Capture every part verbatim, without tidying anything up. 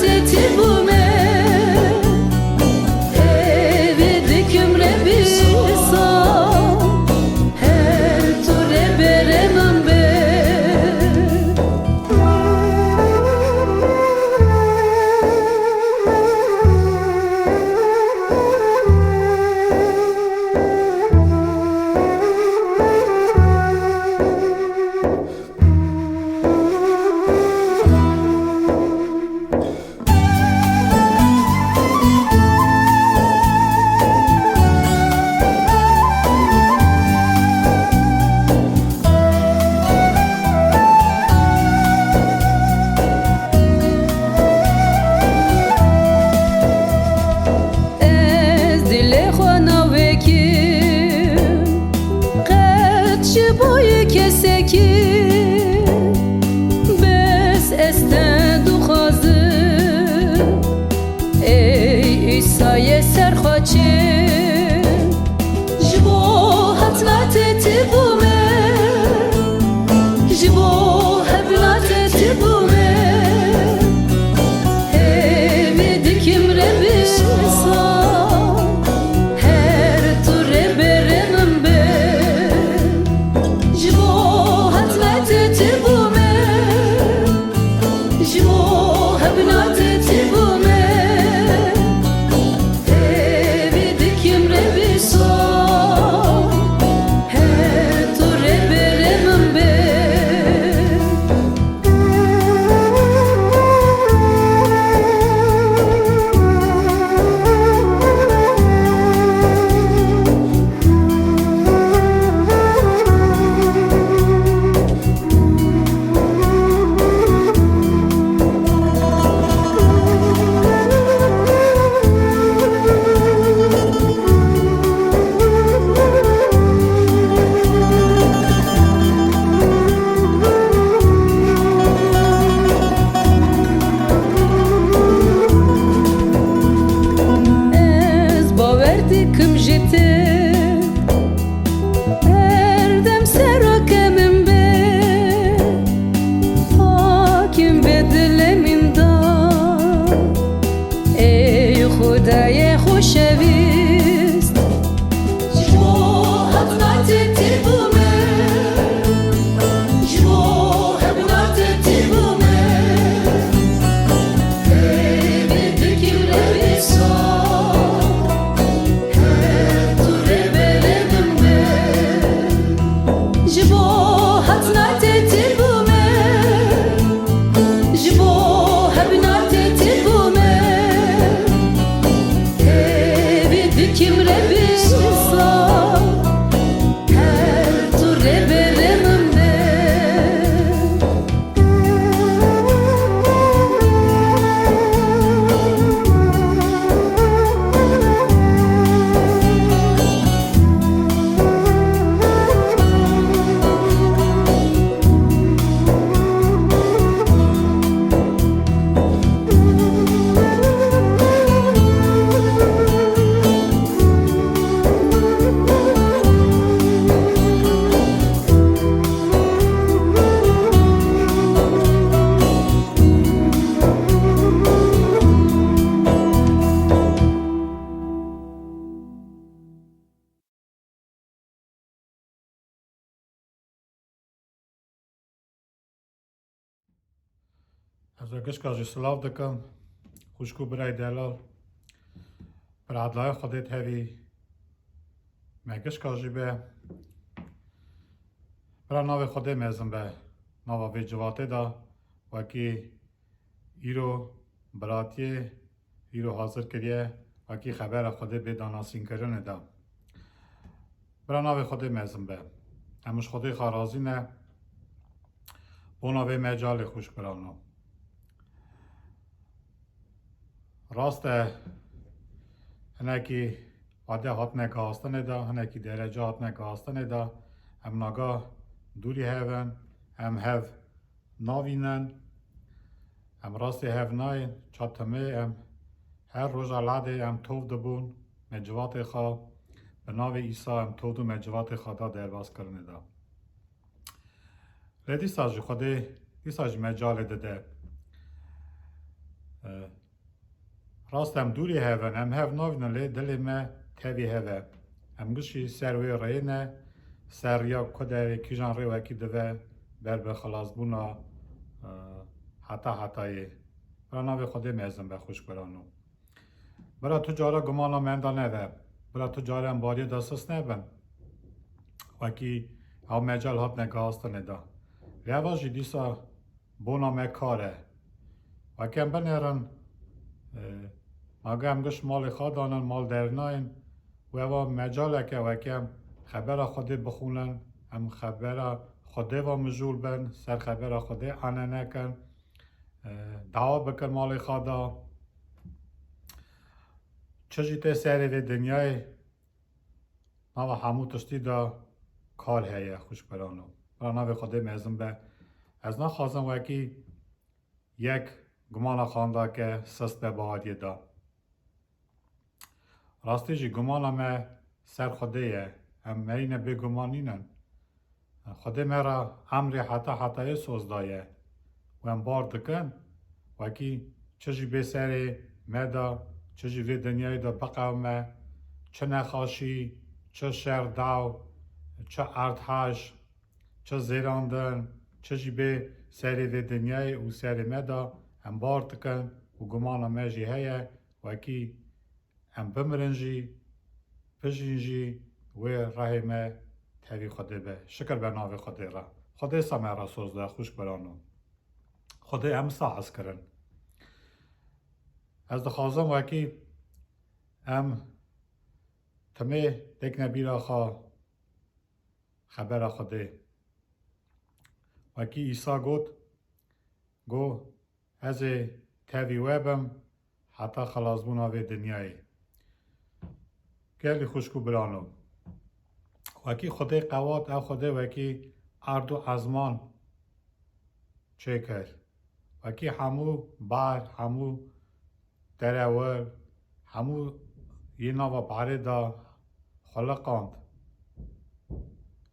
Tî bûme, evî dikim Rebî sal, her tu rêberê min be. Ez dilê xwe navekim, qet ji bo yê kesekî, bes ez te dixwazim, ey Îsayê serxweçim. Ji bo hatina te tî bûme, ji bo hebûna te tî bûme. Hêvî dikim Rebî sal, her tu rêberê min be. Ji bo hatina te tî bûme, ji bo hebûna te tî bûme. Hêvî dikim Rebî sal, her tu rêberê min be. Ez bawer dikim ji te, her dem serokê min be, hakim be dilê min de. Ey Xwedayê xweşewîst, ji bo hatina te tî bûme, ji bo hebûna te tî bûme. Hêvî dikim Rebî sal, her tu rêberê min be. Ji bo hatina te tî bûme, ji bo hebûna te tî bûme. Hêvî dikim Rebî sal, her tu rêberê min be. Ez we gişka jî silav dikim. Xwişk û birayê delal. Bi radlayê Xwedê tevî me gişka jî be. Bira navê Xwedê mezin be. Nava vê civatê de wekî îro biratiyê îro hazir kiriye, wekî xebera Xwedê bê danasînkirinê de. Bira navê Xwedê mezin be. Em ji Xwedê xwe razî ne. Bona vê mecalê xwişk birano. Rast e, hinekî wade hatine gihastinê de, hinekî derece hatine gihastinê de, em naga dûrî hev in, em hev navînin, em rastê hev nayên, ça timê em her roja ladê em tov dibûn, me civatê xwe, bi navê Îsa em tov dû me civatê xwe da derbas kirinê de. Lê dîsa jî Xwedê, dîsa jî mecalê dide. E, Rast em dûrî hev in, em hev navînin, lê dilê me tevî hev e. Em gişî ser wê rêyê ne, ser riya ku derê kîjan rê wekî dive ber bi xilasbûna, e, heta hetayê. Bira navê Xwedê mezin be, xwişk birano. Bira tu cara gumana me da neve. Bira tu cara em bariyê de sis nebin. Wekî ew mecal hatine gihastinê de. Lê eva jî dîsa bona me kar e. Weke em binêrin, e, ma ge em giş malê xwe danin, mal dernayên, û eva mecaleke weke em xebera Xwedê bixwînin, em xebera Xwedê ve mijûl bin, ser xebera Xwedê ane nekin, e, dawa bikin malê xwe da. Çi jî tê serê vê dinyayê, nava hemû tiştî de kar heye, xwişk birano. Bira navê Xwedê mezin be. Ez naxwazim wekî yek gumana xanda ke sist be bahariyê de. Rastî jî gumana me ser Xwedê ye. Em merîne bêguman nînin. Xwedê me re emrê heta hetayê soz daye û em bar dikin, wekî çi jî bê serê me de, çi jî vê dinyayê de biqewime, çi nexaşî, çi şer daw, çi erdhej, çi zêrandin, çi jî bê serê vê dinyayê û serê me de, em bar dikin û gumana me jî heye, wekî em bimirin jî, bijîn jî, wê rehê me tevî Xwedê be. Şikir be navê Xwedê re. Xwedê sa me re soz da, xwişk birano. Xwedê em sa hez kirin. Ez dixwazim wekî em timê têkine bîra xwe xebera Xwedê. Wekî Îsa got, got, Ez ê tevî we bim heta xilasbûna vê dinyayê. Gelî xwişk û birano, wekî Xwedê qewat, ew Xwedê wekî erd û ezman çêkir. Wekî hemû bar, hemû derewir, hemû yê nava barê de xuliqand.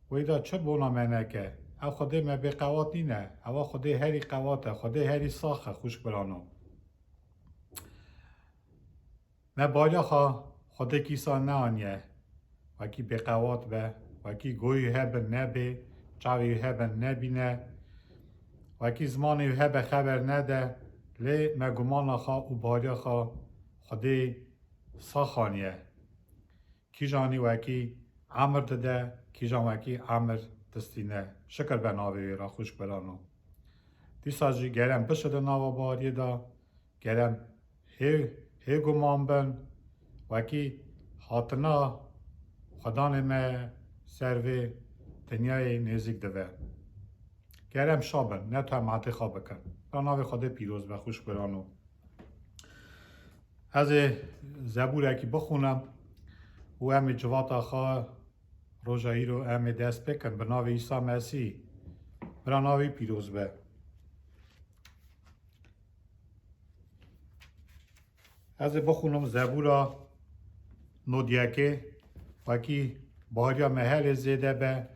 Wê de çi bona me neke? Ew Xwedê me bêqewat nîne. Ewa Xwedê herî qewat e, Xwedê herî sax e, xwişk birano. Me bariya xwe Xwedê kîsa neaniye. Wekî bêqewat be, wekî goyî hebin nebê, çavê hebin nebîne, wekî zimanê hebe xeber nede, lê me gumana xwe û bariya xwe Xwedê sax aniye. Kîjanî wekî emir dide, kîjan wekî emir distîne. Şikir be navê wê re, xwişk birano. Dîsa jî gerem bişidin nava bariyê de, gerem hê, hê guman bin, wekî hatina Xwedanê me ser vê dinyayê nêzîk dibe. Gerem şa bin, ne tu em hatê xwe bikin. Ra navê Xwedê pîroz be, xwişk birano. Ez ê zebûrekî bixwînim û em ê civata xwe roja îro em ê dest pê kin bi navê Îsa Mesîh. Bira navê pîroz be. Ez ê bixwînim Zebûra nod yekê, wekî bahariya me helê zêde be,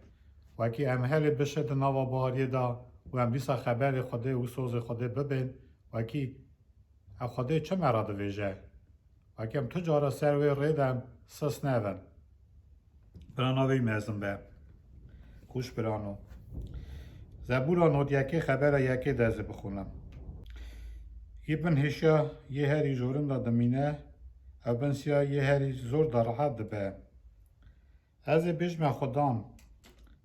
wekî em helê bişe di nava bahariyê de û em dîsa xeberê Xwedê û sozê Xwedê bibên, wekî ev Xwedê çi me re divêje? Wekî em tu cara ser wê rê de em sis nevin. Bira navê mezin be. Xwişk birano. Zebûra nod yekê xebera yekê de ez ê bixwînim. Yê bin hêşiya yê herî jorin de dimîne, ew bin siya yê herî zor de rehet dibe. Ez ê bêjme Xudan,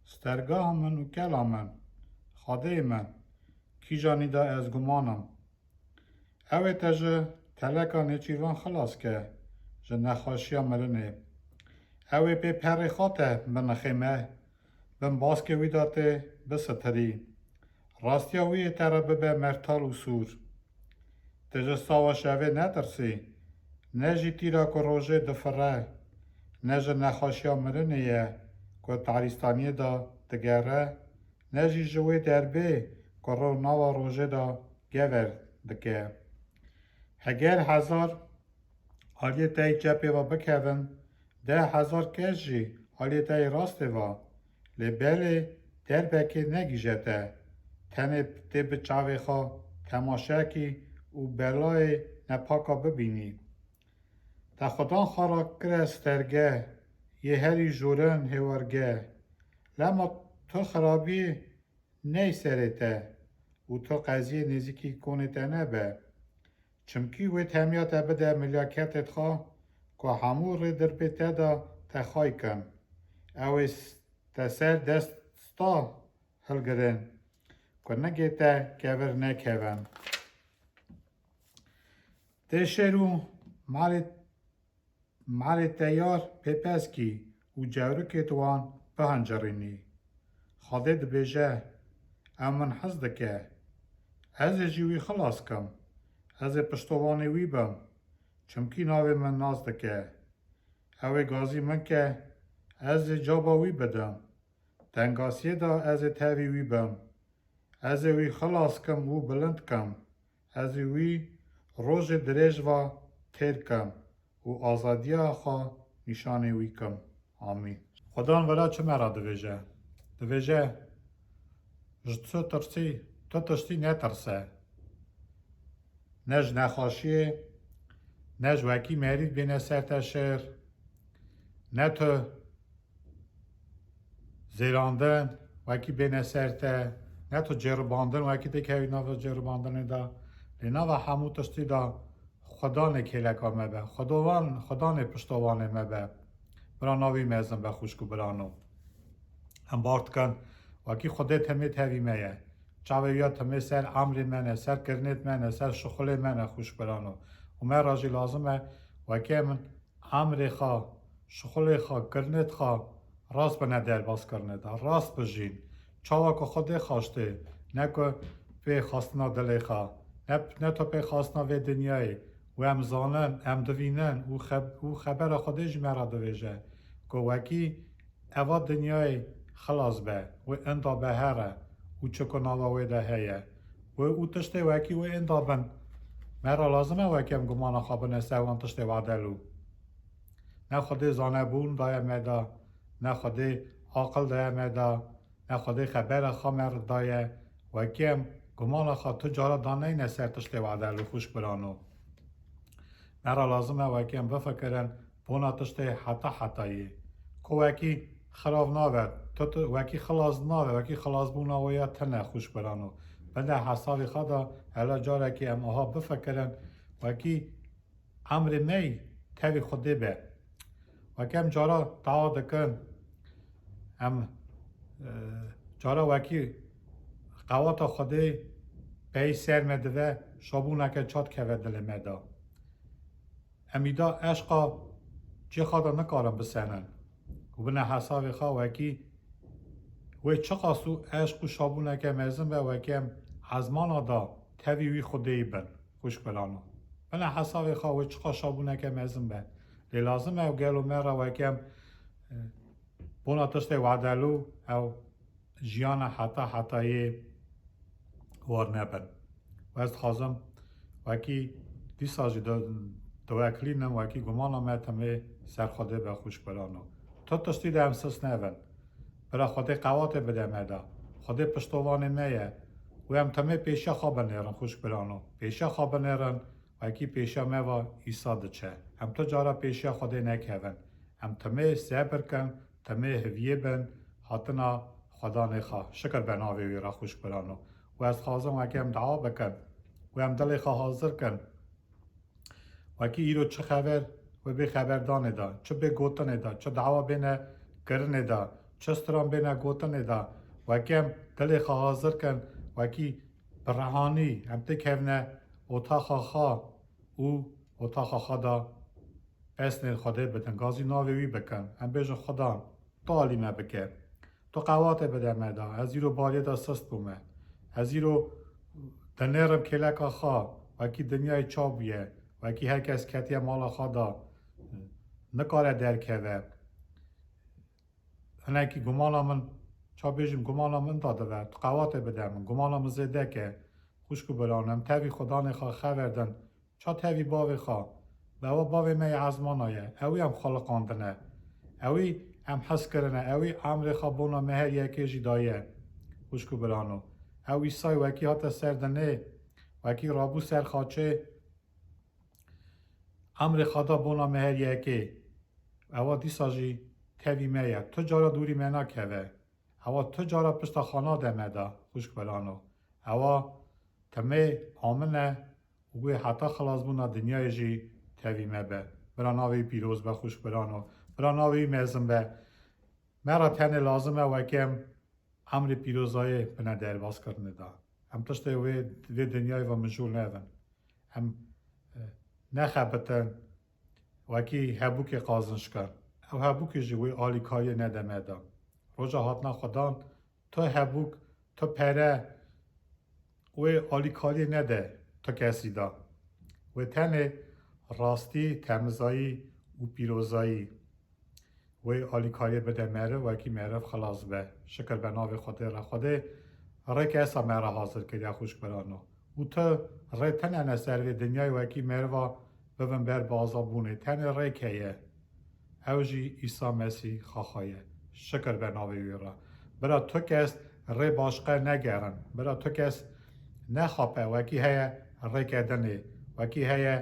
stergaha min û kela min, Xwedê min, kîjanî de ez guman im. Ew ê te ji teleka nêçîrvan xilas ke, ji nexweşiya mirinê. Ew ê pê perê xwe te binixême, bin baskê wî de tê bisitirî. Rastiya wî ê te re bibe mertal û sûr. Tu ji sawa şevê netirsî, ne jî tîra ku rojê difire, ne ji nexweşiya mirinê ye ku tarîstaniyê de digere, ne jî ji wê derbê ku ro nava rojê de gever dike. Heger hezar aliyê te yê çepê ve bikevin, deh hezar kes jî aliyê te yê rastê ve, lê belê derbekê negihîje te. Tenê tê bi çavê xwe temaşe kî û û belayê nepaka bibînî. Te xudan xwe re kire stergeh, yê herî jorin hêwergeh. Lema tu xirabî ney serê te û tu qeziyê nêzîkî konê te nebe. Çimkî wê temiya te bide milyaketê xwe, ku hemû rê dirbê te de te xay kin. Ew ê s-, te ser dest sta hilgirin, ku nigê te kevir nekevin. Tê şêr û malê, malê teyar pêpez kî û cewrikê wan bihincirînî. Xwedê dibêje, ew min hez dike. Ez ê jî wî xilas kim. Ez ê piştovanê wî bim. Çimkî navê min nas dike. Ew ê gazî min ke, ez ê caba wî bidim. Tengasiyê de ez ê tevî wî bim. Ez ê wî xilas kim û bilind kim. Ez ê wî rojê dirêj va têr kim û azadiya xwe nîşanê wî kim. Amîn. Xudan vira çi me re divêje? Divêje, ji tu tirsî, tu tiştî netirse. Ne ji nexweşiyê, ne ji wekî merîd bêne ser te şêr, ne tu zêrandin wekî bêne ser te, ne tu ceribandin wekî dikevî nava ceribandinê de. Lê nava hemû tiştî de Xudanê kêleka me be, Xudovan, Xudanê piştovanê me be. Bira navî mezin be xwişk û birano. Em bar dikin, wekî Xwedê temê tevî me ye. Çavê ya temê ser emrê me ne, ser kirinêt me ne, ser şixulê me ne xwişk birano. Û me re jî lazim e, wekî em emrê xwe, şixulê xwe, kirinêt xwe rast bine derbas kirinê de, rast bijîn. Çawa ku Xwedê xwaştê, ne ku pê xwestina dilê xwe, ne, ne to pê xwestina vê dinyayê. Û em zanin, em divînin û xeb-, û xebera Xwedê jî me re divêje ku wekî eva dinyayê xilas be, wê inda be here û çi ku nava wê de heye. Wê û tiştê wekî wê inda bin. Me re lazim e wekî em gumana xwe bine ser wan tiştê wedelû. Ne Xwedê zanebûn daye me de, ne Xwedê aqil daye me de, ne Xwedê xebera xwe me re daye. Wekî em gumana xwe tu cara daneyne ser tiştê wedelû xwişk birano. Me re lazim e wekî em bifikirin bona tiştê heta hetayê. Ku wekî xirav nabe, tu, tu wekî xilas nabe, wekî xilasbûna wê ya tune xwişk birano. Bide hesabê xwe de, hela carekê em aha bifikirin, wekî emrê me yî tevî Xwedê be. Weke em cara dawa dikin, em, e, cara wekî qewata Xwedê pey ser me dive, şabûneke çat keve dilê me de. Em îda eşqa cê xwe de nikarin bisenin û bine hesabê xwe wekî wê çiqas û eşq û şabûneke mezin be, wekî em ezmana da tevî wî Xwedêyî bin, xwişk birano. Bine hesabê xwe wê çiqas şabûneke mezin be. Lê lazim e ew gelo me re wekî em, e, bona tiştê wedelû ew jiyana heta hetayê war nebin. Û ez dixwazim wekî dîsa jî di-, diwekilînim, wekî gumana me timê ser Xwedê be xwişk birano. Tu tiştî de em sist nebin. Bira Xwedê qewatê bide me de. Xwedê piştovanê me ye. Û em timê pêşiya xwe binêrin xwişk birano. Pêşiya xwe binêrin, wekî pêşiya me va Îsa diçe. Em tu cara pêşiya Xwedê nekevin. Em timê sebir kin, timê hiviyê bin, hatina Xwedanê xwe. Şikir be navê wî re xwişk birano. Û ez dixwazim wekî em dua bikin. Û em dilê xwe hazir kin. Wekî îro çi xeber wê bê xeberdanê de, çi bê gotinê de, çi dawa bêne kirinê de, çi stran bêne gotinê de, wekî em dilê xwe hazir kin, wekî bi rehanî em têkevine otaxa xwe û otaxa xwe de pesnê Xwedê bidin, gazî navê wî bikin. Em bêjin, Xudan, tu alî me bike. Tu qewatê bide me de. Ez îro bariyê de sist bûme. Ez îro dinêrim kêleka xwe, wekî dinyayê ça bûye, wekî her kes ketiye mala xwe de, nikare derkeve. Hinekî gumana min, ça bêjim, gumana min da dive. Tu qewatê bide min. Gumana min zêde ke. Xwişk û birano, em tevî Xudanê xwe xever din. Ça tevî bavê xwe. Bi ewa bavê me yê ezmana ye. Ewî em xeliqandine. Ewî em hez kirine. Ewî emrê xwe bona me her yekê jî daye. Xwişk û birano. Ew Îsay wekî hate ser dinê. Wekî rabû ser xaçê, emrê xwe da bona me her yekê. Ewa dîsa jî tevî me ye. Tu cara dûrî me nakeve. Ewa tu cara pişta xana de me da, xwişk birano. Ewa temê amine û wê heta xilasbûna dinyayê jî tevî me be. Bira navê wî pîroz be, xwişk birano. Bira navê wî mezin be. Me re tenê lazim e wekî em emrê pîrozayê bine derbazkirinê de. Em tiştê wê, vê dinyayê ve mijûl nebin. Em, e, nexebitin, wekî hebûkê qazinç kin. Ew hebûkê jî wê alîkariyê nede me de. Roja hatina Xudan, tu hebûk, tu pere, wê alîkariyê nede tu kesî de. Wê tenê rastî, temizayî û pîrozayî. Wê alîkariyê bide meriv, wekî meriv xilas be. Şikir be navê Xwedê re. Xwedê rêkê esa me re hazir kiriye, xwişk birano. Û tu rê tune ne ser vê dinyayê wekî meriva bibin ber bi azabûnê. Tenê rêk heye. Ew jî Îsa Mesîh Xaxa ye. Şikir be navê wî re. Bira tu kes rê başqe negerin. Bira tu kes nexape, wekî heye rêke dinê, wekî heye,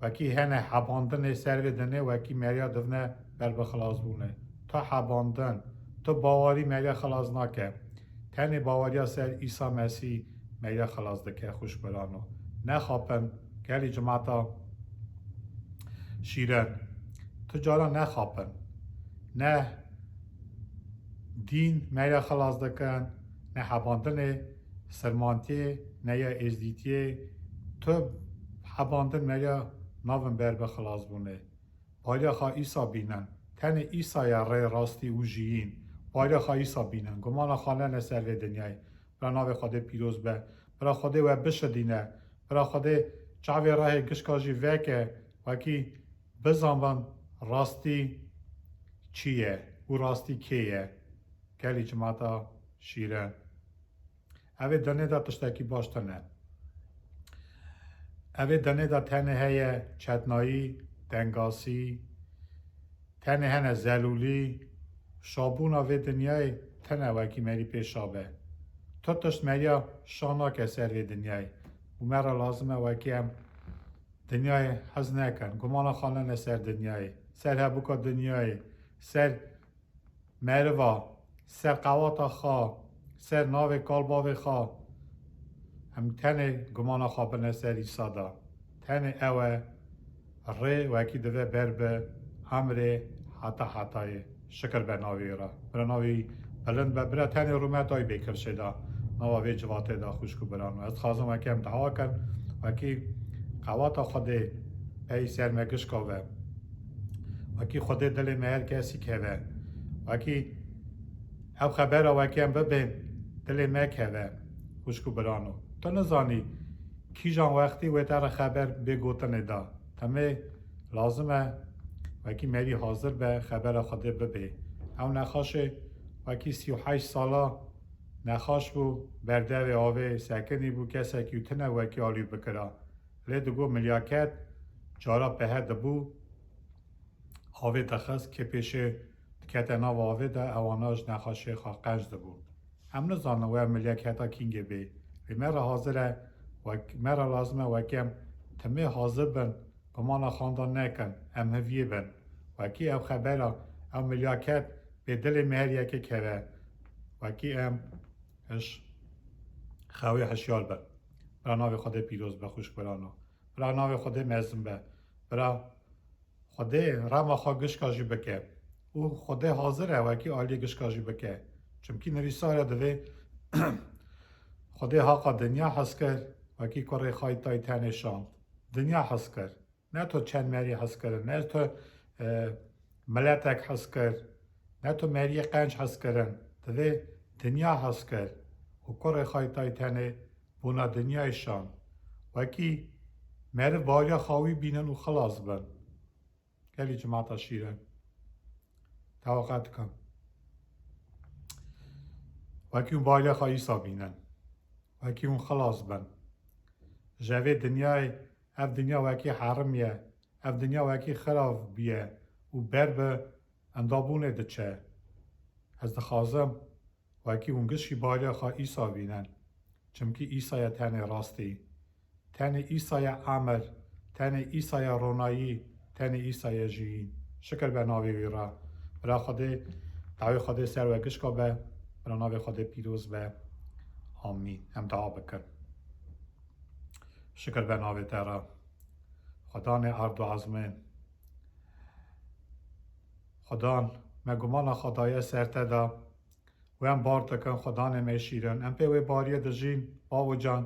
wekî hene hebandinê ser vê dinê, wekî meriya divne ber bi xilasbûnê. Tu hebandin, tu bawerî meriya xilas nake. Tenê baweriya ser Îsa Mesîh meriya xilas dike, xwişk birano. Nexapin, gelî cimata şîrin. Tu cara nexapin. Ne dîn meriya xilas dikin, ne hebandinê sirmantiyê, ne ya êzdîtiyê. Tu hebandin meriya navin ber bi xilasbûnê. Bariya xwe Îsa bînin. Tenê Îsa ye rê, rastî û jiyîn. Bariya xwe Îsa bînin. Gumana xwe nene ser vê dinyayê. Bira navê Xwedê pîroz be. Bira Xwedê we bişidîne. Bira Xwedê çavê rehê gişka jî veke. Wekî bizanbin rastî çi ye û rastî kê ye. Gelî cimata şîrin. Evê dinê de tiştekî baş tune. Evê dinê de tenê heye çetnayî, tengasî, tenê hene zelûlî, şabûna vê dinyayê tune wekî merî pê şa be. Tu tişt meriya şa nake ser vê dinyayê. Û me re lazim e wekî em dinyayê hez nekin. Gumana xwe nene ser dinyayê, ser hebûka dinyayê, ser meriva, ser qewata xwe, ser navê kalbavê xwe. Em tenê gumana xwe bine ser Îsa de. Tenê ew e rê wekî dive ber bi emrê heta hetayê. Şikir be navê wî re. Bira navê wî bilind be. Bira tenê rûmeta wî bê kifşê de. Nava vê civatê de, xwişk û birano. Ez dixwazim wekî em dawa kin, wekî qewata Xwedê pey ser me gişka ve. Wekî Xwedê dilê me her kesî keve. Wekî ev xebera wekî em bibên dilê me keve. Xwişk û birano. Tu nizanî kîjan wextî wê te re xeber bê gotinê de. Temê lazim e wekî merî hazir be, xebera Xwedê bibê. Ew nexaşê wekî sî û heşt sala nexaş bû, berdevê avê sekinî bû, kesekî tune wekî alî bikira. Lê digot milyaket cara pehe dibû, avê dixist, kê pêşê dikete nav avê de, ewana ji nexaşê xwe qenc dibû. Em nizanin wê milyaket heta kîngê bê. Lê me re hazir e, wek-, me re lazim e wekî em timê hazir bin, gumana xwe da nekin, em hiviyê bin. Wekî ev xebera, ew milyaket bê dilê me her yekê keve. Wekî em hiş-, xewê hişyar bin. Bira navê Xwedê pîroz be, xwişk birano. Bira navê Xwedê mezin be. Bira Xwedê rema xwe gişka jî bike. Û Xwedê hazir e wekî aliyê gişka jî bike. Çimkî nivîsare divê Xwedê haqa dinya hez kir, wekî kurê xwe yî tay tenê şand. Dinya hez kir. Ne tu çend merî hez kirin, ne tu, e, miletek hez kir, ne tu meriyê qenc hez kirin. Divê dinya hez kir. Û kurê xwe yî tay tenê bona dinyayê şand. Wekî meriv baweriya xwe wî bînin û xilas bin. Gelî cimata şîrin. Tewaqa dikim. Wekî hûn baweriya xwe Îsa bînin. Wekî hûn xilas bin. Ji vê dinyayê, ev dinya wekî herim ye. Ev dinya wekî xirav bûye û ber bi endabûnê diçe. Ez dixwazim wekî hûn gişkî baweriya xwe Îsa bînin. Çimkî Îsa ye tenê rastî. Tenê Îsa ye emir, tenê Îsa ye ronayî, tenê Îsa ye jiyîn. Şikir be navê wî re. Bira Xwedê, dawê Xwedê ser we gişka be, bira navê Xwedê pîroz be. Amîn. Em dua bikin. Şikir be navê te re. Xudanê erd û ezmên. Xudan, me gumana xwe daye ser te de. Û em bar dikin, Xudanê me şîrin. Em pê wê bariyê dijîn, bavo can.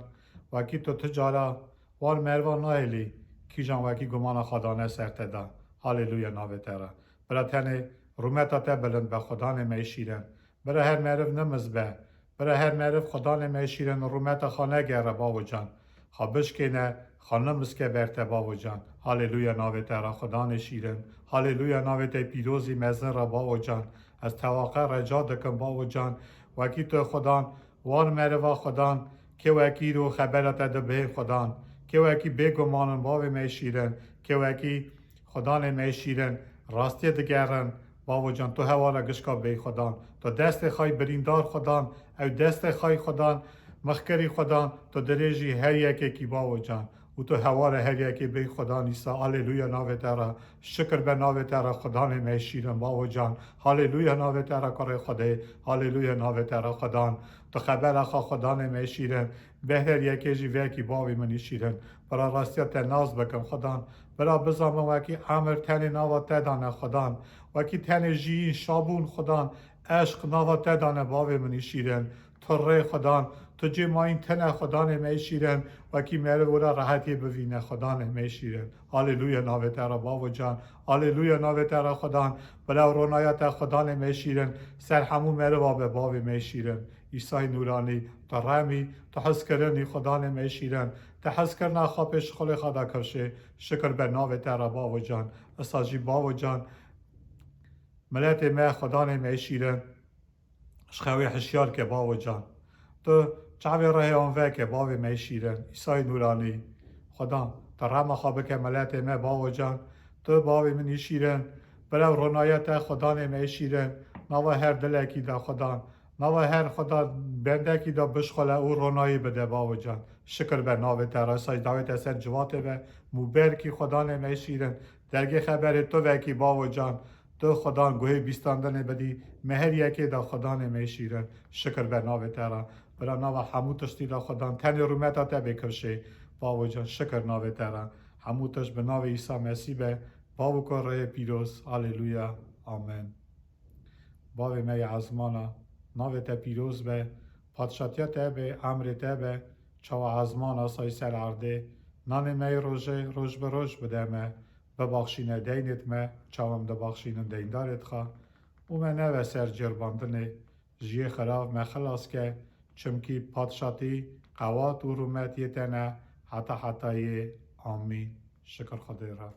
Wekî tu ti cara wan meriva nahêlî, kîjan wekî gumana xwe dane ser te de. Haleluya navê te re. Bira tenê rûmeta te bilind be, Xudanê me şîrin. Bira her meriv nimiz be. Bira her meriv, Xudanê me şîrin, rûmeta xwe negere, bavo can. Xwe bişkêne, xwe nimiske ber te, bavo can. Haleluya navê te re, Xudanê şîrin. Haleluya navê te pîrozî mezin re, bavo can. Ez tewaqe reca dikim, bavo can. Wekî tu Xudan, wan meriva Xudan, kê wekî îro xebera te dibihên Xudan. Kê wekî bêguman in, bavê me şîrin. Kê wekî Xudanê me şîrin, rastiyê digerin. Bavo can, tu hewara gişka bey Xudan. Tu destê xay birîndar Xudan, ew destê xay Xudan, mixkirî Xudan, tu dirêjî her yekekî, bavo can. Û tu hewara her yekê bey Xudan Îsa. Aleluya navê te re. Şikir be navê te re Xudanê me şîrin, bavo can. Haleluya navê te re kurê Xwedê. Haleluya navê te re Xudan. Tu xebera xwe Xudanê me şîrin. Behrer yekê jî vekî bavê min î şîrin. Bira rastiya te nas bikim Xudan. Bira bizanim wekî emir tenê nava te dane Xudan. Wekî tenê jiyîn şabûn Xudan. Eşq nava te dane bavê min î şîrin. Tu rê Xudan. Tu cê mayîn tine Xudanê me î şîrin. Wekî meriv wira rehetiyê bivîne Xudanê me î şîrin. Aleluya navê te re bavo can. Aleluya navê te re Xudan. Bila ronaya te Xudanê me şîrin. Ser hemû meriva be bavê me şîrin. Îsay nûranî, tu remî, tu hizkirinî Xudanê me şîrin. Te hizkirina xwe pêş xulê xwe de kifşê. Şikir be navê te re bavo can. Isa jî bavo can. Miletê me Xudanê me şîrin. Ji xewê hişyar ke bavo can. Tu çavê rehê wan veke bavê me şîrin. Îsay nûranî. Xudan, tu rema xwe bike miletê me bavo can. Tu bavê min î şîrin. Bila ronaya te Xudanê me şîrin. Nava her dilekî de Xudan. Nava her Xudan bendekî de bişxule û ronayî bide bavo can. Şikir be navê te re. Îsay dawê te ser civatê be. Mûberkî Xudanê me şîrin. Dergê xeberê tu vekî bavo can. Tu Xudan guhê bîstandinê bidî, me her yekê de Xudanê me şîrin. Şikir be navê te re. Bila nava hemû tiştî de Xudan tenê rûmeta te bê kifşê. Bavo can, şikir navê te re. Hemû tişt bi navê Îsa Mesî be. Bavo ku rêyê pîroz. Aleluya. Amen. Bavê me yê ezmana, navê te pîroz be. Padşatiya te be, emrê te be. Çawa ezmana say ser erdê. Nanê me yê rojê roj bi roj bide me. Bibaxşîne deynêt me, çawa em dibaxşînin deyndarêt xwe. Û me neve ser cêrbandinê, ji yê xirav me xilas ke, çimkî padşatî, qewat û rûmet yê te ne, heta hetayê. Amîn. Şikir Xwedê re.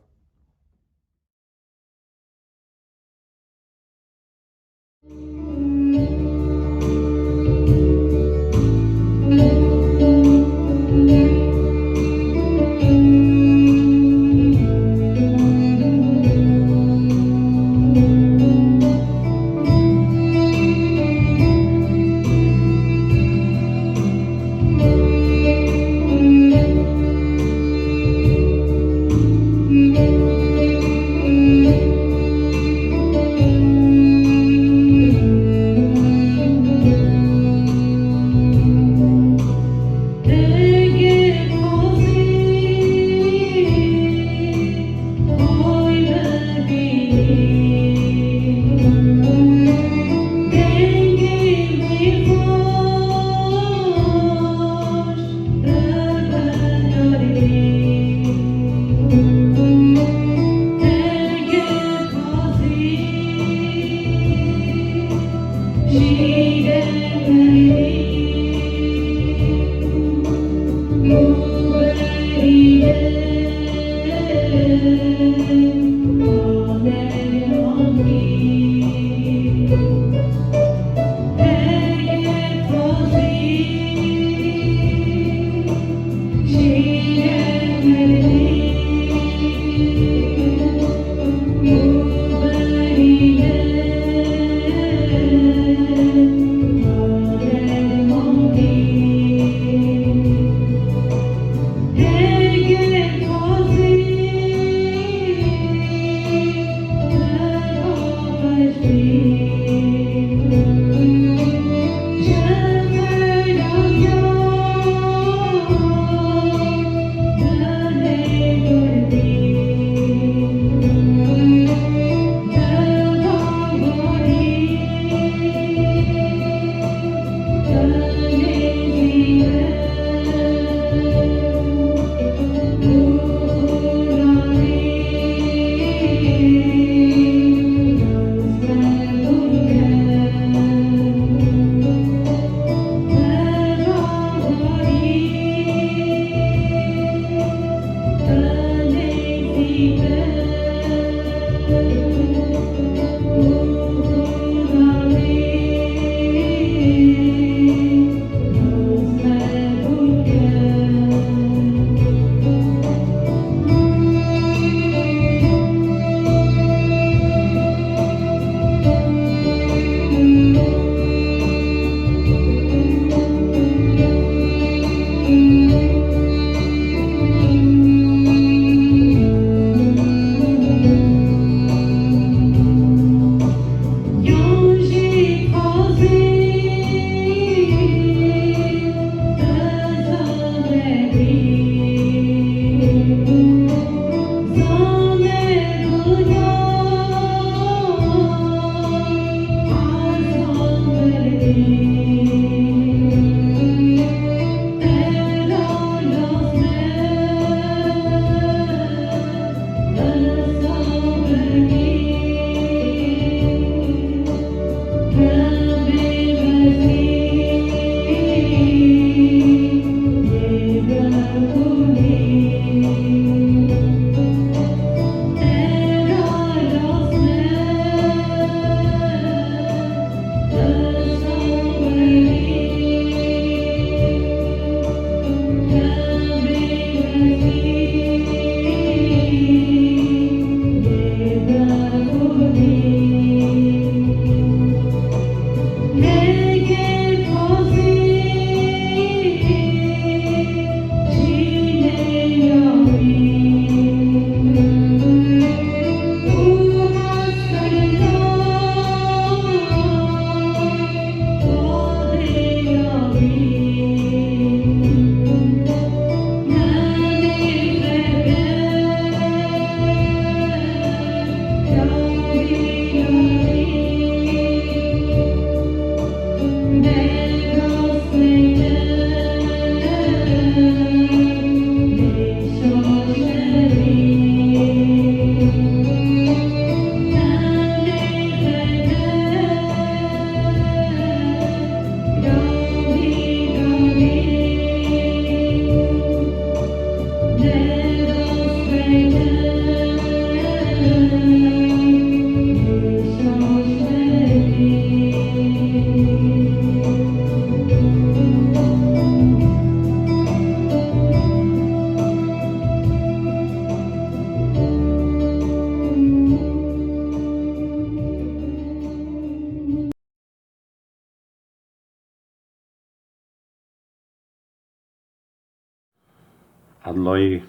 Layî,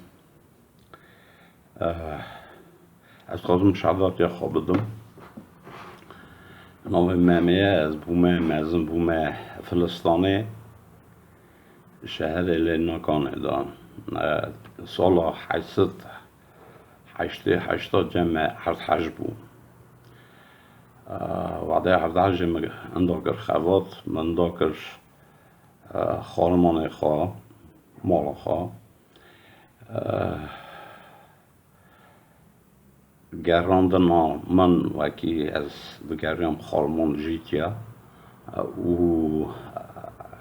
eh, ez dixwazim şehadetiya xwe bidim. Navê me Meme ye, ez bûme mezin, bûme Filistanê, şeherê Lêrnakanê de. Eh, sala heşt sed heştê heşt de cem me Erdhej bû. Eh, wadê Erdhejê min inda kir xebat, min inda kir, eh, xarmanê xwe, mala xwe. Eh, gerandina min wekî ez digeriyam xarman jîtiya, eh, û,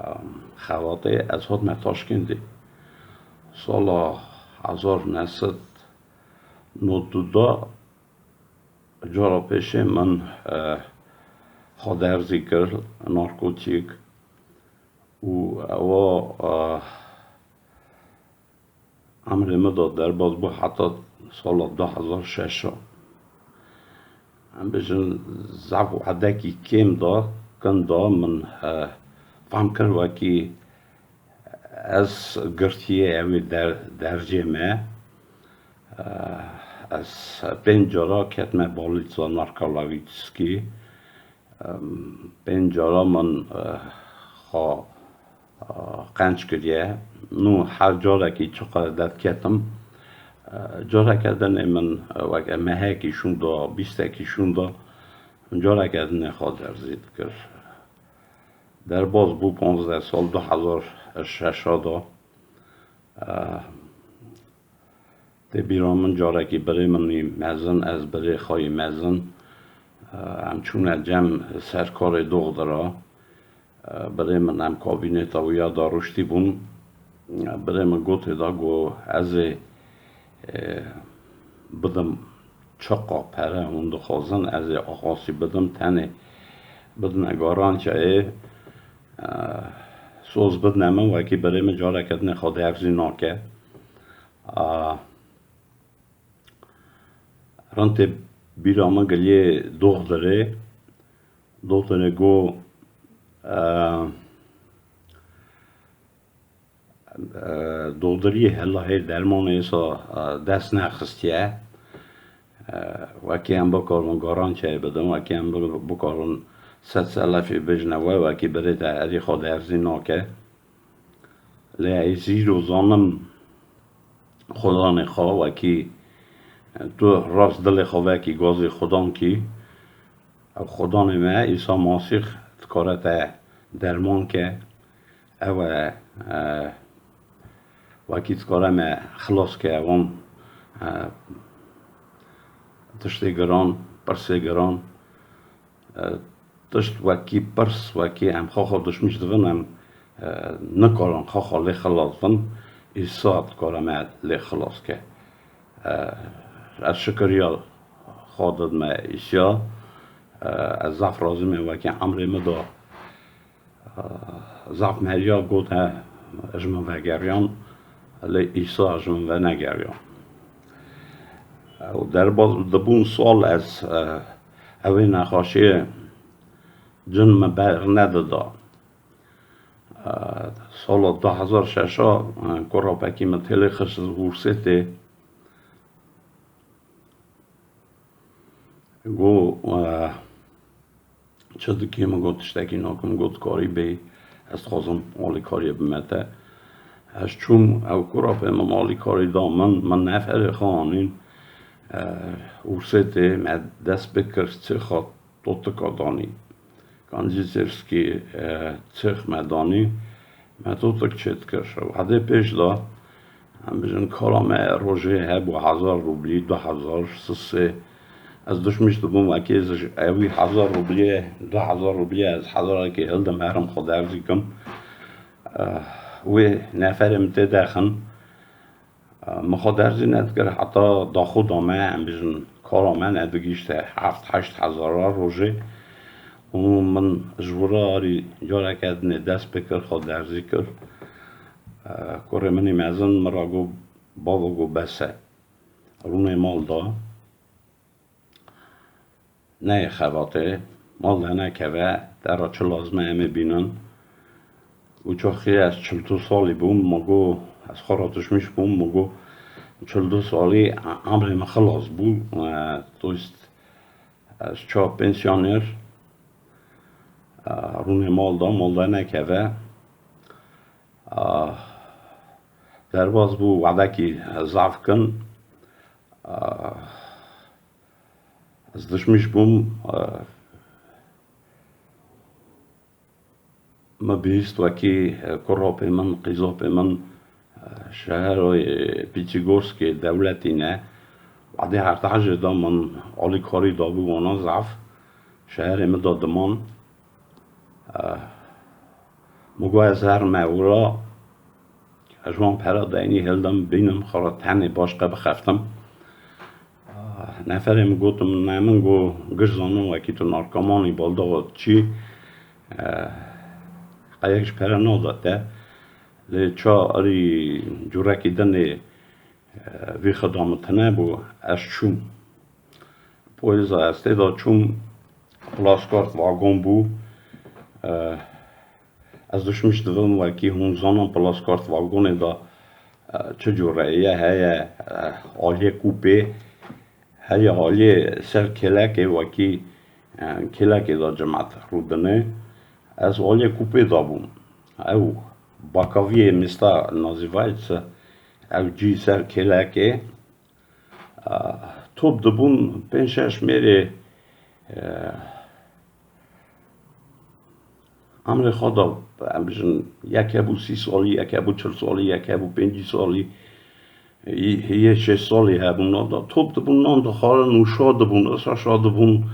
eh, xebatê ez hatime Taşkêndê. Sala hezar neh sed nod û du de cara pêşê min, eh, xwe derzî kir, narkotîk û ewa, eh, emrê min de derbas bû heta sala du hezar şeş. Em bêjin zaf û edekî kêm de, kin de min, eh, fam kir wekî ez girtiyê ew ê der-, dercê me. Eh, ez pênc cara ketime balîza narkolawîtskî. Em, pênc cara min, eh, xwe, eh, qenc kiriye. Nû her carekî çiqas dest ketim, eh, careke dinê min, eh, weke mehekî şûnda, bîstekî şûnda, careke dinê xwe derzî dikir. Derbas bû panzdeh sal, du hezar şeş de. Eh, Tê bîra min carekî birê min î mezin, ez birê xwe yî mezin, em çûne cem serkarê doxdira. Birê min em kabîneta wî ya da rûştî bûn. Birê min gotê da got, ez ê, e, bidim çiqa pere hûn dixwazin, ez ê axasî bidim, tenê bidine garantiyayê, e, soz bidine min, wekî birê min careke dinê xwe derzî nake. A, rintê bîra min giliyê doxdirê, doxdirê got, e, e, doxdiriyê hela hê dermanê êsa, e, dest nexistiye. E, wekî em bikarin garantiyayê bidin, wekî em bi-, bikarin sed selefî bijne we, wekî birê te herî xwe derzî nake. Lê ez îro zanim xudanê xwe wekî tu rast dilê xwe vekî gazî xudan kî, ew xudanê me Îsa Masîx dikare te derman ke, ew e, e, wekî dikare me xilas ke, wan, e, tiştê giran, pirsê giran, e, tişt wekî pirs, wekî em xwe xwe dişmîş dibin, em, e, nikarin xwe xwe lê xilas bin, Îsa dikare me lê xilas ke. E, ez şikiriya xwe didime Îsya, e, ez zaf razî me wekî emrê min da, e, zaf meriya got, he, ji min vegeriyan, lê Îsa ji min venegeriya. Ew derbas dibûn sal ez, e, ew ê nexweşiyê cin min bernedida. E, sala du hezar şeş, e, kura pekî min têlê xist Hûrsêtê. Got, e, çi dikî? Min got, tiştekî nakim. Got, karî bê, ez dixwazim alîkariyê bime te. Ez çûm, ew kura pê min alîkarî da min, min neferê xwe anîn, e, Hûrsêtê, me dest pê kir, çêxa totika danî. Kancî Sêrskî, e, çêx me danî, me totik çêdikir. Wadê pêş de, em bijin, kara me rojê hebû hezar rublî, du hezar, sisê. Ez dişmîş dibûm, wekî ez ji ewî hezar rubliyê, du hezar rubliyê ez hezarekê hildim, herim xwe derzî kim. E, wê neferê min tê dexin. Min xwe derzî nedikir, heta daxuda me, em bijin, kara me nedigihîşte heft heşt hezara rojê. Û min ji wira arî careke dinê dest pê kir, xwe derzî kir. Kurê min î mezin min re got, bavo, got, bes e. Rûnê mal da. Neyê xebatê, mal de nekeve, te re çi lazim e em ê bînin. Û çaxî ez çil du salî bûm, min got, Ez xwe re duşmîş bûm, min got, çil du salî emrê min xilas bû. E, dost, ez ça pensiyoner, e, rûnê mal da, mal de nekeve. E, derbas bû wedekî zaf kin. E, ez duşmîş bûm. E, Me bihîst wekî, e, kurapê min, qîzopê min, e, şeherê, e, Pîtîgorskê dewletî ne. Wadê hertehecê de min alîkarî dabû wana zaf. Şeherê min de diman. E, Min got ez herime wira, ez ji wan pera deynî hildim, bînim xwe re tenê başqe bixeftim. Neferê min gotim, ne min got, giş zanin wekî tu narkomanî baldaxa çi, eh, qeyek ji pere nada te. Lê ça erî curekî dinê, eh, vî xida min tune bû, ez çûm. Polîsa ez tê de çûm, plaskart vagon bû. Eh, Ez duşmîş dibim wekî hûn zanin plaskart vagonê de, e, çi cure ye, heye, e, aliyê kupê, heye aliyê ser kêlekê wekî, e, kêlekê de cimet rûdinê. Ez aliyê kupê de bûm. Ew bakaviyê mista nazîvayê çi, ew cî ser kêlekê. Top dibûn pênc şeş mêrê, e, emrê xwe da, em bijin, yek hebû sî salî, yek hebû çil salî, yek hebû pêncî salî, yê şêst salî hebûn. Da top dibûn, nan dixwarin û şa dibûn. Esa şa dibûn,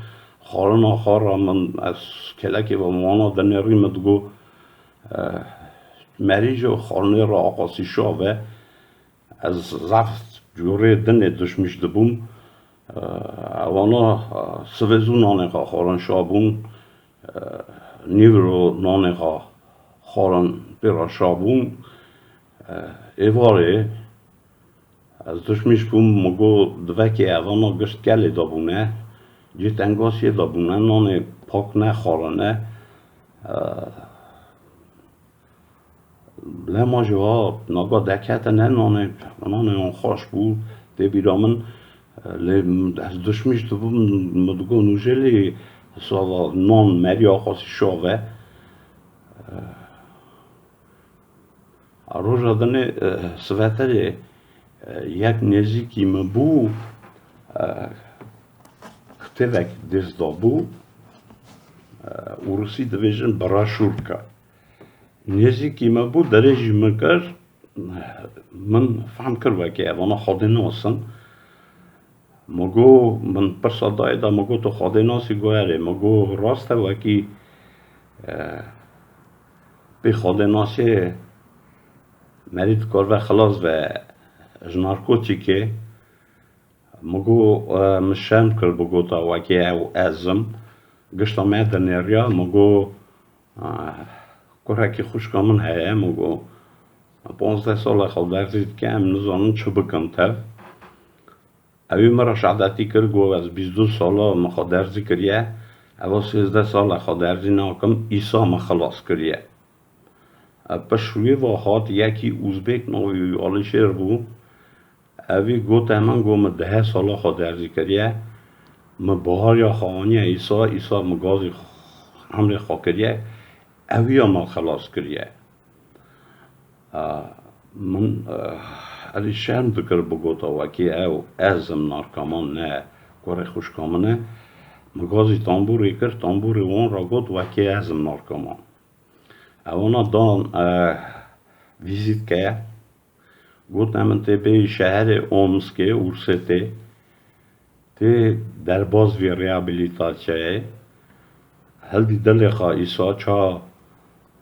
xwarina xwe ra min, ez kelekê ve wana dinêrî, min digot, e, merî ji xwarinê re aqasî şa ve. Ez zaf cûrê dinê duşmîş dibûm. Ewana, e, sivê zû nanê xwe xwarin şa bûn. E, nîvro nanê xwe xwarin pê re şa bûm. E, êvarê ez duşmîş bûm, min got, divekê evana girt kelê de bûne, cê tengasiyê de bûne, nanê pak nexwarine. E, Lema jî ha naga deketine nanê, nanê wan xweş bû, tê bîra min, lê ez duşmîş dibûm, min digot, nûjelî sava nan meriya xwesî şa ve. A roja dinê, e, siveterê, e, yek nêzîkî min bû, e, kitêbek dest da bû, e, û rûsî dibêjin broşûrka. Nêzîkî me bû, derê jî min kir. Min fehm kir wekî evana Xwedê nas in. Min got, min pirsa dayê da, min got, tu Xwedê nasî? Got, erê. Min got, rast e wekî, e, pê Xwedê nasê merî dikar ve xilas ve ji narkotîkê. Min got, e, min şerm kir, bigota wekî ew ez im. Gişta me dinêriya, min got, e, kurekî xwişka min heye, min got, panzdeh sal e xwe derzî dike, em nizanin çi bikin tev. Ewî min re şehadetî kir, got, ez bîst du sal e min xwe derzî kiriye, eva sêzdeh sal e xwe derzî nakim, îsa min xilas kiriye. Pişt wî ve hat yekî Uzbek, navê wî Alişêr bû. Evî gote min, got, min deh sala xwe derzî kiriye. Min bihariya xwe aniye îsa, îsa min gazî emrê xwe kiriye. Ewî ya min xilas kiriye. A, min, e, erî şerm dikir, bigota wekî ew ez im, narkoman ne, kurê xwişka min e. Min gazî tembûrê kir, tembûrê wan re got, wekî ez im narkoman. Ewana dan, e, vîzîtkeye. Gote min tê bêyî şeherê Omskê, Ûrsê tê. Tê derbas vê rehabilitasyayê. Hildî dilê xwe îsa ça,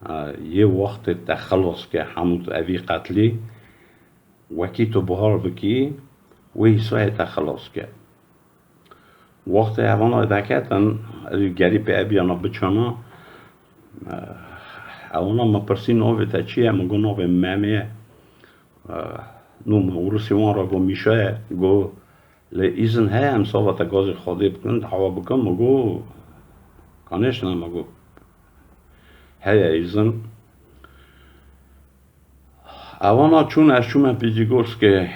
e, yê wextê te xilas ke hemû evî qetlî. Wekî tu bihar bikî, wê îsayê te xilas ke. Wextê evana veketin, ez ê gerî pê ebiyana biçana, eh, evana min pirsî, navê te çi ye? Min got, navê min Memê ye. Eh, nû min ûrisî wan re got, Mîşa ye. Got, lê îzin heye em sava te gazê Xwedê bikin, dawa bikin? Min got, kanêşna, min got, heye îzin. Evana çûn, ez çûme Pîjîgorskê.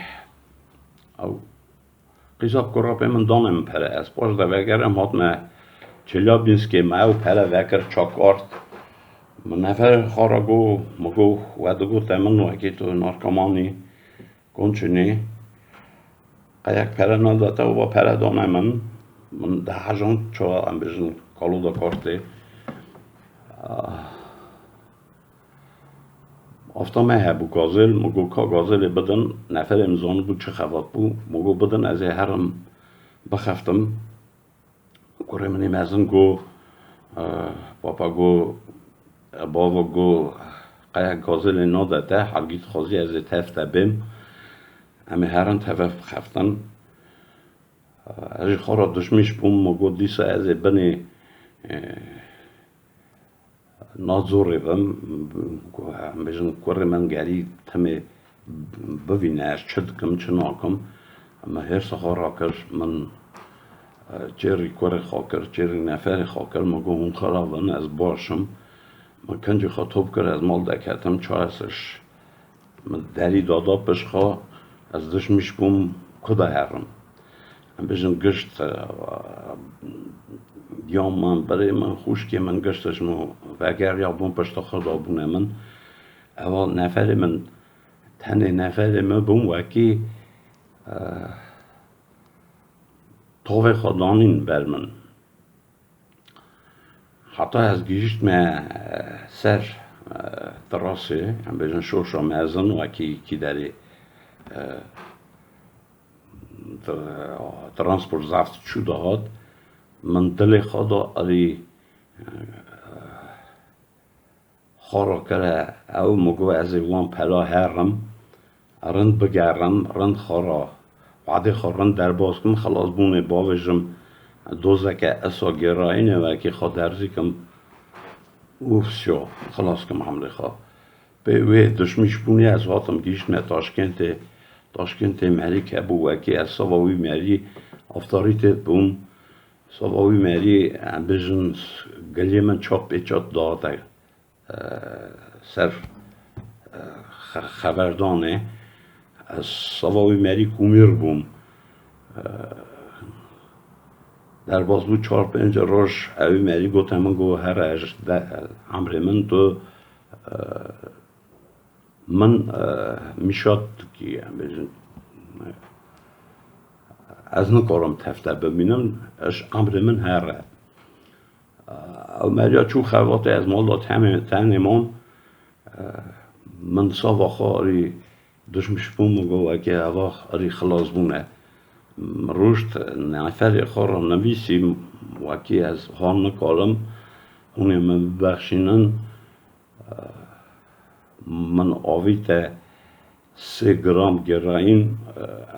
Ew qîza bi ku rapê min dane min pere. Ez paş de vegerim, hatime Çelyabînskê, me ew pere vekir çakart. Min neferê xwe re got, min got, we digote min wekî tu narkomanî, konçinî. Qeyek pere nade te, û va pere dane min. Min dehejand ça, em bêjin, kaloda kartê. Ah. Afta me hebû gazêl, min got, ka gazêlê bidin, neferê min zanibû çi xebat bû, min got, bidin, ez ê herim bixeftim. Kurê min ê mezin got, e, papa got, e, bavo got, qeyek gazêlê nade te, hevgî dixwazî ez ê tev te bêm, em ê herin teve bixeftin. E, ez jî xwe re dijmîş bûm, min got, dîsa ez ê binê, e, nazorê bim, em bêjin, kurê min gerî timê bivîne ez çi dikim, çi nakim. Min hêrsa xwe rakir, min, e, çêrî kurê xwe kir, çêrî neferê xwe kir, min got, hûn xirab in, ez baş im. Min kincê xwe top kir, ez mal deketim, ça ez Min derî dada pişt xwe, ez dijmîş bûm, ku de herim. Em bêjin gişt, e, giyan min, birê min, xwişkê min, gişt ji min vegeriya bûn pişta xwe dabûne min. Ewa neferê min, tenê neferê min bûn wekî, e, tovê xwe danîn ber min. Heta ez gihîştme, e, ser, e, terasê, em bêjin şoşa mezin, wekî kî derê, e, tra-, transport zaf çû dihat, min dilê xwe da erî, e, xwe rakire ew, min got, ez ê wan pela herim, rind bigerim, rind xwe re, wadê xwe rind derbas kim, xilasbûnê bavêjim, dozeke esa gêrayînê wekî xwe derzî kim û fisiyo, xilas kim emrê xwe. Pê wê dijmîşbûnê ez hatim gihîştme Taşkentê, Taşkentê merî kebû wekî ez sava wî merî aftarî tê bûm, sava wî merî, em bêjin, giliyê min çat pê çat dihate e, ser, e, xe-, xeberdanê, ez sava wî merî kumîr bûm. E, derbas bû çar pênc roj, ewî merî gote min, got, here, ez de, emrê min tu, e, min, e, mîşat dikî, em bêjin, ez nikarim tev te bimînim, ez emrê min here. Ew meriya çû xebatê, ez mal da temê-, tenê mam. Min sava xwe erî dijmiş bûm û got, wekî eva erî xilas bûne. Min rûşt neferê xwe re nivîsî, wekî ez han nikarim, hûn ê min bibexşînin. Min avîte sê gram gerayîn,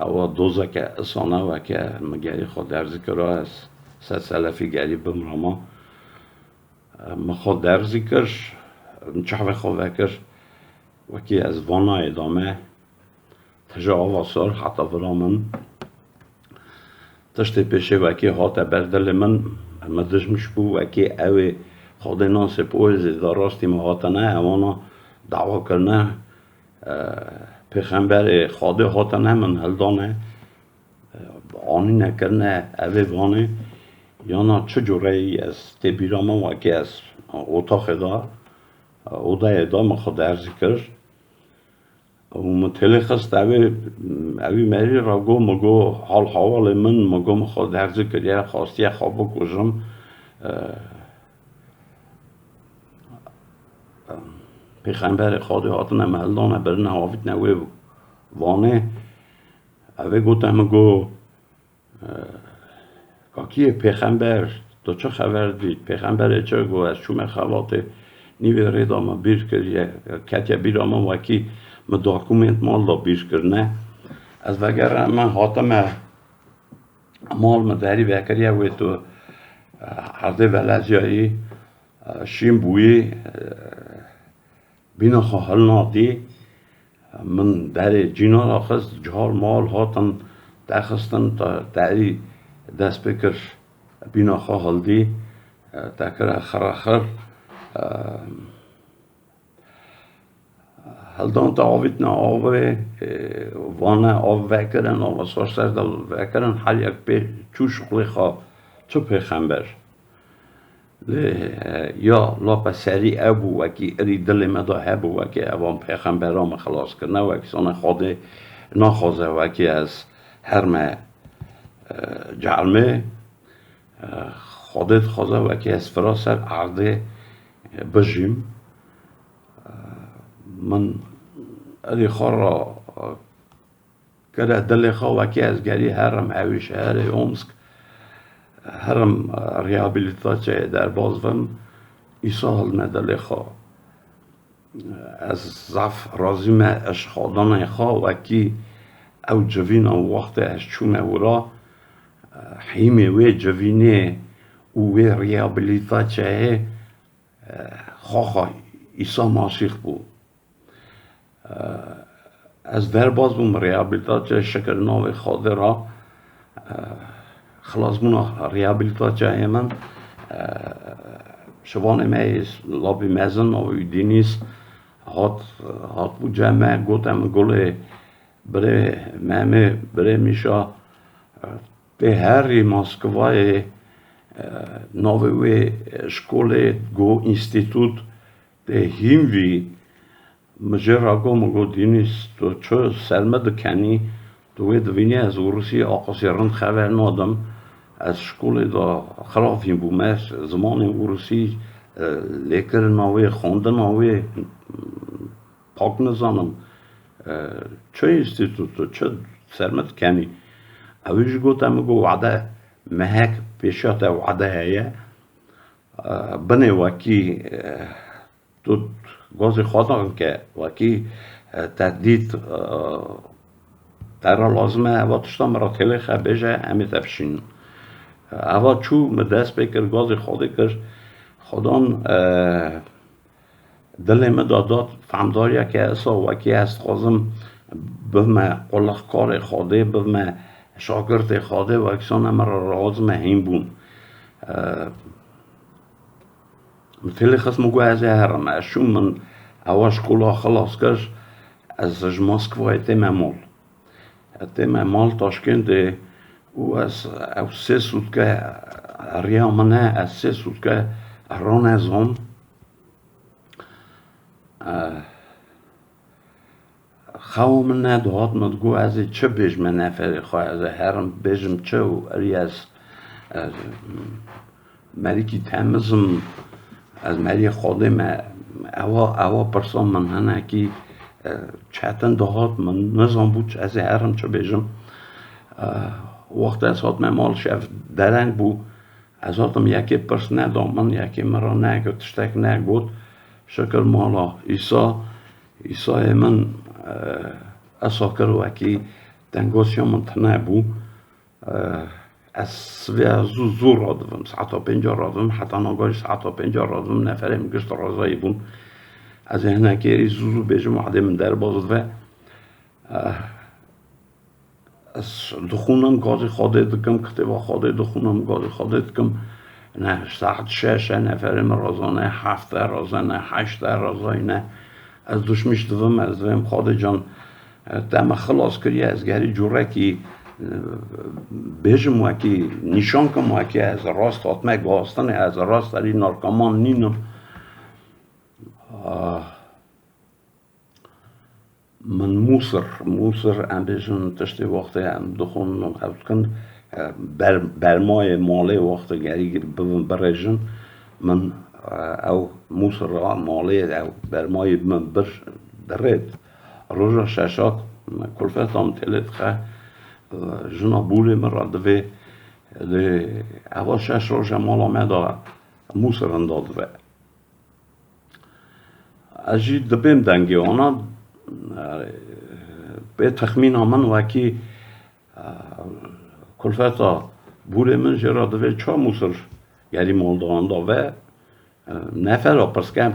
ewa dozeke isan e, weke min gerî xwe derzî kira, ez ser selefî gerî bimrama. Min xwe derzî kir, min çavê xwe vekir, wekî ez vanayê dame, tije ava sor heta vira min. Tiştê pêşê wekî hate ber dilê min, min dijmiş bû, wekî ew ê Xwedê nasê poêzê de rastî me hatine, ewana dawa kirine, e, pêxemberê Xwedê hatine min hildane, e, anîne kirine evê vanê, yana çi cureyî ez tê bîra min wekî ez otaxê de, e, odayê de min xwe derzî kir. Û min têlê xist evê, evî merî re got, min got, hal hawalê min, min got, min xwe derzî kiriye, xwestiye xwe bikujim. E, Pêxemberê Xwedê hatine me hildane, birine avîtine wê vanê. Evê gote min got, Kakiyê pêxember, tu çi xeber dît? Pêxemberê çi got? Ez çûme xebatê, nîvê rê de min bîr kiriye, ketiye bîra min wekî min dokument mal de bîr kirine. Ez vegerime hatime mal, min derî vekiriye wê tu, e, erdê veleziyayî, e, şîn bûyî, e, Bîna xwe hilnadî, min derê cîna ra xist, car mal hatin texistin, te-, terî dest pê kir, bîna xwe hildî, te kire xirexir. Heldan te avîtine avê, e, vane av vekirin, ava sar ser de vekirin, her yek pê çû şixulê xwe, çi pêxember. Lê, e, ya lape serî ew bû, wekî irî dilê me de hebû, wekî evan pêxembera me xilas kirine, wekî sane Xwedê naxwaze, wekî ez herme, e, cehlmê, e, Xwedê dixwaze, wekî ez fira ser erdê, e, bijîm. E, min irî xwe re, e, kire dilê xwe, wekî ez gerî herim ewî şeherê Omsk, herim, e, rehabilitasyayê derbas bim, îsa hilne dilê xwe. Ez zaf razî me ji xwedanê xwe, wekî ew civîna wextê ez çûme wira, e, hîmê wê civînê û wê rehabilitasyayê, e, xaxa Îsa Masîx bû. E, ez derbas bûm rehabilitasya, şikir navê Xwedê re, e, xilasbûna rehabilitasyayê min, e, şivanê me yê labî mezin navê wî Dînîs hat, hatbû cem me, gote min, Gulê, birê Memê, birê Mîşa, e, tê herî Moskvayê, e, navê wê şkolê go înstîtût tê hîn vî. Min jê re got, min got, Dînîs, tu çi ser min dikenî? Tu wê dibînî ez ûrisî aqasî rind xeber nadim. Ez şkolê de xirafîn bûme, zimanê ûrisî, e, lêkirina wê, xwendina wê, pak nizanim. E, çi înstîtût, tu çi ser min dikenî? Ew jî gote min, got, wade, mehek pêşiya te wade heye. E, binê wekî, e, tu gazê xwe dan ke, wekî, e, tehdît, e, te re lazim e, eva tişta min re têlêxe, bêje, em ê te bişînin. E, eva çû, min dest pê kir, gazê Xwedê kir. Xwedan, e, dilê min de dat fehmdariyeke, îsa wekî ez dixwazim bibime qulixkarê Xwedê, bibime şagirtê Xwedê, wekî sane min re lazim e hîn bûn. E, Min têlê xist, min got, ez ê herim. Ez çûm, min ewa şkola xilas kir, ez ji Moskvayê tême mal. Ez tême mal Taşkentê û ez ew sê sûtke riya min e, ez sê sûtke rane zam. Eh, Xewa min nedihat, min digot, ez ê çi bêjime neferê xwe, ez ê herim bêjim çi û erî ez, ez merîkî temiz im, ez merîyê Xwedê me. Ewa, ewa pirsa min hinekî, e, çetin dihat, min nizanbû çi, ez ê herim çi bêjim. E, wextê ez hatime mal şev dereng bû, ez hatim yekê pirs neda min, yekê min re negot, tiştek negot. Şikir mala Îsa, Îsayê min, e, esa kir wekî tengosiya min tune bû. E, ez sibê zû zû radivim, saeta pênca radivim, heta niha jî saeta pênca radivim, neferê min gişt razayî bûn. Ez ê hinekê êrî zû zû bêjim, wadê min derbas dibe. E, Ez dixwînim, gazê Xwedê dikim, kitêba Xwedê dixwînim, gazê Xwedê dikim. Ne, saet şeş e, neferê min razane, heft e razane, heşt e razayne. Ez duşmîş divim, ez divêm, Xwedê can, te me xilas kiriye, ez gerî curekî, e, bêjim wekî, nîşan kim wekî, ez rast hatime guhastinê, ez rast erî narkoman nînim. Ah. Min Mûsir, Mûsir, em bêjin tiştê wextê em dixwin, ew dikin, e, ber-, bermayê malê wextê gerî bibin birêjin. Min, e, ew Mûsir ra malê ew bermayê min bir dirêt. Roja şeşat, kulfeta min têlê dixe, e, jina bûrê min re divê, lê eva şeş roja mala me da Mûsir hinda dibe. Ez jî dibêm dengê wana, e, pê texmîna min wekî, e, kulfeta bûrê min jê re divê ça Mûsir gerî maldoxan da ve, e, nefera pirskem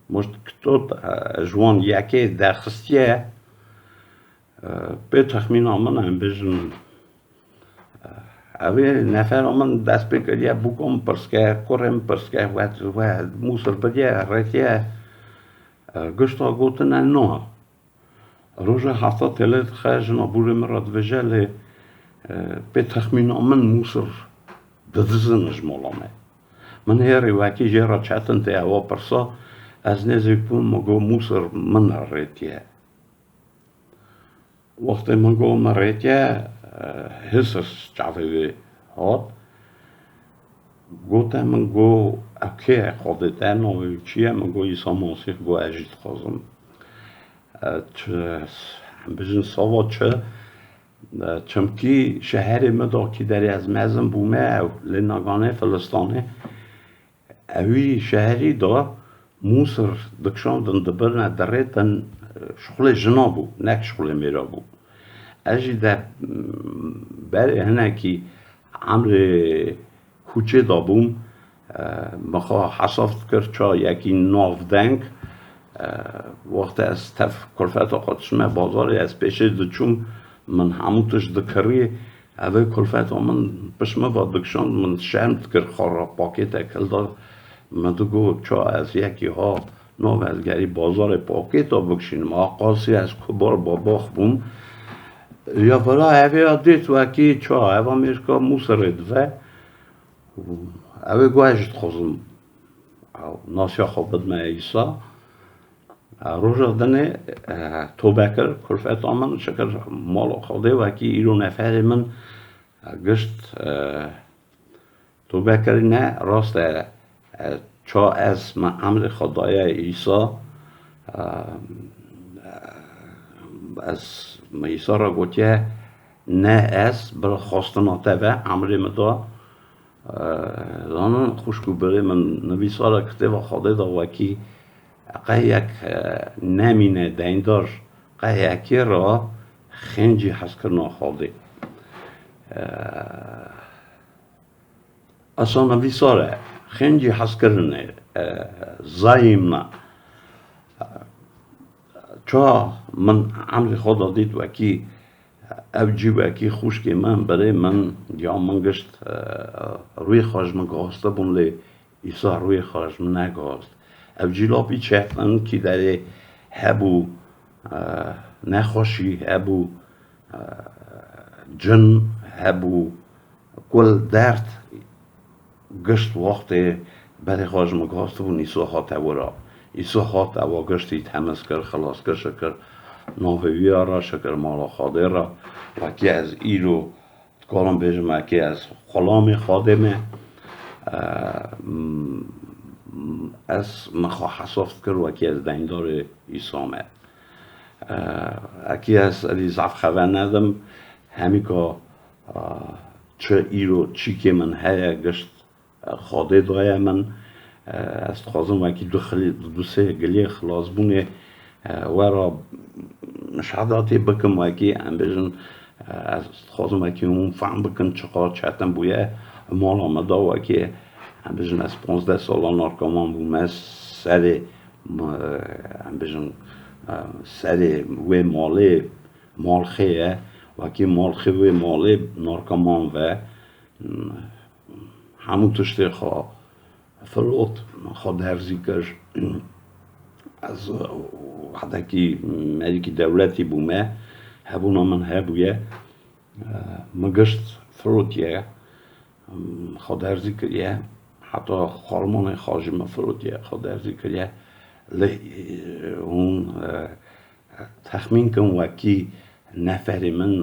muşt kitot, e, ji wan yekê derxistiye, e, pê texmîna min em bêjin, Ew ê nefera min dest pê kiriye, bûka min pirs ke, kurê min pirs ke, we, we Mûsir biriye, rêtiye. E, gişta gotine na. Roja hefta têlê dixe, jina bûrê min re dibêje, lê, e, pê texmîna min Mûsir didizin ji mala me. Min hêrî wekî jê re çetin tê ewa pirsa, ez nêzîk bûm, min got, Mûsir min rêtiye. Wextê min got, min rêtiye, e, hêsir çavê wê hat. Gote min, got, ev kê ye, Xwedê te, navê wî çi ye? Min got, Îsa Mesîh. Got, ez jî dixwazim. E, çi, em bijin sava çi? E, çimkî şeherê min de kî derê ez mezin bûme, ew lê naganê Filistanê, ewî şeherî de Mûsir dikişandin, dibirine, dirêtin, şixulê jina bû, nek şixulê mêra bû. Ez jî de, m, berê hinekî emrê Kûçê de bûm, e, min xwe hesaf dikir ça yekî navdeng. E, wextê ez tev kulfeta xwe dişime bazarê, ez pêşê diçûm, min hemû tişt dikirî. Evê kulfeta min pişt min ve dikişand, min şerm dikir, xwe re pakêtek hilda. Min digot, ça ez yekî ha nav ez gerî bazarê pakêta bikişînim. A qasî ez kubar babax bûm. Ya vila evê ya dît wekî ça, eva mêrka Mûsirê dive. Ew ê got, ez jî dixwazim nasiya xwe bidime Îsa. Roja dinê, e, tobe kir, kulfeta min şikir mala Xwedê, wekî îro neferê min, e, gişt, e, tobe kirine, rast e, e, ça ez min emrê xwe daye Îsa, e, ez min Îsa re gotiye, ne ez, bila xwestina te ve emrê min da, Zanin xwişk û birê min, nivîsara kitêba Xwedê de wekî qey yek, e, nemîne deyndar, qey yekê re xêncî hezkirina Xwedê. E, esa nivîsar e, xêncî hezkirinê, e, zayîmna. Ça min emrê xwe de dît wekî ev cî wekî xwişkê min, birê min, ya min gişt, e, rûyê xwe ji min gihastibûn, lê Îsa rûyê xwe ji min negihast. Ev cî lapî çetin kî derê hebû, e, nexweşî hebû, e, cin hebû, kul derd gişt wextê berê xwe ji min gihastibûn, Îsa hate wira. Îsa hat ewa giştî temiz kir, xilas kir, şikir navê wî ya re, şikir mala Xwedê re. Wekî ez îro dikarim bêjim, wekî ez xulamê Xwedê me. E, m-, ez min xwe hesaf dikir wekî ez deyndarê Îsa me. E, ekî ez elî zaf xeve nedim. Hemîka, e, çi îro çîkê min heye, gişt, e, Xwedê daye min. E, ez dixwazim wekî du xilî-, du sê giliyê xilasbûnê, e, we re şehadatê bikim, wekî em bêjin, e, ez dixwazim wekî hûn fehm bikin çiqas çetin bûye. Mala me da wekî, em bêjin, ez panzdeh sala narkoman bûme, serê, m-, em bêjin, e, serê wê malê malxê ye, wekî malxê wê malê narkoman ve, hemû tiştê xwe filot, xwe derzî kir. Ez, e, wehdekî merîkî dewletî bûme, hebûna min hebûye, e, min gişt firotiye, xwe derzî kiriye, heta xwarmanê xwe jî min firotiye, xwe derzî kiriye. Lê, e, hûn, e, texmîn kin wekî neferê min,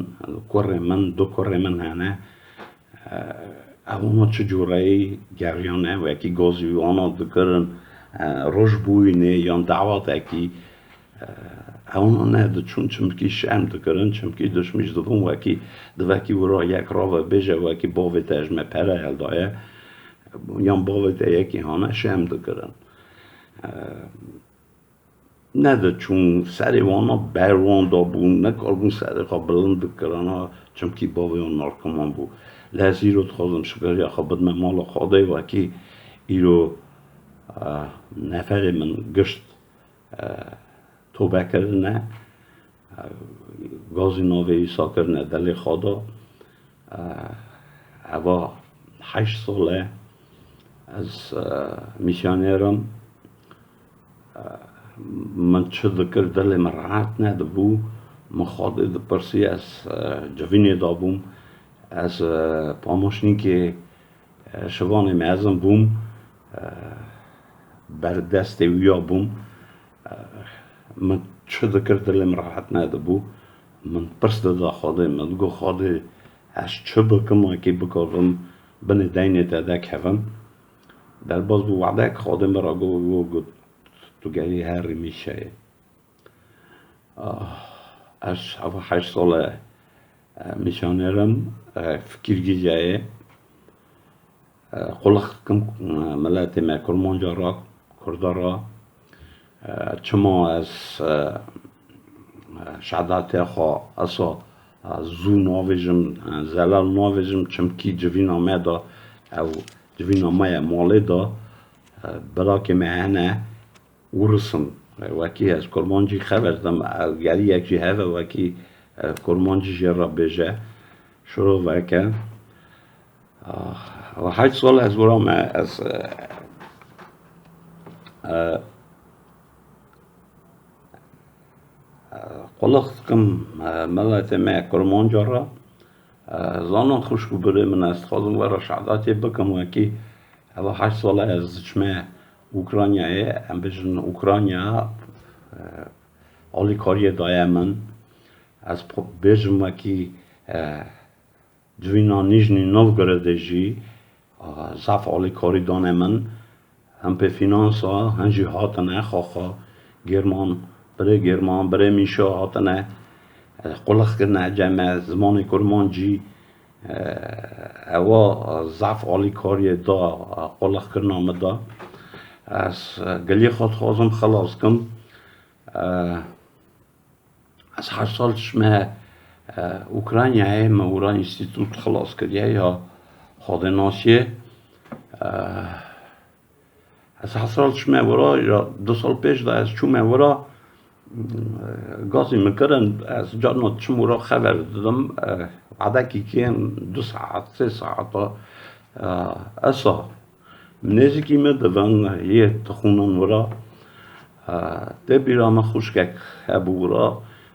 kurê min, du kurê min hene. Ewana çi cûreyî geriyane, wekî gazî wana dikirin, roj bûyînê yan dawatekî, ewana nediçûn, çimkî şerm dikirin, çimkî dişmîş dibûn wekî divekî wira yek rave bêje, wekî bavê te ji me pere heldaye, yan bavê te yekî hane şerm dikirin. Nediçûn, serê wana ber wan dabûn, nekaribûn serê xwe bilind bikirana, çimkî bavê wan narkoman bû. Lê ez îro dixwazim şikiriya xwe bidime mala Xwedê, wekî îro, eh, neferê min gişt, eh, tobe kirine, eh, gazî navê Îsa kirine delê xwe da. Eh, eva heşt sal e ez, eh, mîsyoner im. Eh, Min çi dikir, dilê min rehet nedibû. Min Xwedê dipirsî, ez, e, civînê dabûm. Ez, e, pamoşnîkê, e, şivanê mezin bûm. E, ber destê wî ya bûm. E, min çi dikir, dilê min rehet nedibû. Min pirs dida Xwedê, min digot, Xwedê, ez çi bikim, wekî bikarim binê deynê te dekevim. Derbas bû, wedek Xwedê min re got, got, got, tu gerî herî Mîşeyê. Ah, ez heva heşt sal e, e, Mîşanêr im, e, fikîrgî jê ye. E, qulix dikim, e, miletê me Kurmanca re, Kurda re. E, çima ez, e, e, şehdatê xwe eso, e, zû navêjim, e, zelal navêjim, çimkî civîna me de, ew civîna me ye malê de, e, birakê me hene, Ûris im. E, wekî ez kurmancî xeber didim, ew gerî yek jî heve wekî, e, kurmancî jê re bêje, şiroveke. Ah, ew heşt sal ez wira me, ez, e, e, e, qulix dikim, e, miletê me Kurmanca re. E, zanin xwişk û birê min, ez dixwazim we re şehdatê bikim wekî. Ev heşt sal e ez diçime Ukraynayê, em bêjin Ukrayna, e, alîkariyê daye min. Ez po-, bêjim wekî, e, civîna Nîjnî Novgorodê jî, e, zaf alîkarî dane min. Hin pê fînansa, hin jî hatine, xaxa Gêrman, birê Gêrman, birê Mîşo hatine, e, qulix kirine cem me, zimanê kurmancî, e, ewa zaf alîkariyê da, e, qulix kirina min da. Ez, e, giliyê xwe dixwazim xilas kim. E, Ez heşt sal çime, e, Ukraynayê, me wira înstîtût xilas kiriye ya xwedênasiyê. E, ez heşt sal çime wira, ya du sal pêş de ez çûme wira, e, gazî min kirin, ez carna çim wira xeber didim, e, wedekî kêm du saet, sê saeta, e, esa. Nêzîkî me divin yê dixwînin wira, e, tê bîra me xwişkek hebû wira,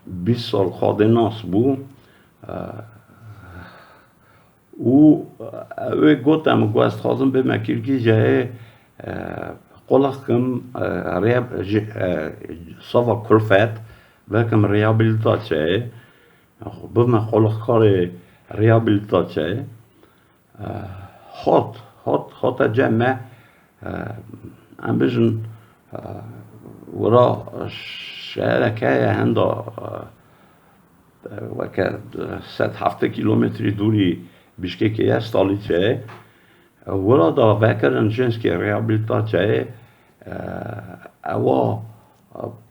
bîst sal xwedênas bû, e, û, e, wê got, em got, ez dixwazim bême Kîrgîceyê, e, qulix kim, e, rêb-, ji, e, sava kulfet, vekim rehabilitasyayê, bibime qulixkarê rehabilitasyayê. E, hat, hat, hate cem me, e, em bêjin, e, wira şehreke ye henda, e, weke sed heftê kîlometrî dûrî Bişkekê ye, Stalîçe ye. E, wira da vekirin jinskê rehabilitasyayê, e, ewa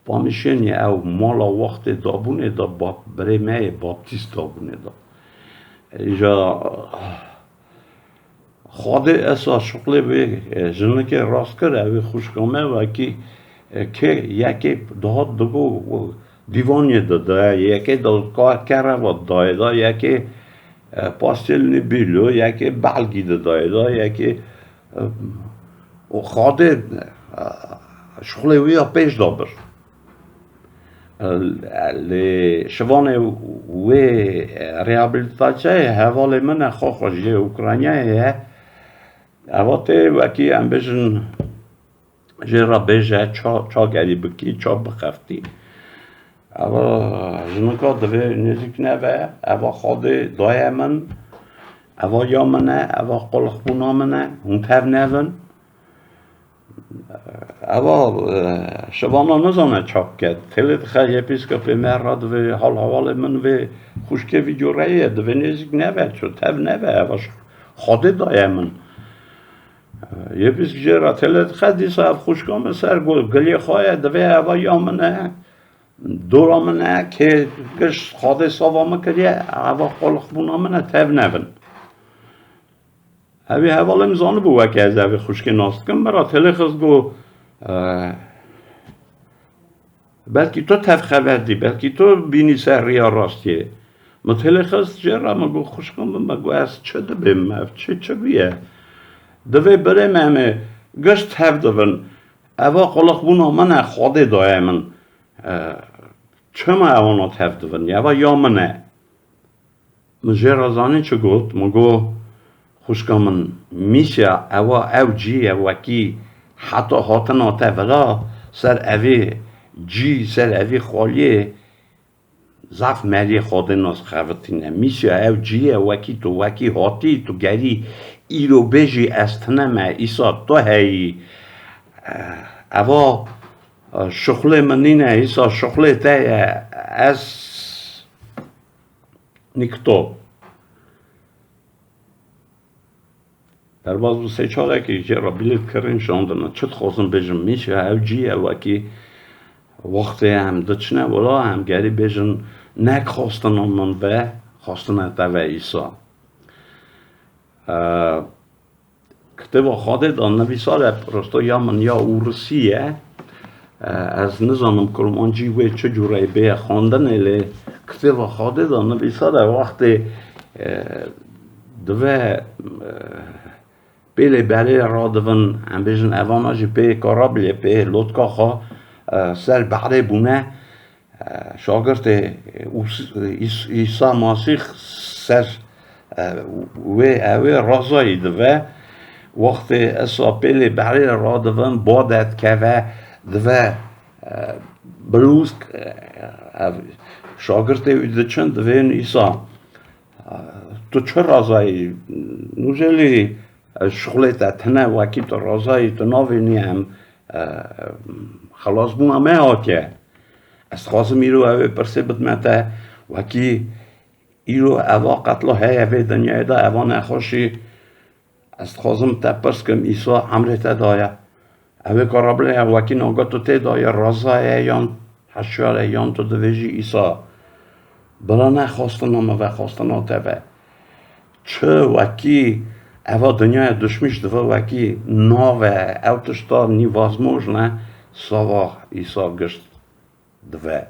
Pamîşênî ew mala wextê dabûnê de bap-, birê me yê baptîst dabûnê de. Îja Xwedê esa şuxlê vê, e, jinikê rast kir, ew ê xwişka me wekî, e, kê yekê dihat digo dîvanê de daye, yekê de ka-, kereva dayê de, yekê, e, pastelnî bîlo, yekê belgî de dayê de, yekê, e, û Xwedê, e, şuxlê wî ya pêş de bir. Lê şivanê wê rehabilitasyayê hevalê min e, xwe xwe ji Ukraynayê ye. Eva tê wekî em bêjin jê re bêje ça, ça gerî bikî, ça bixeftî. Eva jinika divê nêzîk neve, eva Xwedê daye min, eva ya min e, eva qulixbûna min e, hûn tev nevin. Eva, e, şivana nizane çap ket. Têlê dixe yepîskopê me re divê hal hevalê min vê xwişkê vî cureyê ye, divê nêzîk neve, ço tev neve, eva ş-, Xwedê daye min. E, yepîsk jê re têlê dixe, dîsa ev xwişka min ser got, gilê xwe ye, divê eva ya min e, dora min e, kê giş Xwedê sava min kiriye, eva qulixbûna min e, tev nevin. Evî hevalê min zanibû weke ez evî xwişkê nas dikim, min re têlê xist got, e, belkî tu tev xeber dî, belkî tu bînî ser riya rastiyê. Min têlê xist jê re, min got, xwişka min, min got, ez çi dibêm, ev çi, çi bûye? Divê birê me, em ê giş tev dibin. Eva qulixbûna min e, Xwedê daye min. E, çima ewana tev dibin? Eva ya min e. Min jê re zanî çi got? Min got, xwişka min, mîsya ewa ew cî ye wekî heta hatina te vila ser evê cî, ser evê xaliyê, zaf meriyê Xwedê nas xevitîne. Mîsya ew cî ye wekî tu wekî hatî, tu gerî îro bêjî ez tune me, îsa tu heyî. Eva, e, şuxlê min nîne, îsa şuxlê te ye. Ez Nîkto. Derbas bi sê çarekî jê re bilêv kirin şandine. Çi dixwazim bêjim, mîsya ew cî ye wekî wextê em diçine wila, em gerî bêjin, nek xwestina min ve, xwestina te ve îsa. E, Kitêba Xwedê de nivîsare, prosto ya min ya ûrisî ye. E, ez nizanim kurmancî wê çi cûreyê bêye xwendinê, lê kitêba Xwedê de nivîsare wextê, e, dive, e, pêlê berê radivin, em bêjin evana jî pê karabilê, pê lotka xwe, e, ser behrê bûne. Şagirtê Us-, Îs-, Îsa Masîx ser, e, wê, ewê razayî dive. Wextê esa pêlê behrê radivin, bade dikeve, dive, e, bilûsk, e, ev şagirtê wî diçin, divên Îsa, e, tu çi razayî? Nûjelî, e, şixulê te tune, wekî tu razayî, tu navênî em, e, xelasbûna me hatiye. Ez dixwazim îro ew ê pirsê bidime te, wekî îro eva qetla heye vê dinyayê de, eva nexweşî, ez dixwazim te pirs kim, Îsa emrê te daye? Ew ê karabilê ye, wekî naga tu tê de ye, raza ye yan heşyar e, yan tu divêjî Îsa, bila ne xwestina min ve, xwestina te ve. Çi wekî eva dinyaya duşmîş dive wekî nave, ew tişta nîvazmoj ne, sava Îsa gişt dive.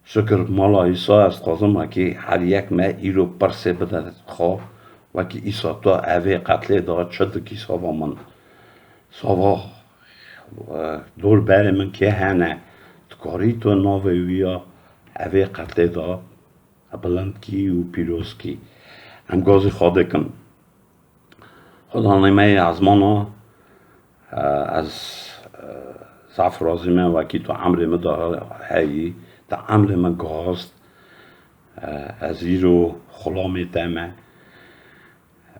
Şikir mala Îsa, ez dixwazim wekî her yek me îro pirsê bide xwe, wekî Îsa tu evê qetlê de çi dikî sava min? Sava, e, dor berê min kê hene? Dikarî tu navê wî ya evê qetlê de bilind kî û pîroz kî. Em gazî Xwedê kin. Xudanê me yê ezmana, e, ez, e, zaf razî me wekî tu emrê min de heyî, tu emrê min gihast. E, ez îro xulamê te me.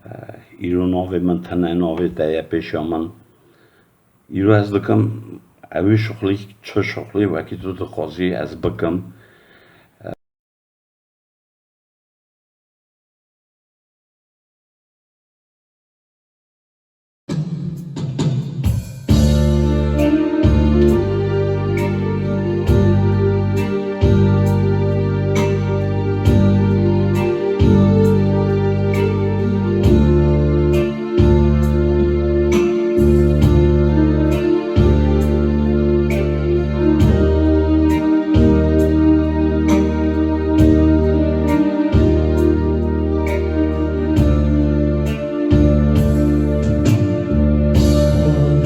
E, îro navê min tune, navê te ye pêşiya min. Îro ez dikim, ewî şuxlî, çi şuxlî wekî tu dixwazî ez bikim.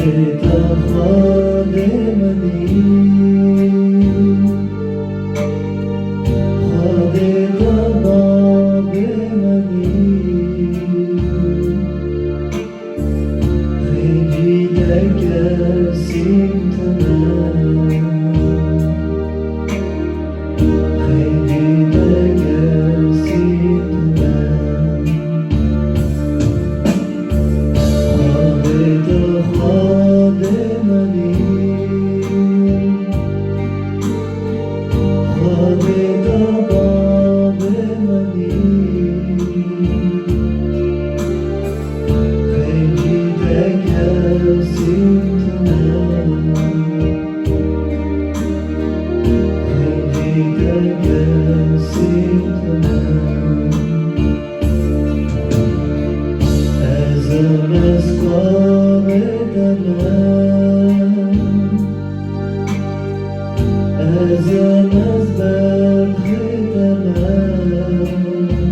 Xwedê te Xwedê min î, Xwedê te babê min î. Xêncî te kesî tune, xêncî te kesî tune. Xwedê te Xwedê min î. Xwedê te babê min î. Xêncî te kesî tune. Xêncî te kesî tune. Ez im, ez kavê te me. Ez im, ez berxê te me.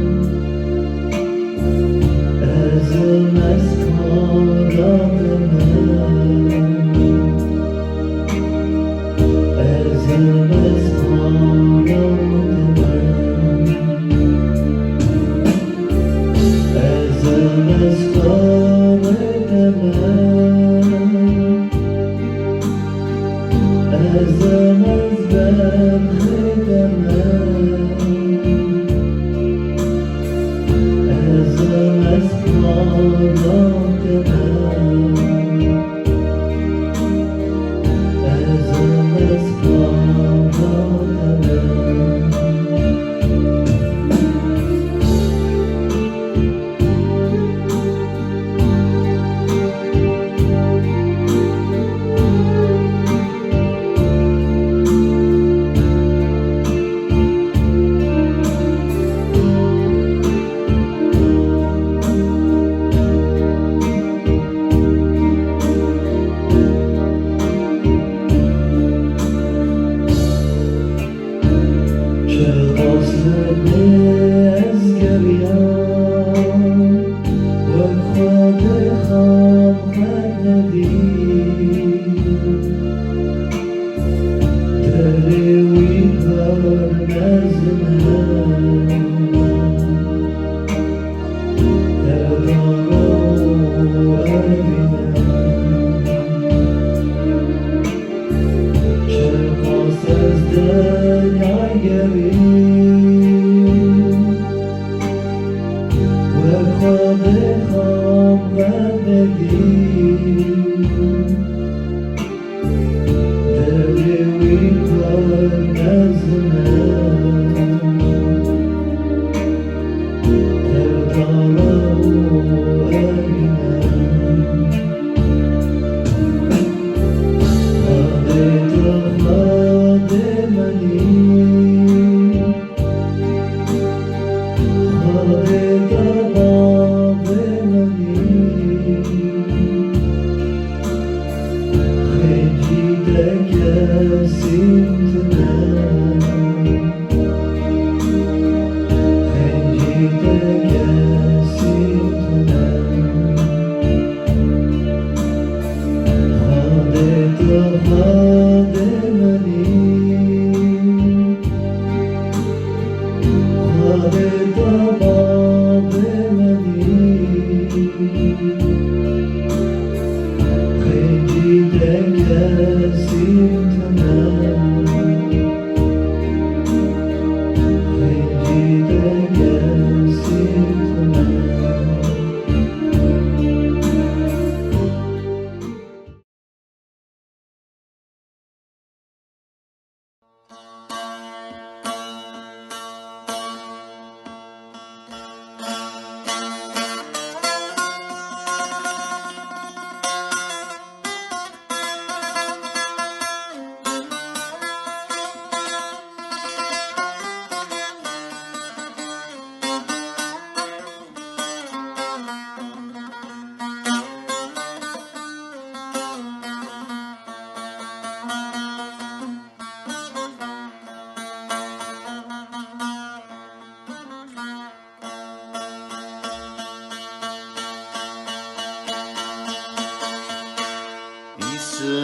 Îsa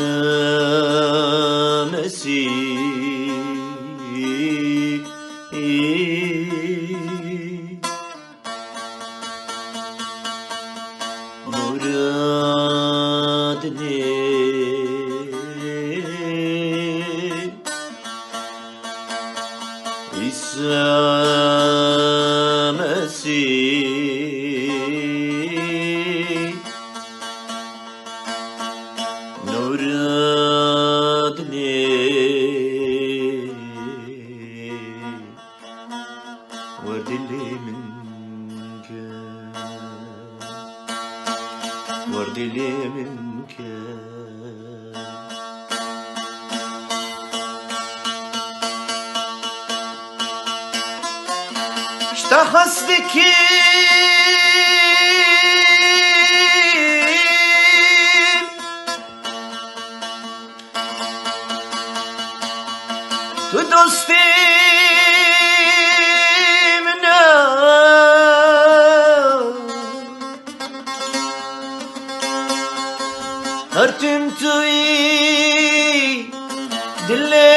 Mesîh, nûra dinê. Îsa Mesîh, nûra dinê. Wer dilê min ke, wer dilê min ke. Ji te hez dikim, tu dostê min e. Her tim tu yî dilê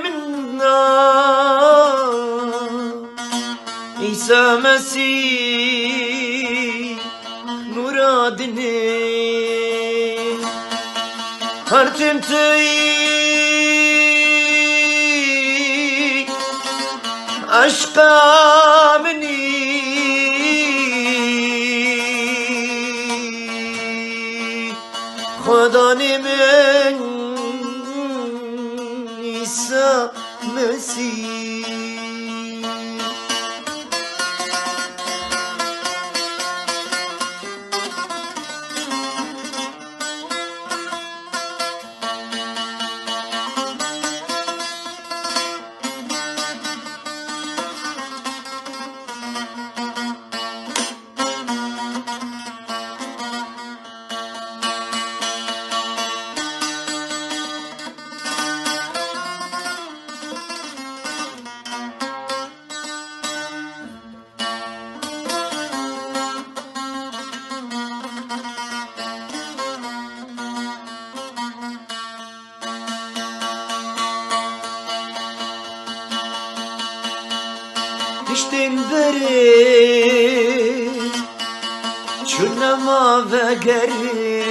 min a, Îsa Mesîh nûra dinê. Her tim tu yî eşqa min î. Xudanê min, Îsa Mesîh. Tiştên berê çû nema vegerin.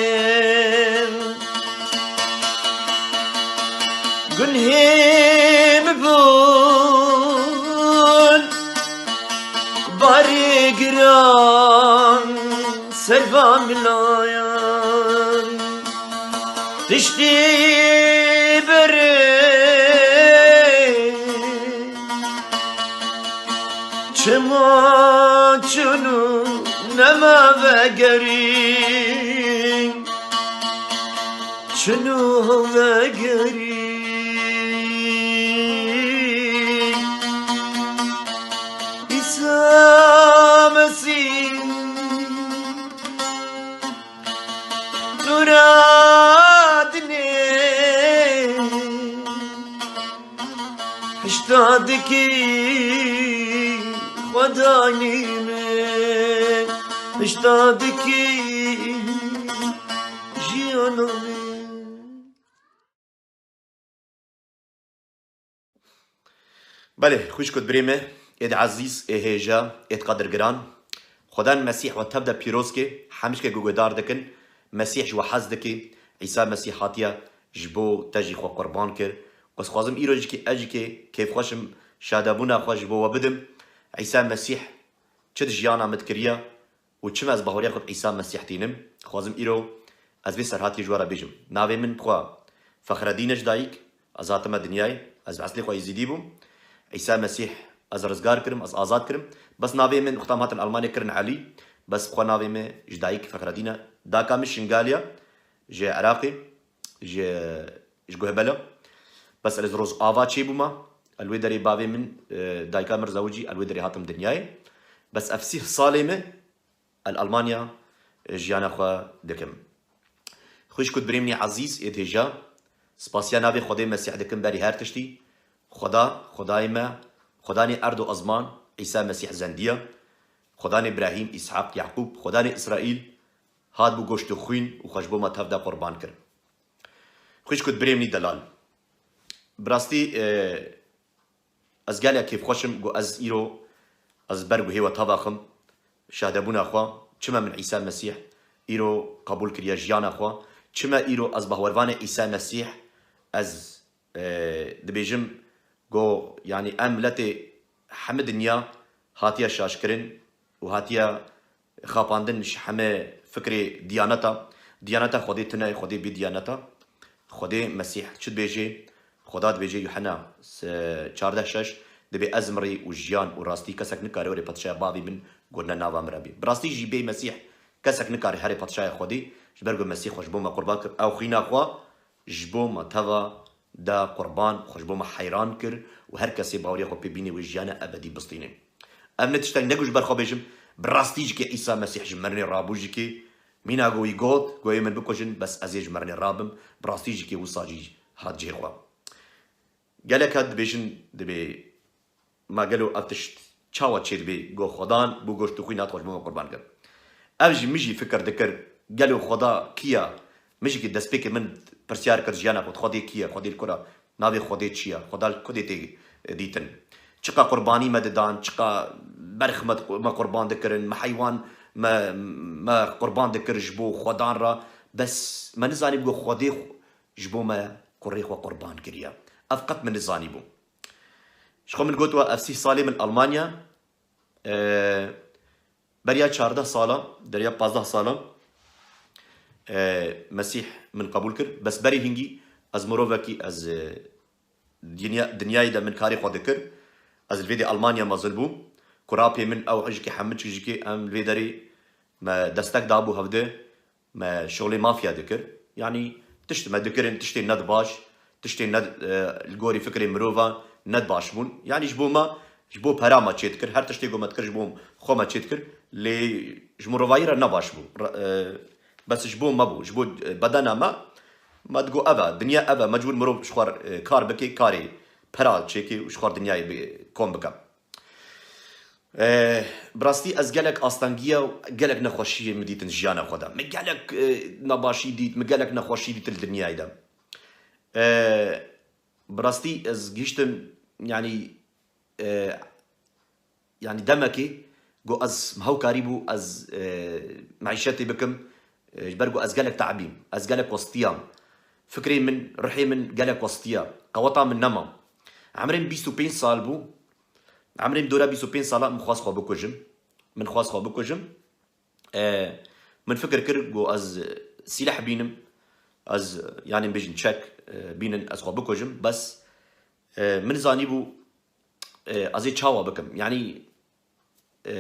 Gunhê min bûn barê giran ser van milayan. Tiştê berê çima Çinu nema vegerî, çinu vegerî. Îsa Mesîh nûra dinê. Hişta dikî xwedanî min, hişta dikî jiyana min. Belê, xwişk û birê me, êd ezîz, ê hêja, êd qedirgiran. Xwedan Mesîh we tev de pîroz ke, hemî ke guhedar dikin, Mesîh ji we hez dike, Îsa Mesîh hatiye ji bo te jî xwe qurban kir. Ez xwazim îro jî ke ez jî ke kêfxweş im, şadebûna xwe ji bo we bidim. Îsa Mesîh çi di jiyana min dikiriye û çima ez bahweriya xwe bi Îsa Mesîh tînim, xwazim îro ez vê serhatiyê ji we re bêjim. Navê min bi xwe Fexredîn e ji dayik, ez hatime dinyayê, ez bi eslê xwe Êzîdî bûm. Îsa Mesîh ez rizgar kirim, ez azad kirim. Bes navê min, wexta min hatin Almanya kirin Elî, bes bi xwe navê min ji dayik Fexredîn e. Daka min Şingalî ye, ji Iraqê, ji, ji Guhbela. Bes ez li Rojava çêbûma, el wê derê bavê min, e, dayika min zewicî, el wê derê hatim dinyayê. Bes ev sîh salê min, el Almanya, e, jiyana xwe dikim. Xwişk û birê min ê ezîz ê hêja, spasiya navê Xwedê Mesîh dikim berî her tiştî. Xweda, Xwedayê me, Xwedanê erd û ezman, Îsa Mesîh zendiya. Xwedanê Îbrahîm, Îshaq, Yaqûb, Xwedanê Îsraîl, hat bû goşt û xwîn û xwe ji bo me tev de qurban kir. Xwişk û birê min ê delal. Bi rastî, e, ez gelek kêfxweş im ku ez îro, ez ber guhê we tava xim, şahdebûna xwe, çima min Îsa Mesîh îro qebûl kiriye jiyana xwe, çima îro ez bahwervanê Îsa Mesîh, ez, e, dibêjim ku, yanî, em miletê hemî dinya hatiye şaşkirin û hatiye xapandin ji heme fikrê diyaneta. Diyaneta Xwedê tune ye, Xwedê bê diyaneta. Xwedê Mesîh çi dibêje? Xweda dibêje Yuhena se-, çardeh şeş, dibê ez mirî û jiyan û rastî, kesek nikare were padşaya bavê min ku ne nava min re bê. Bi rastî jî bê Mesîh kesek nikare here padşaya Xwedê, ji ber ku Mesîh xwe ji bo me qurban kir. Ew xwîna xwe ji bo me teva de qurban, xwe ji bo me heyran kir û her kesê baweriya xwe pê bîne wê jiyana ebedî bistîne. Ev ne tiştek ne ku ji ber xwe bêjim, bi rastî jî ke Îsa Mesîh ji mirinê rabû jî ke mîna ku wî got, ku ê min bikujin, bes ez ê ji mirinê rabim, bi rastî jî ke wisa jî hat cihê xwe. Gelek hat dibêjin, dibê Ma gelo ev tişt çawa çêdibê? Go Xwedan bû goşt û xwîn hat xwe ji bo me qurban kir. Ev jî min jî fikir dikir, gelo Xweda kî ye? Min jî ki destpêkê min pirsyar kir jiyana xwe, Xwedê kî ye? Xwedê li kura? Navê Xwedê çi ye? Xweda li kudê tê dîtin? Çiqa qurbanî me didan, çiqa berx me, me qurban dikirin, me heywan me, me qurban dikir ji bo Xwedan re. Bes me nizanî go Xwedê xwe ji bo me kurê xwe qurban kiriye. Ev qet min nizanî bû. Ji xwe min got we, ev sîh salê min Almanya, e, beriya çardeh sala, beriya pazdeh sala, e, Mesîh min qebûl kir. Bes berî hingî ez mirovekî, ez, e, dinya-, dinyayê de min karê xwe dikir. Ez li vê de Almanya mezin bûm. Kurapê min ew hijikê hemû çijikê em li vê derê me destek dabû hevde. Me şolê mafya dikir. Yanî tişt me dikirin, tiştê ned baş, tiştê ned, e, li gorî fikrê mirovan ned baş bûn. Yanî ji bo me, ji bo pera me çê dikir. Her tiştê ku me dikir ji bo xwe me çê dikir. Lê ji mirovayî re ne baş bû. Re-, e, bes ji bo me bû, ji bo, e, bedena me. Me digo ev e, dinya ev e, mecbûr mirov ji xwe, e, kar bike, karê pera çêke û ji xwe dinyayê bi-, kom bike. Eh, bi rastî ez gelek astengiya û gelek nexweşiyê min dîtin jiyana xwe de. Min gelek, eh, nebaşî dît, min gelek nexweşî dît li dinyayê de. Eh, bi rastî ez gihiştim, yanî, eh, yanî demekê ku ez, min hew karîbû ez, eh, meîşetê bikim, eh, ji ber ku ez gelek teibîm, ez gelek westiyam. Fikrê min, ruhê min gelek westiya. Qeweta min nema. Emrê min bîst û pênc sal bû. Emrê min dora bîst û pênc sala min xwest xwe bikujim. Min xwest xwe bikujim. E, min fikir kir ku ez sîleh bînim. Ez, yanî bêjin çek, e, bînin ez xwe bikujim. Bes, e, min zanîbû, e, ez ê çawa bikim. Yanî e,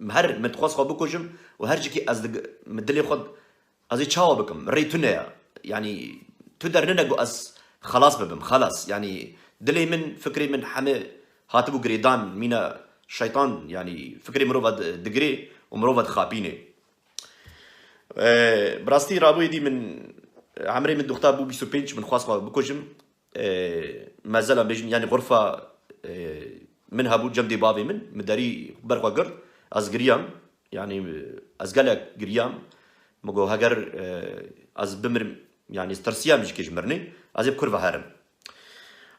her min dixwest xwe bikujim û her cikî ez dig-, min dilê xwe, ez ê çawa bikim? Rê tune ye. Yanî tu dernine ku ez xelas bibim, xelas. Yanî dilê min, fikrê min heme hatibû girêdan, mîna şeytan, yanî fikrê mirova di-, digirê û mirova dixapînê. E, bi rastî rabûyê dî min, emrê min duxta bû bîst û pênc, min xwest xwe bikujim. E, mezela bêjin, yanî xurfa, e, min hebû cem dê bavê min, min derî ber xwe girt, ez giriyam, yanî, e, ez gelek giriyam, min got, heger, e, ez bimirim, yanî ez tirsiyam jî kê ji mirinê, ez ê bi kur ve herim.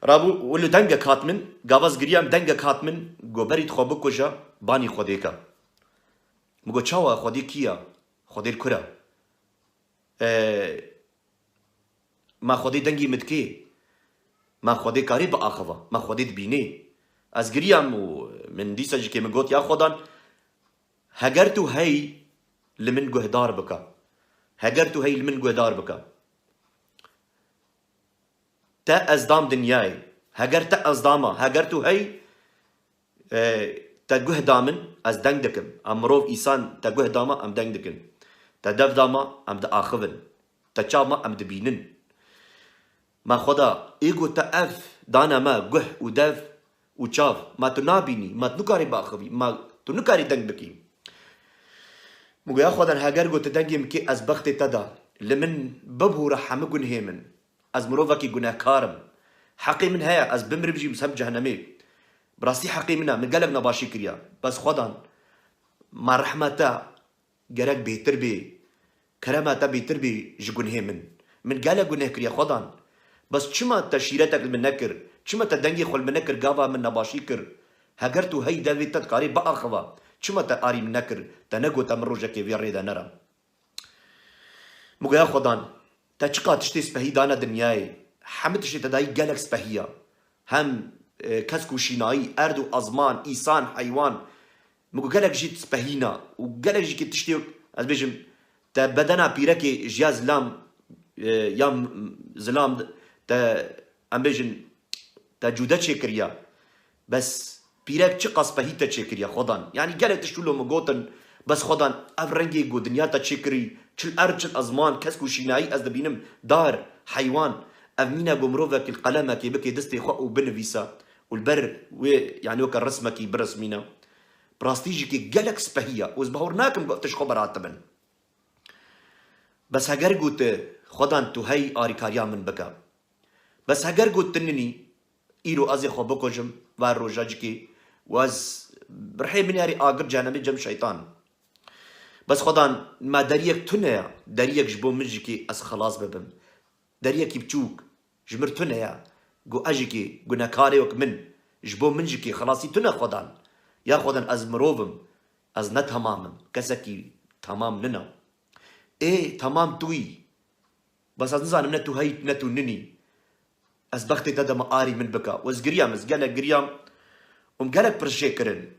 Rabû, wilo dengek hat min, gava ez giriyam, dengek hat min, got, berî tu xwe bikuja, banî Xwedê ke. Min got, çawa, Xwedê kî ya? Xwedê li kur e? E, Ma Xwedê dengê min dikê? Ma Xwedê karê biaxiva? Ma Xwedê dibînê? Ez giriyam û min dîsa jî kê min got, ya Xwedan, heger tu hey li min guhdar bike. Heger tu hey li min guhdar bike. Te ez dam dinyayê. Heger te ez dama, heger tu hey, e, te guh da min, ez deng dikim. Em mirov, îsan, te guh dama, em deng dikin. Te dev dama, em diaxivin. Te çav ma, em dibînin. Ma Xweda, ê ku te ev dane me, guh û dev û çav, ma tu nabînî, ma tu nikarî biaxivî, ma tu nikarî deng bikî. Min got, ya Xwedan, heger got tu dengê min kê, ez bextê te da. Li min bibûre hemû gunhê min. Ez mirovekî gunehkar im. Heqê min heye, ez bimirim jî, em cehenemê. Bi rastî heqê min e, min gelek nebaşî kiriye. Bes Xwedan, ma rehma te gerek bêtir bê, kerema te bêtir bê ji gunhê min. Min gelek guneh kiriye, Xwedan. Bes çima te şîretek li min nekir? Çima te dengê xwe li min nekir, gava min nebaşî kir? Heger tu hey devê te dikarê biaxiva, çima te arî min nekir? Te negot te min rojekê vê rê de nere? Min got, ya Xwedan, te çiqa tiştê spehî dane dinyayê? Hemî tiştê te dayî gelek spehî ya. Hem, e, kesk û şînayî, erd û ezman, îsan, heywan. Min got, gelek jî spehî ne. Û gelek jî kê tiştê, ez bêjim, te bedena pîrekê ji ya zilam, e, ya m-, zilam, te, em bêjin, te cûde çêkiriye. Bes pîrek çiqas spehî te çêkiriye, Xwedan. Yanî gelek tişt wilo min gotin, bes Xwedan, ev rengê ku dinya te çêkirî, çil erd, çil ezman, kesk û şînayî ez dibînim, dar, heywan, ev mîne ku mirovek li qelemekê bike destê xwe û binivîse û li ber wê, yanî weke rismekî birismîne. Bi rastî jî kê gelek spehî ye û ez bahor nakim ku ev tişt xwe beratibin. Bes heger got, Xwedan, tu hey arîkariya min bike. Bes heger got tu ninî, îro ez ê xwe bikujim, va roja cikê, û ez bi rihê min yarî agir cehenemê cem şeytan. Bes Xwedan, ma deriyek tune ye, deriyek ji bo min jikê ez xelas bibim. Deriyekî biçûk, ji mir tune ye. Got ez jikê, gunekarê wek min, ji bo min jikê, xelasî tune Xwedan. Ya Xwedan, ez mirov im, ez ne temam im, kesekî temam nina. Ê, temam tu yî. Bes ez nizanim ne tu hey, ne tu ninî. Ez bextê te dema arî min bika. Û ez giriyam, ez gelek giriyam. Û min gelek pirs jê kirin.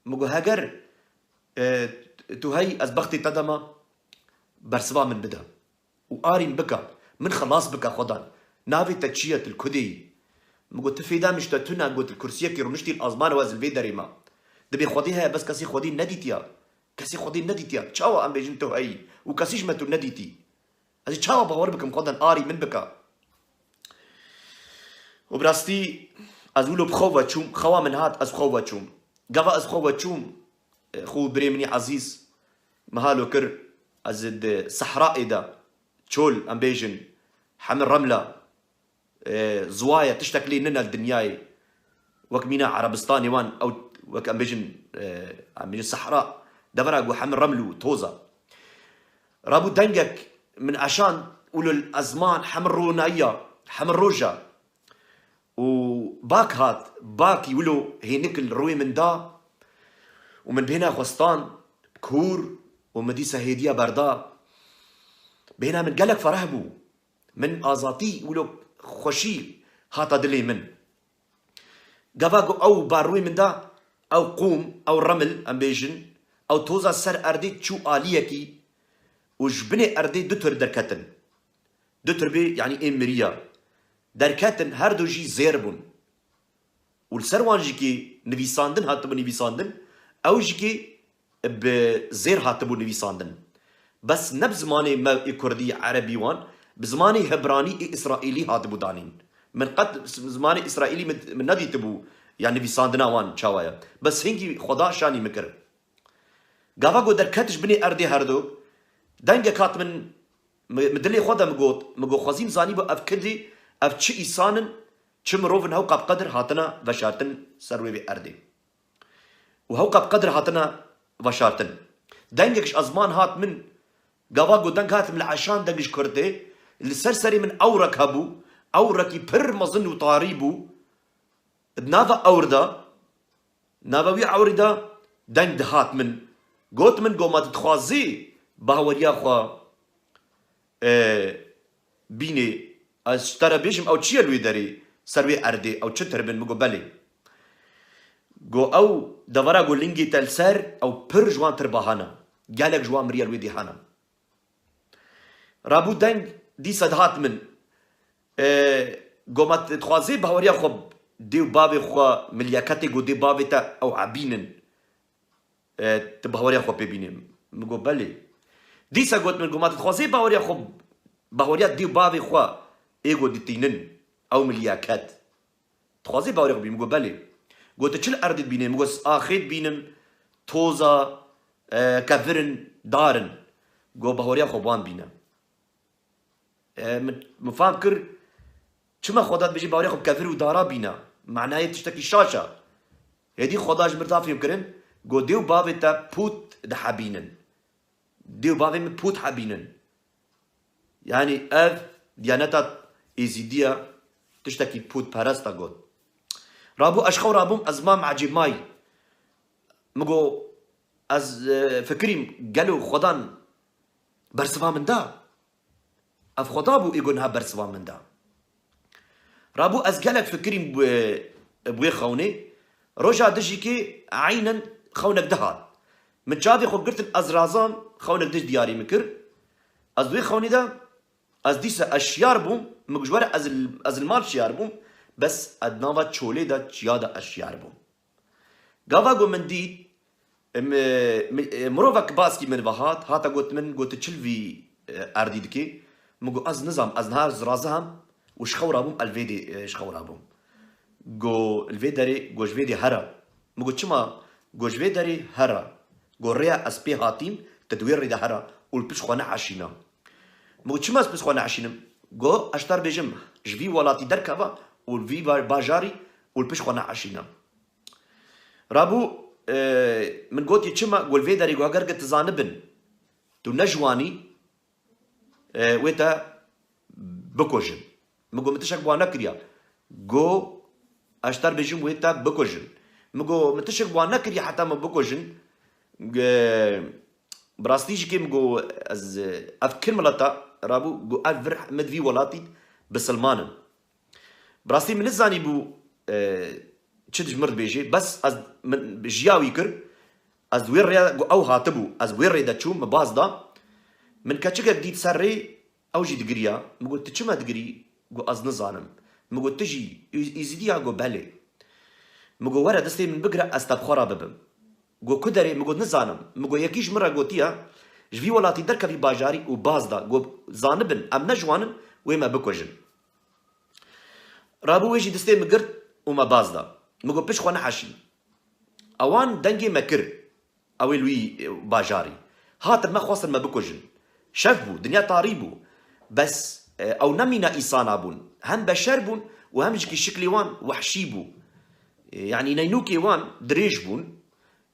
Min got, heger, e, tu hey, ez bextê te dema bersiva min bide. Û arî min bika. Min xelas bika Xwedan. Navê te çi ye, tu li ku de yî? Min got, tu fêda min ji te tune, got, li kursiyekê rûniştî li azman û ez li vê derê me. Dibê Xwedê heye, bes kesî Xwedê nedîtiya. Kesî Xwedê nedîtiya. Çawa em bêjin tu heyî û kesî ji me tu nedîtî? Ez ê çawa bawer bikim Xwedan arî min bika? Û bi rastî ez wilo bi xew ve çûm, xewa min hat, ez xew ve çûm. Gava ez xew ve çûm, e, xwe û birê min î ezîz min halo kir, ez di sehraê de, çol, em bêjin, hemî remla, e, ziwaye, tiştek lê nine li dinyayê. Wek mîna Erebistanê wan, ew wek em bêjin, e, em bêjin sehra, devera ku hemî reml û toz e. Rabû dengek min eşand, wilo li ezman hemî ronayiya, hemî roja. Û bak hat, bakî wilo hênik li rûyê min da û min bêhna xwe stand, kûr, û min dîsa hêdiya berda. Bêhna min gelek fereh bû. Min azatî wilo xweşî hata dilê min. Gava ku ew bar rûyê min da, ew qûm, ew remil, em bêjin, ew toza ser erdê çû aliyekî û ji binê erdê du tur derketin. Du tur bê, yanî ê miriya. Derketin, her du jî zêr bûn. Û li ser wan jî kê nivîsandin hatibû nivîsandin, Ew jî kê bi zêr hatibû nivîsandin. Bes ne bi zimanê me ê kurdî, erebî wan, bi zimanê hebranî ê îsraîlî hatibû danîn. Min qet zimanê îsraîlî min, min nedîtibû ya nivîsandina wan çawa ye. Bes hingî Xweda şanî min kir. Gava ku derket ji binê erdê herdo, dengek hat min, mi, mi dilê xwe de mi got, mi got, xwezîm zanîbû ev kidî, ev çi îsan in, çi mirov in, hewqa bi qedir hatina veşartin ser wê vê erdê. Û hewqa bi qedir hatina veşartin. Dengek ji ezman hat min, gava ku deng hat min li eşan deng ji kurtê, li ser serê min ewrek hebû, ewrekî pir mezin û tarî bû. Di nava ewr de, nava wî ewrî de deng dihat min. Got min, go ma tu dixwazî bahweriya xwe, e, bînê, ez ji te re bêjim, ew çi ye li wê derê, ser wê erdê, ew çi tir bin? Min got, belê. Go ew devera go lingê te li ser, ew pir ji wan tirba hene. Gelek ji wan miriye li wê dê hene. Rabû deng dîsa dihat min. E, go ma tu dixwazî bahweriya xwe dê û bavê xwe, milyaketê go dê bavê te ew ebînin. E, tu bahweriya xwe pê bînî. Min got, belê. Dîsa got min, go ma tu dixwazî bahweriya xwe, bahweriya dê û bavê xwe ê go ditînin, ew milyaket. Dixwazî bahweriya xwe bînî? Min got, belê. Got, tu çi li erdê dibînî? Min got, axê dibînim, toza, e, kevir in, dar in. Got, bahweriya xwe bi wan bîne. E, min, min fam kir, çima Xweda dibêje bahweriya xwe bi kevir û dara bîne? Manayê tiştekî şaş e. Hêdî Xweda ji min re fêm kirin, got, dê û bavê te pût dihebînin. Dê û bavê min pût hebînin. Yanî ev diyaneta êzîdiya tiştekî pûtperest e got. Rabû ez ji xew rabûm, ez mam ecêbmayî. Min got, ez, e, fikirîm, gelo Xwedan bersiva min da? Ev Xweda bû ê got niha bersiva min da. Rabû ez gelek fikirîm bi, bi wê xewnê. Roja dijîkê eynen xewnek dihat. Min çavê xwe girtin, ez razan, xewnek dij diyarî min kir. Ez di wê xewnê de, ez dîsa ez şiyar bûm, min got ji we re ez, ez li mal şiyar bûm, bes ez nava çolê de, çiya de ez şiyar bûm. Gava ku min dît, mi-, mi-, mirovek baskî min ve hat, hate got min, got, tu çi li vî, e, erdî dikî? Min got, ez nizam, ez niha ji raze hem û ji xew rabûm, ez li vê dê, e, ji xew rabûm. Go, li vê derê, go, ji vê dê here. Min got, çima? Go, ji vê derê here. Go, rêya ez pê hatîm, tu di wê rê de here û li pişt xwe neeşîne. Min got, çima ez pişt xwe neeşînim? Go, ez ji te re bêjim, ji vî welatî derkeve û li vî ba-, bajarî û li pişt xwe neeşîne. Rabû, e, min gotiye, çima? Go, li vê derê, go, heger tu zanibin, tu ne ji wan î, e, wê te bikujin. Min got, min tiştek bi wan nekiriya. Go, ez ji te re bêjim, wê te bikujin. Min got, min tiştek bi wan nekiriya heta min bikujin. E, bi rastî jî kê min got, ez, e, ev kir mileta, rabû, got, ev vir min di vî welatî bisilman in. Bi rastî min nizanîbû, e, çi ji min re dibêje. Bes ez, min jiya wî kir. Ez di wê rêya ku ew hatibû, ez bi wê rê de çûm, min baz da. Min keçikek dît ser rê, ew jî digiriya. Min got, tu çima digirî? Got, ez nizanim. Min got, tu jî Î-, Îzîdî ya? Got, belê. Min got, were destê min bigire, ez te bi xwe re bibim. Got, ku derê? Min got, nizanim. Min got, yekî ji min re gotiye, ji vî welatî derkevî bajarî û baz da. Got, zanibin, em ne ji wan in, wê me bikujin. Rabû wê jî destê min girt û me baz da. Min got, pişt xwe neheşî. Ewan dengê me kir. Ew ê li wî, e, bajarî. Hatin me xwestin me bikujin. Şev bû, dinya tarî bû. Bes, e, ew ne mîna îsana bûn. Hem beşer bûn û hem jî kî şiklê wan wehşî bû. E, yanî neynûkê wan dirêj bûn.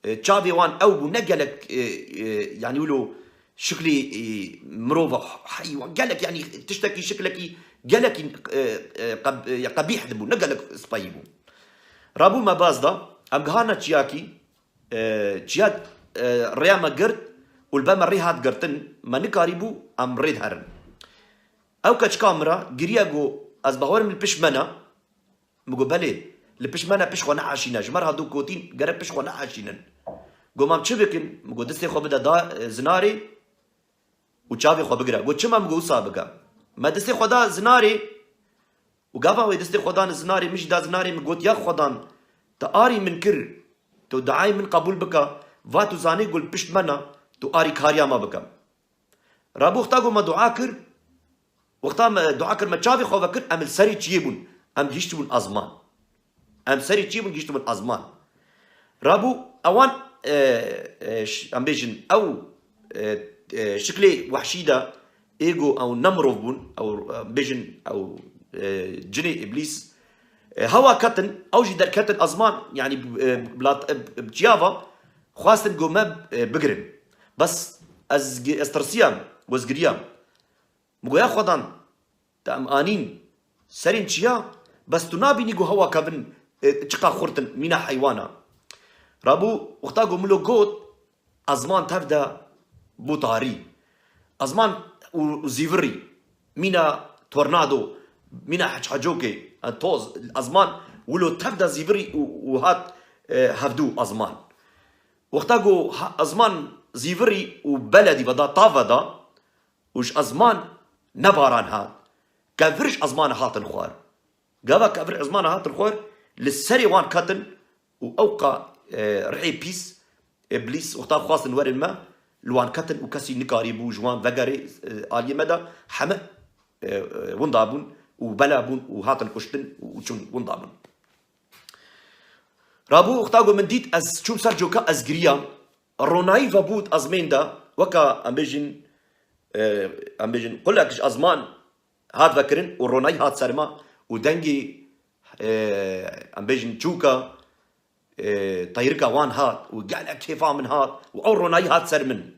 E, çavê wan ew bû, ne gelek, e, e, yanî wilo şiklî, e, mirova heywan, gelek, yanî tiştekî, şiklekî gelekî, e, e, qeb-, e, qebîh dibû, ne gelek spayî bû. Rabû me baz da, em gihana çiyakî, e, çiya, e, rêya me girt û li ber me rê hat girtin, me nikarîbû em rê diherin. Ew keçika min re giriya, got, ez bawerim li pişt me ne. Min got, belê, li pişt me ne, pişt xwe neheşîne. Ji me re hat got gotîn, gere pişt xwe neheşînin. Got, mam çi bikin? Min got, destê xwe bide da, e, zinarê û çavê xwe bigire. Got, çima? Min got, wisa bike. Me destê xwe da zinarê û gava wê destê xwe dan zinarê, min jî da zinarê, min got, ya Xwedan, te arî min kir, Tu duayê min qebûl bike. Va tu zanî ku li pişt me ne, tu arîkariya me bike. Rabû wexta ku me dua kir, wexta me dua kir, me çavê xwe vekir, em li serê çiyê bûn. Em gihîştibûn ezman. Em serê çiyê bûn, gihîştibûn ezman. Rabû ewan, e, e, ş-, em bêjin, ew, e, e, şiklê wehşî de, ê ku ew ne mirov bûn, ew, e, bêjin, ew, e, cinê îblîs, e, hewa ketin, ew jî derketin ezman, yanî, e, bila, e, çiya ve xwestin ku me, e, bigirin. Bes ez gi-, ez tirsiyam, ez giriyam. Min got, ya Xwedan, te em anîn serên çiya, bes tu nabînî ku hewa kevin, e, çiqa xurt in, mîna heywana. Rabû wexta ku min lo got, ezman tev de bû tarî. Ezman û, û zîvirî, mîna tornado, mîna hechecokê, e, toz, ezman wilo tev de zîvirî û, û hat, e, hevdû ezman. Wexta ku ha-, ezman zîvirî û beledî veda, tav veda, û ji ezman ne baran hat. Kevir ji ezman hatin xwar. Gava kevir ezman hatin xwar, li serê wan ketin û ewqa, e, rihê pîs, îblîs, wexta xwestin werin me, li wan ketin û kesî nikarîbû ji wan vegerê, e, aliyê me de heme, e, e, winda bûn û bela bûn û hatin kuştin û çûn winda bûn. Rabû wexta ku min dît, ez çûm ser coka, ez giriyam. Ronayî vebû di ezmên de, weka em bêjin, e, em bêjin, qulek ji ezman hat vekirin û ronayî hat ser me û dengê, e, em bêjin, çûka, e, teyrika wan hat û gelek kêfa min hat û ew ronayî hat ser min.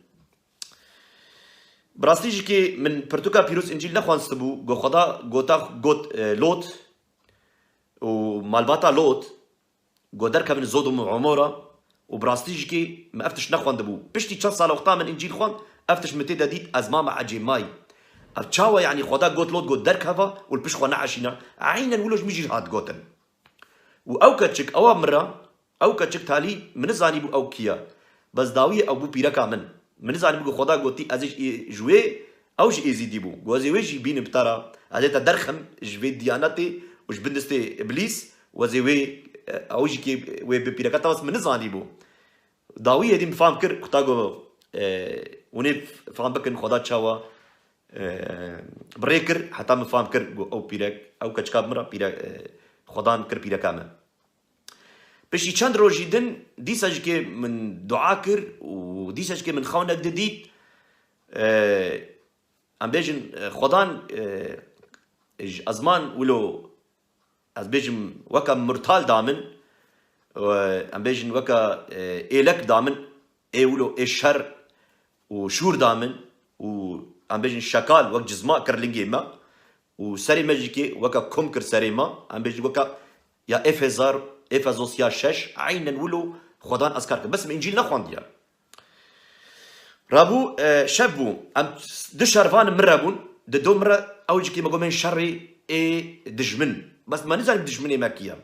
Bi rastî jî kê min pirtûka pîroz Încîl nexwendistibû, got Xweda gota, got, e, Lot û malbata Lot, got derkevin Sodom û Omora û bi rastî jî kê min ev tişt nexwendibû. Piştî çend sala wexta min Încîl xwend, ev tişt min tê de dît, ez mame ecêmayî. Ev çawa, yanî Xweda got Lot, got derkeva û li pişt xwe neeşîne. Eynen wilo ji min jî hat gotin. Û ew keçik, ewa min re, ew keçik talî min nizanîbû ew kî ye. Bes dawiyê ew bû pîreka min. Min nizanîbû ku Xweda gotî, ez ê ji wê, ew jî êzîdî bû. Got ez ê wê jî bînim bi te re. Ez ê te derxim ji vê diyanetê û ji bin destê îblîs û ez ê wê, ew jî kê wê bi pîreka te, bes min nizanîbû. Dawiyê dî min fam kir, kuta got, e, hûn ê fam bikin Xweda çawa, e, bi rê kir, heta min fam kir, got ew pîrek, ew keçika min re pîre-, e, Xwedan kir pîreka min. Piştî çend rojî din, dîsa jî kê min dua kir û dîsa jî kê min xewnek didît, e, em bêjin, e, Xwedan, e, ji ezman wilo, ez bêjim, weke murtal da min, e, em bêjin, weke, e, êlek da min, ê wilo, ê şer û şûr da min û, em bêjin, şekal wek cizma kir lingê me û serê me jî kê weke kom kir serê me, em bêjin, weke ya Efezar, Efezos ya şeş, eynen wilo Xwedan ez kar kir. Bes min Încîl nexwendiye. Rabû, e, şev bû. Em du şervan min re bûn. Di do min re ew jî kê me got, bên şerê ê dijmin. Bes me nizanî dijminê me kî ye.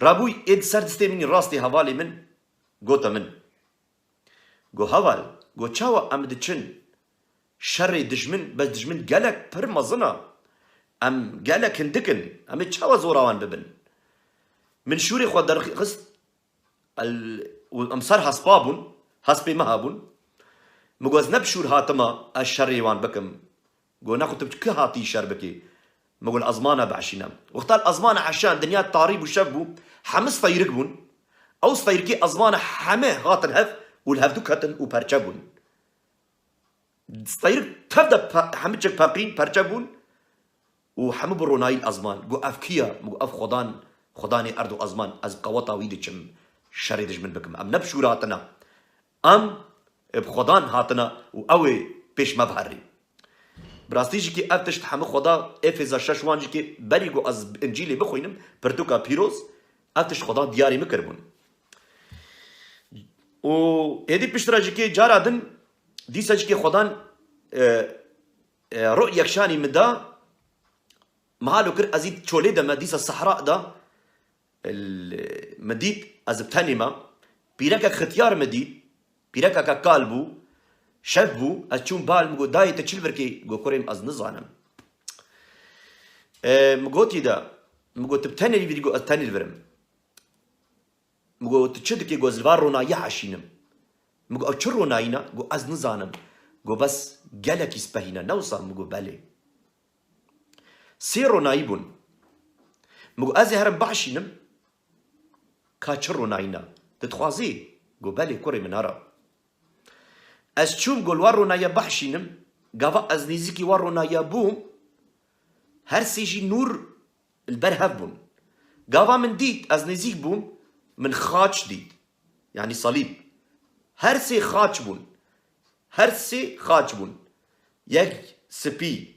Rabû ê di ser distê min î rastê hevalê min gote min. Got, heval, got, çawa em diçin şerê dijmin, bes dijmin gelek pir mezin e. Em gelek hindik in. Em ê çawa zora wan bibin? Min şûrê xwe derxist, el-, û em ser hespa bûn, hespê me hebûn. Min got, ez ne bi şûr hatime ez şerê wan bikim. Got, nexwe tu bi çi hatî şer bikî? Min got, li ezmana bihşîne. Wexta li ezmana hişan, dinya tarî bû, şev bû, hemî steyrik bûn. Ew steyrikê ezmana heme hatin hev û li hevdû ketin û perçe bûn. Steyrik tev de pe-, hemî çik peqîn, perçe bûn û hemî bi ronayî li ezman. Got, ev kî ye? Min got, ev Xwedan, Xwedanê erd û ezman, ez bi qeweta wî diçim şerê dijmin bikim. Em ne bi şûr hatine. Em bi Xwedan hatine û ew ê pêş me biherî. Bi rastî jî kê ev tişt hemî Xweda, Efeza şeş wan jî kê berî ku ez Încîlê bixwînim, pirtûka pîroz, ev tişt Xweda diyarî min kiribûn. Û êdî piştre jî kê cara din, dîsa jî kê Xwedan, e, e, ro yekşanî min da, min halo kir, ez î çolê de me, dîsa sehra da, L-, min dît, ez bi tenê me. Pîrekek xitiyar min dît. Pîrekeke kal bû. Şev bû. Ez çûm bal, min got, dayê, te çi li vir kê? Got, kurê min, ez nizanim. E, min gotî de, min got, tu bi tenê li vir î? Got, ez tenê li vir im. Min got, tu çi dikê? Got, ez li van ronayiya heşînim. Min got, ew çi ronayî ne? Got, ez nizanim. Got, bes gelekî spehî ne. Ne wisa? Min got, belê. Sê ronayî bûn. Min got, ez ê herim bihşînim. Ka çi ronayî ne? Tu dixwazî? Got, belê kurê min, here. Ez çûm, got, li wan ronayiya bihşînim. Gava ez nêzîkî wan ronayiya bûm, her sê jî nûr li ber hev bûn. Gava min dît, ez nêzîk bûm, min xaç dît. Yanî salîb. Her sê xaç bûn. Her sê xaç bûn. Yek spî,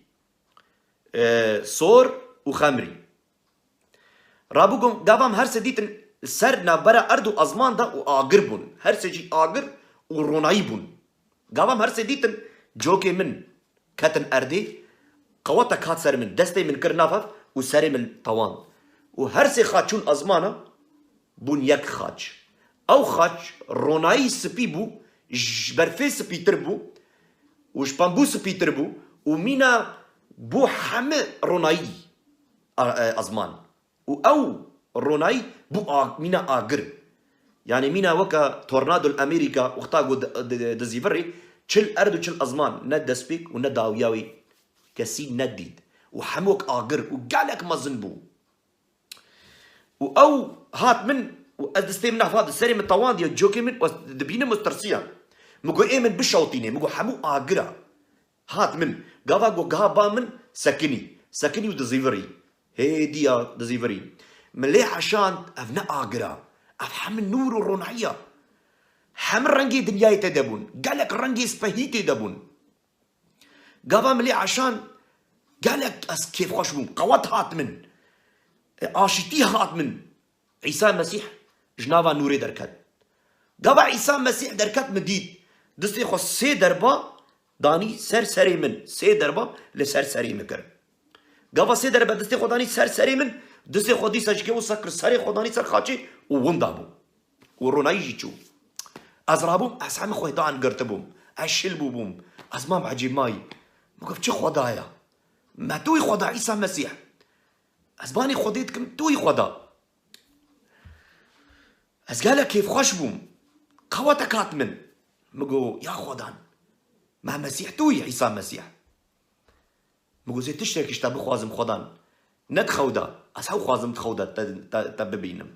e, sor û xemrî. Rabû got, gava min her sê dîtin li ser navbera erd û ezman de û agir bûn. Her sê jî agir û ronayî bûn. Gava min her sê dîtin, cokê min ketin erdê, qewetek hat ser min, destê min kir nav hev û serê min tewand. Û her sê xaç çûn ezmana, bûn yek xaç. Ew xaç ronayî spî bû, ji berfê spîtir bû û ji pembû spîtir bû û mîna bû heme ronayî a-, e, ezman. Û ew ronayî bû a-, mîna agir. Yanî mîna weke tornado li Amerîka wexta ku di-, di-, dizîvirî, çil erd û çil ezman ne destpêk û ne dawiya wî kesî nedît. Û hemû wek agir û gelek mezin bû. Û ew hat min û ez destê min nav hat, serê min tewandiye, cokê min, ez dibînim, ez tirsiya. Min got, ê min bişewtînê, min got, hemû agir e. Hat min, gava got, giha ba min sekinî. Sekinî û dizîvirî. Hêdî ya dizîvirî. Min lê heşand, ev ne agir e. Ev hemû nûr û ronahî ye. Hemû rengê dinyayê tê de bûn. Gelek rengê spehî tê de bûn. Gava min lê eşan, gelek ez kêfxweş bûm. Qewet hat min. E, aşîtî hat min. Îsa Mesîh ji nava nûrê derket. Gava Îsa Mesîh derket, min dît. Distê xwe sê derba danî ser serê min. Sê derba li ser serê min kir. Gava sê derba distê xwe danî ser serê min, distê xwe dîsa ji kê wisa kir, serê xwe danî ser xaçê û winda bû. û ronayî jî çû. Ez rabûm, ez hemî xwe dan girtibûm. Ez şil bûbûm. Ez mam ecêb mayî. Min got, çi Xweda ye? Me tu yî Xweda, Îsa Mesîh. Ez banî Xwedê dikim, tu yî Xweda. Ez gelek kêfxweş bûm. Qewetek hat min. Min got, ya Xwedan. Me Mesîh tu yî, Îsa Mesîh. Min got, zê tiştekî ji te bixwazim Xwedan. Ne di xew de. Ez hew xwazim di xew de te, te, te bibînim.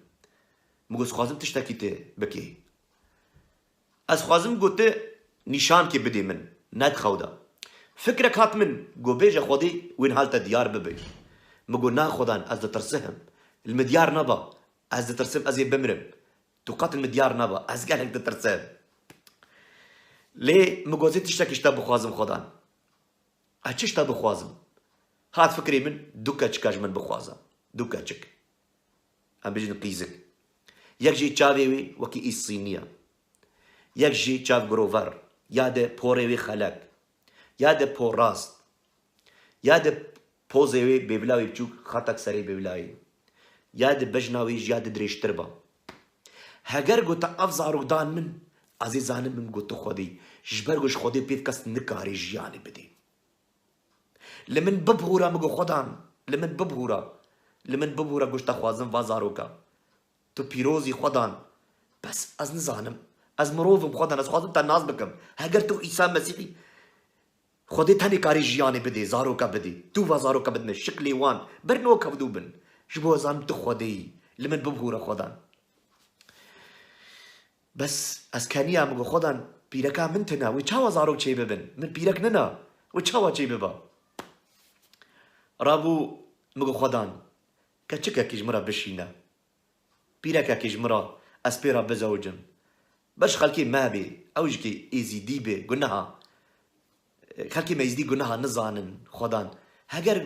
Min got, dixwazim tiştekî tu bikî. Ez xwazim, got, tu nîşankê bidê min. Ne di xew de. Fikrek hat min, got, bêje Xwedê wê niha li te diyar bibe. Min got, na Xwedan, ez ditirsihim. Li min diyar neba. Ez ditirsim, ez ê bimrim. Tu qet li min diyar neba. Ez gelek ditirsim. Lê min got, zê tiştekî ji te bixwazim Xwedan. Ez çi ji te bixwazim? Hat fikrê min, du keçika ji min bixwaze. Du keçik. Em bijin qîzik. Yek jî çavê wê wekî îsîniya. Yek jî çav girover. Ya de porê wê xelek. Ya de por rast. Ya de pozê wê bêvila wê biçûk, xetek serê bêvilayê. Ya de bejna wê ji ya de dirêjtir ba. Heger got te ev zarok dan min, ez ê zanim min got tu Xwedê. Ji ber ku ji Xwedê pêv kes nikare jiyanê bidê. Li min bibûra, min got Xwedan, li min bibûra. Li min bibûra, got te xwazim va zaroka. Tu pîrozî Xwedan. Bes ez nizanim. Ez mirov im Xwedan, ez xwazim te nas bikim. Heger tu Îsa Mesîhî, Xwedê tenê karê jiyanê bidê, zaroka bidê. Tu va zaroka bidine, şiklê wan, ber no kevdû bin. Ji bo ez zanim tu Xwedê yî. Li min bibûre Xwedan. Bes ez keniya, min got, Xwedan, pîreka min tune, wê çawa zarok çêbibin? Min pîrek nina, wê çawa çêbiba? Rabû, min got, Xwedan, keçikekî ji min re bişîne. Pîrekekî ji min re, ez pê re bizewicim. Ber ji xelkê me bê, ew jikê êzîdî bê, guneha. Xelkê me êzdî guneha nizanin, Xwedan. Heger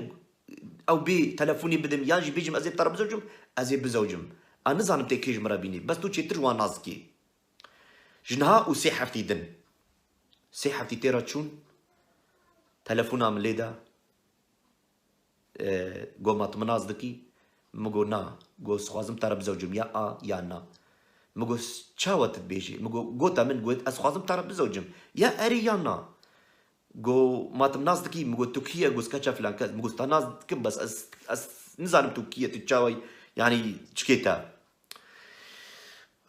ew bê telefonê bidim, yan jî bêjim, ez ê bi te re bizewicim, ez ê bizewicim. Ez nizanim tê kê ji min re bînî. Bes tu çêtir ji wan nas dikî. Ji niha û sê heftî din. Sê heftî tê re çûn, telefona min lê de. E, got, ma tu min nas dikî? Min got, na. Got, ez xwazim te re bizewicim, ya a, ya na. Min got, çawa tu dibêjî? Min got, gota min got, ez xwazim te re bizewicim. Ya erê ya na. Got, ma tu min nas dikî? Min got, tu kî ye? Got, ez keça filan kes. Min got, te nas dikim, bes ez, ez nizanim tu kî ye, tu çawa yî, yanî çikê te.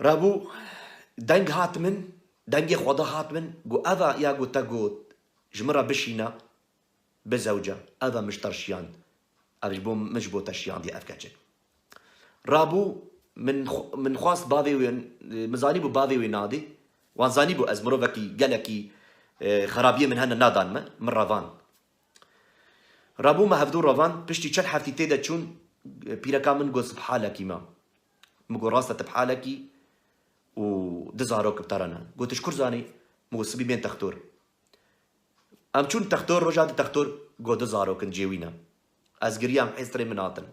Rabû, deng hat min, dengê Xweda hat min, got, "Eva ya got te got, ji min re bişîne, bizewce." Eva min ji te re şiyand. Ev ji bo min ji bo te şiyandiye ev keçik. Rabû, min xw-, min xwest bavê wê, min zanîbû bavê wê nadê. Wan zanîbû ez mirovekî gelekî, e, xerabiyê min hene nadan me, min revan. Rabû me hevdû revan, piştî çend heftî tê de çûn, pîreka min got, "Sibhalekî me." Min got, "Rast e, tu bihalekî û du zarok bi te re ne." Got, "Tu ji kur zanî?" Min got, "Sibî bên textor." Em çûn textor, roja di textor got, "Du zarok in cêwî ne." Ez giriyam, hêstrê min hatin.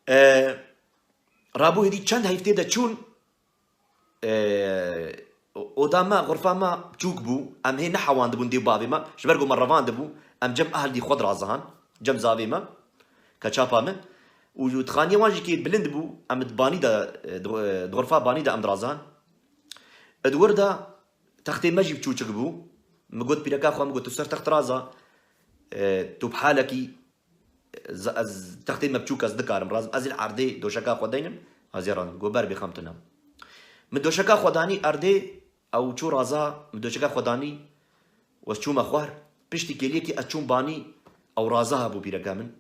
E, Rabû hêdî çend heyftê de çûn, e, oda me, xurfa me çûk bû. Em hê nehewandibûn dê û bavê me. Ji ber ku me revandibû, em cem ehlî xwe dirazihan, cem zavê me, keçapa min. Û dixaniye wan jî kê bilind bû, em di banî de, e, di, e, di xurfa banî de em dirazihan. Di wir de textê me jî biçûçik bû. Min got pîreka xwe, min got, "Tu ser text raza, e, tu bihalekî." Ez, ez textê me biçûk ez dikarim razim. Ez ê li erdê doşeka xwe deynim. Ez ê razim. Go ber bêxem tune. Min doşeka xwe danî erdê, ew çû raza, min doşeka xwe danî, ez çûme xwar. Piştî kêliyekî ez çûm banî, ew raza hebû pîreke min.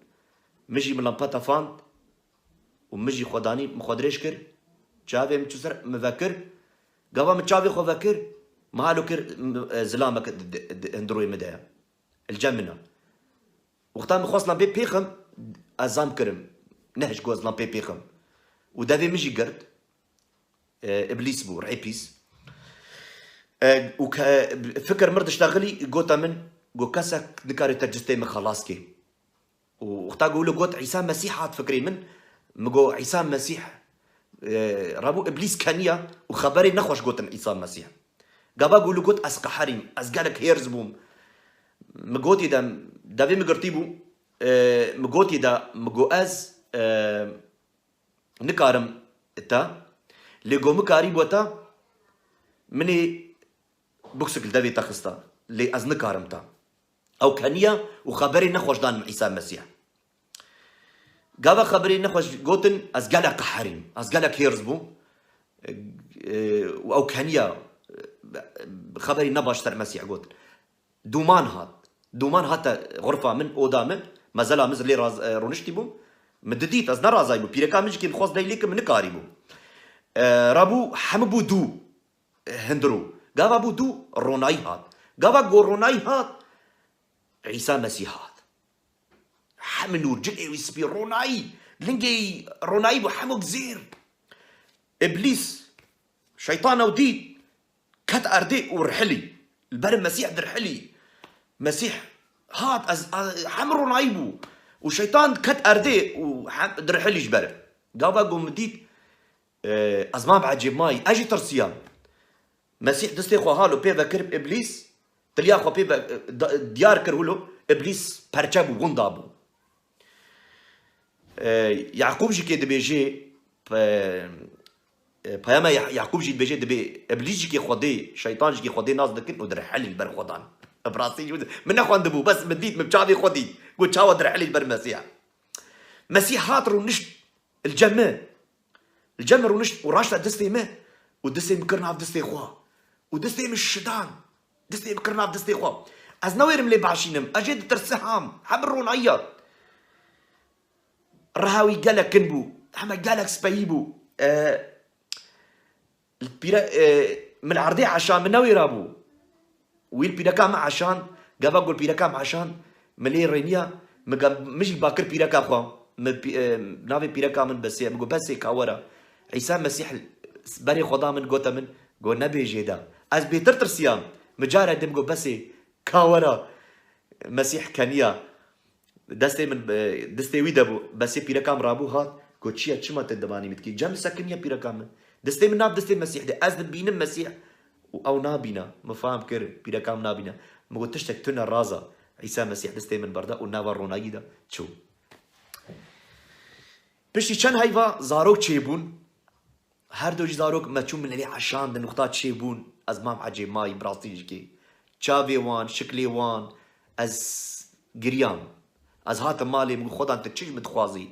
Min jî min lampa tefand û min jî xwe danî, min xwe dirêj kir. Çavê min çû ser, min vekir. Gava min çavê xwe vekir, min halo kir, m-, e, zilamek di, di, di hundirûyê min de ye. Li cem min e. Wexta min xwest lampê pêxim, ez zam kirim. Nehişt ku ez lampê pêxim. Û devê min jî girt. E, Îblîs bû, rihê pîs. E, û ke-, fikir mir diştexilî, gote min, got, "Kesek nikare te cistê min xelas kê." Û wexta ku wilo got, "Îsa Mesîh hat fikrê min." Min got, "Îsa Mesîh, e, Rabû Îblîs keniya û xeberê nexweş gotin Îsa Mesîh." Gava ku wilo got, "Ez qeherîm, ez gelek hêrs bûm." Min gotî de, devê min girtî bû, e, min gotî de, min got, "Ez, e, nikarim te, lê ku min karî bo te, min ê buksik li devê te xista, lê ez nikarim te." Ew keniya û xeberê nexweş dan Îsa Mesîh. Gava xeberê nexweş gotin, ez gelek qeherîm, ez gelek hêrs bûm. E, û ew keniya, e, xeberê nebaş ser Mesîh gotin. Dûman hat. Dûman hate xurfa min, oda min, mezela min lê raz-, e, rûniştî bûm. Min didît, ez nerazayî bû. Pîreka min jî kê dixwest dey lê kir, min nikarî bû. E, rabû hemû bû dû, e, hundirû. Gava bû dû, ronayî hat. Gava ku ronayî hat, Îsa Mesîh hat. Hemû nûr, cilê wî spî, ronayî, lingê wî ronayî bû, hemûk zêr. Îblîs, şeytan ew dît, ket erdê û rihilî. Li ber Mesîh dirihilî. Mesîh hat, ez, a, hem ronayî bû. Û şeytan ket erdê û hem dirihilî ji ber. Gava ku min dît, e, ez mam ecêb mayî, ez jî tirsiyam. Mesîh destê xwe halo pê vekir Îblîs, tiliya xwe pê ve, da-, diyar kir wilo, Îblîs perçe bû, winda bû. E, Yaqûb jî kê dibêjê, pe-, e, peyama Ya-, Yaqûb jî dibêje, dibê Îblîs jî kê Xwedê, şeytan jî kê Xwedê nas dikin û dirihilî li ber Xwedan. Bi rastî jî min nexwendibû, bes min dît, min çavê xwe dît. Got çawa dirihilî li ber Mesîha. Mesîh hat rûnişt li cem min. Li cem min rûnişt û raşte destê min û destê min kir nav destê xwe. Û destê min şidan. Destê min kir nav destê xwe. Ez newêrim lê başînim. Ez jê ditirsiham. Hem ronayî ya. Reha wî gelek kin bû. Heme gelek speyî bû. E, li pîre-, e, min erdê eşan, min newêra bû. Wî li pîreka min eşan, gava ku li pîreka min eşan, min lê rêniya, min ga-, min jî bakir pîreka xwe. Min pî-, e, navê pîreka min Besê, min got, "Besê, ka were." Îsa Mesîh berê xwe da min, gote min, got, "Nebêjê de." Ez bêtir tirsiyam. Min care din got, "Besê, ka were." Mesîh keniya. Destê min, e, destê wî de bû. Besê pîreka min rabû hat. Got, "Çi ye, çima te dibanî min dikî?" Cem sekiniye pîreka min. Destê min nav destê Mesîh de. Ez dibînim Mesîh û ew nabîne. Min fam kir, pîreka min nabîne. Min got, "Tiştek tune raza." Îsa Mesîh destê min berda û nava ronayî de çû. Piştî çend heyva zarok çêbûn. Her du jî zarok me çû min lê eşandin, wexta çêbûn, ez mam ecêb mayî, bi rastî jî kê. Çavê wan, şiklê wan, ez giriyam. Ez hatim malê, min got, "Xwedan, tu çi ji min dixwazî?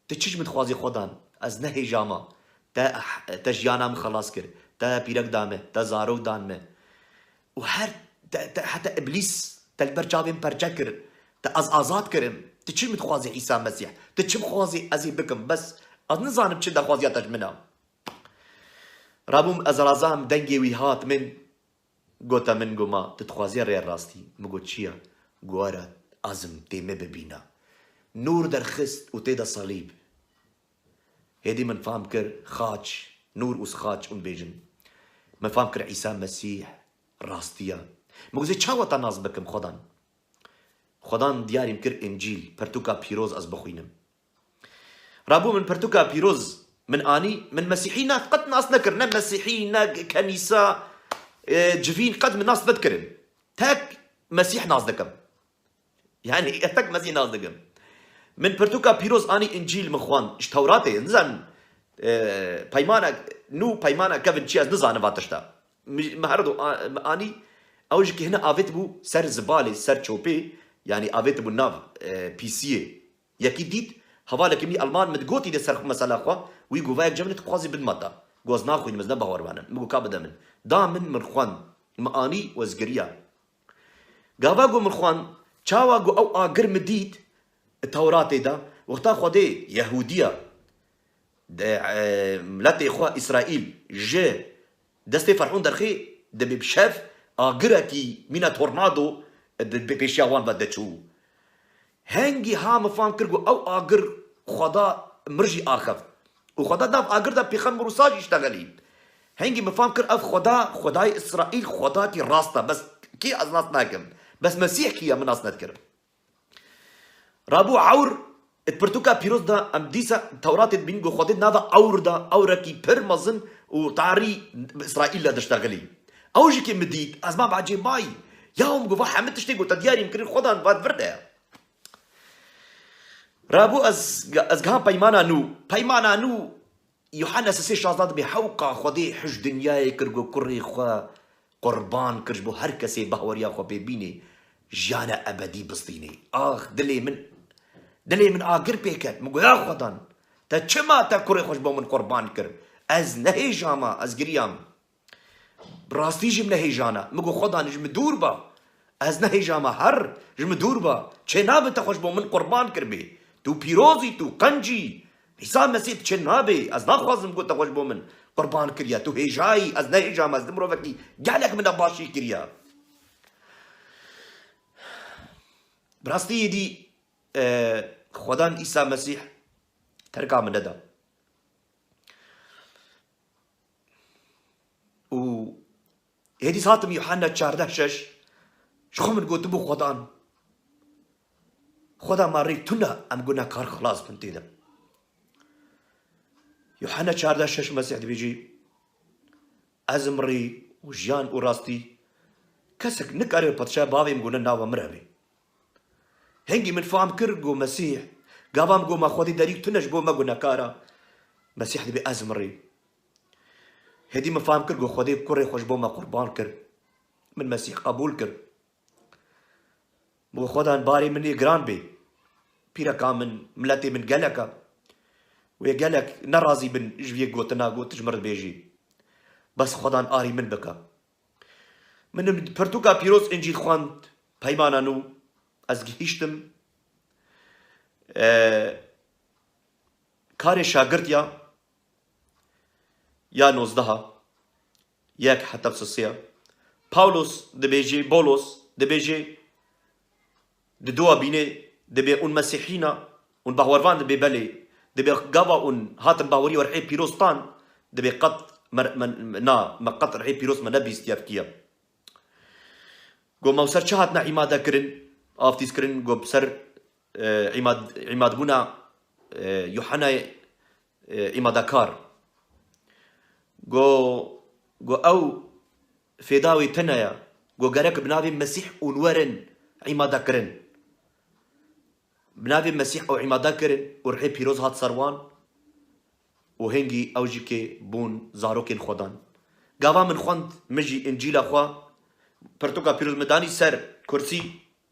Tu çi ji min dixwazî Xwedan? Ez nehêjama. Te, te jiyana min xelas kir. Te pîrek da min. Te zarok dan min. Û her, te, te, heta Îblîs te li ber çavên perçe kir. Te ez azad kirim. Tu çi min dixwazî Îsa Mesîh? Tu çi bixwazî ez ê bikim? Bes ez nizanim çi daxwaziya te ji min e. Rabûm ez razam dengê wî hat min. Gote min, got, ma, tu dixwazî rê rastî? Min got, çi ye? Got, were, azim tê me bibîne. Nûr derxist û tê de salîb. Hêdî min fam kir, xaç, nûr û xaç hûn bêjin. Min fam kir Îsa Mesîh rastiye. Min got, ez çawa te nas bikim, Xwedan? Xwedan diyarî min kir Încîl, pirtûka pîroz ez bixwînim. Rabû min pirtûka pîroz min anî, min Mesîhî na qet nas nekir, ne Mesîhî, ne kenîsa, e, civîn qet min nas nedikirin. Tek Mesîh nas dikim. Yani, tek Mesîh nas dikim. Min pirtûka pîroz anî, Încîl min xwend. Ji Tewratê, nizanim, e, peymana nû, peymana kevin çi, ez nizanim va tişta. Mi, mi her du a-, mi anî, ew jî ki hine avêt bû ser zibalê, ser çopê, yani avêt bû nav, e, pîsiyê. Yekî dît, hevalekî min Alman min digotî de ser xwe mesela xwe, wî got, va yek cem ne tu dixwazî bidma te. Got, ez naxwînim, ez ne bawervan im. Min got, ka bide min. Da min, min xwend. Min anî û ez giriya. Gava got min xwend, çawa got ew agir min dît, Tewratê de, wexta Xwedê Yehûdiya, de, e, miletê xwe Îsraîl ji destê Ferhûn derxê, dibê bi şev agirekî mîna tornado di pê-, pêşiya wan ve diçû. Hengî ha min fam kir ku ew agir Xweda mir jî axeft. Û Xweda nav agir de pêxember Musa jî iştexelî. Hengî min fam kir ev Xweda, Xwedayê Îsraîl, Xwedakî rast e. Bes kî ez nas nakim. Bes Mesîh kî ye min nas nedikir. Rabû ewr, di pirtûka pîroz de em dîsa Tewratê dibînin ku Xwedê nava ewr de, ewrekî pir mezin û tarî bi Îsraîl de diştexilî. Ew jî kê min dît, ez mam ecêb may. Ya min got, va hemî tiştê ku te diyarî min kirin Xwedan va vir de ye. Rabû ez, ez giha peymana nû. Peymana nû, Yuhanna sisê şazda dibê, hewqa Xwedê hişt dinyayê kir, got kurê xwe qurban kir ji bo her kesê bahweriya xwe pê bînê, jiyana ebedî bistînê. Ax, dilê min, dilê min agir pê ket. Min got, ya Xwedan, te çima te kurê xwe ji bo min qurban kir? Ez nehêjama, ez giriyam. Bi rastî jî min nehêjana. Min got, Xwedan, ji min dûr ba. Ez nehêjama, her ji min dûr ba. Çê nabe te xwe ji bo min qurban kiribê. Tu pîroz î, tu qenc î. Îsa Mesîh, tu çê nabê. Ez naxwazim got te xwe ji bo min qurban kiriye. Tu hêjayî, ez nehêjama, ez di mirovekî gelek min de başî kiriye. Bi rastî êdî, e, Xwedan Îsa Mesîh terka min neda. Û hêdî hatim Yuhanna çardeh şeş, ji xwe min gotibû, Xwedan, Xweda ma rê tune, em gunehkar xilas bin tê de. Yuhanna çardeh şeş Mesîh dibêjî, ez im rê û jiyan û rastî, kesek nikare padşa bavê min gune nava min re bê. Hingî min fam kir, got Mesîh, gava min got ma Xwedê derî tune ji bo me gunekara. Mesîh dibê ez im rê. Hêdî min fam kir, got Xwedê kurê xwe ji bo me qurban kir. Min Mesîh qebûl kir. Min got Xwedan barê min ê giran bê. Pîreka min, miletê min gelek e. Wê gelek nerazî bin ji vê gotina got tu ji min re dibêjî. Bes Xwedan arî min bike. Min pirtûka pîroz Încîl xwend, Peymana Nû, ez gihîştim, e, karê şagirt ya, ya nozdeha, yek heta sisiya. Pawlos dibêjê, Bolos dibêjê, di dua bînê dibê hûn mesîhî ne, hûn bawervan dibê belê, dibê gava hûn hatin bawerî û rihê pîroz tan, dibê qet me, me, na, me qet rihê pîroz me nebîstiye, ev kî ye. Got, me ser çi hatine îmade kirin, aftîz kirin, got, bi ser, e, îmad-, îmadbûna, e, Yuhennayê, e, îmadekar. Got, got, ew fêda wê tune ye. Got, gerek bi navê Mesîh hûn werin îmade kirin. Bi navê Mesîh ew îmade kirin û rihê pîroz hat ser wan û hingî ew jî kê bûn zarokên Xwedan. Gava min xwend, min jî Încîla xwe, pirtûka pîroz min danî ser kursî,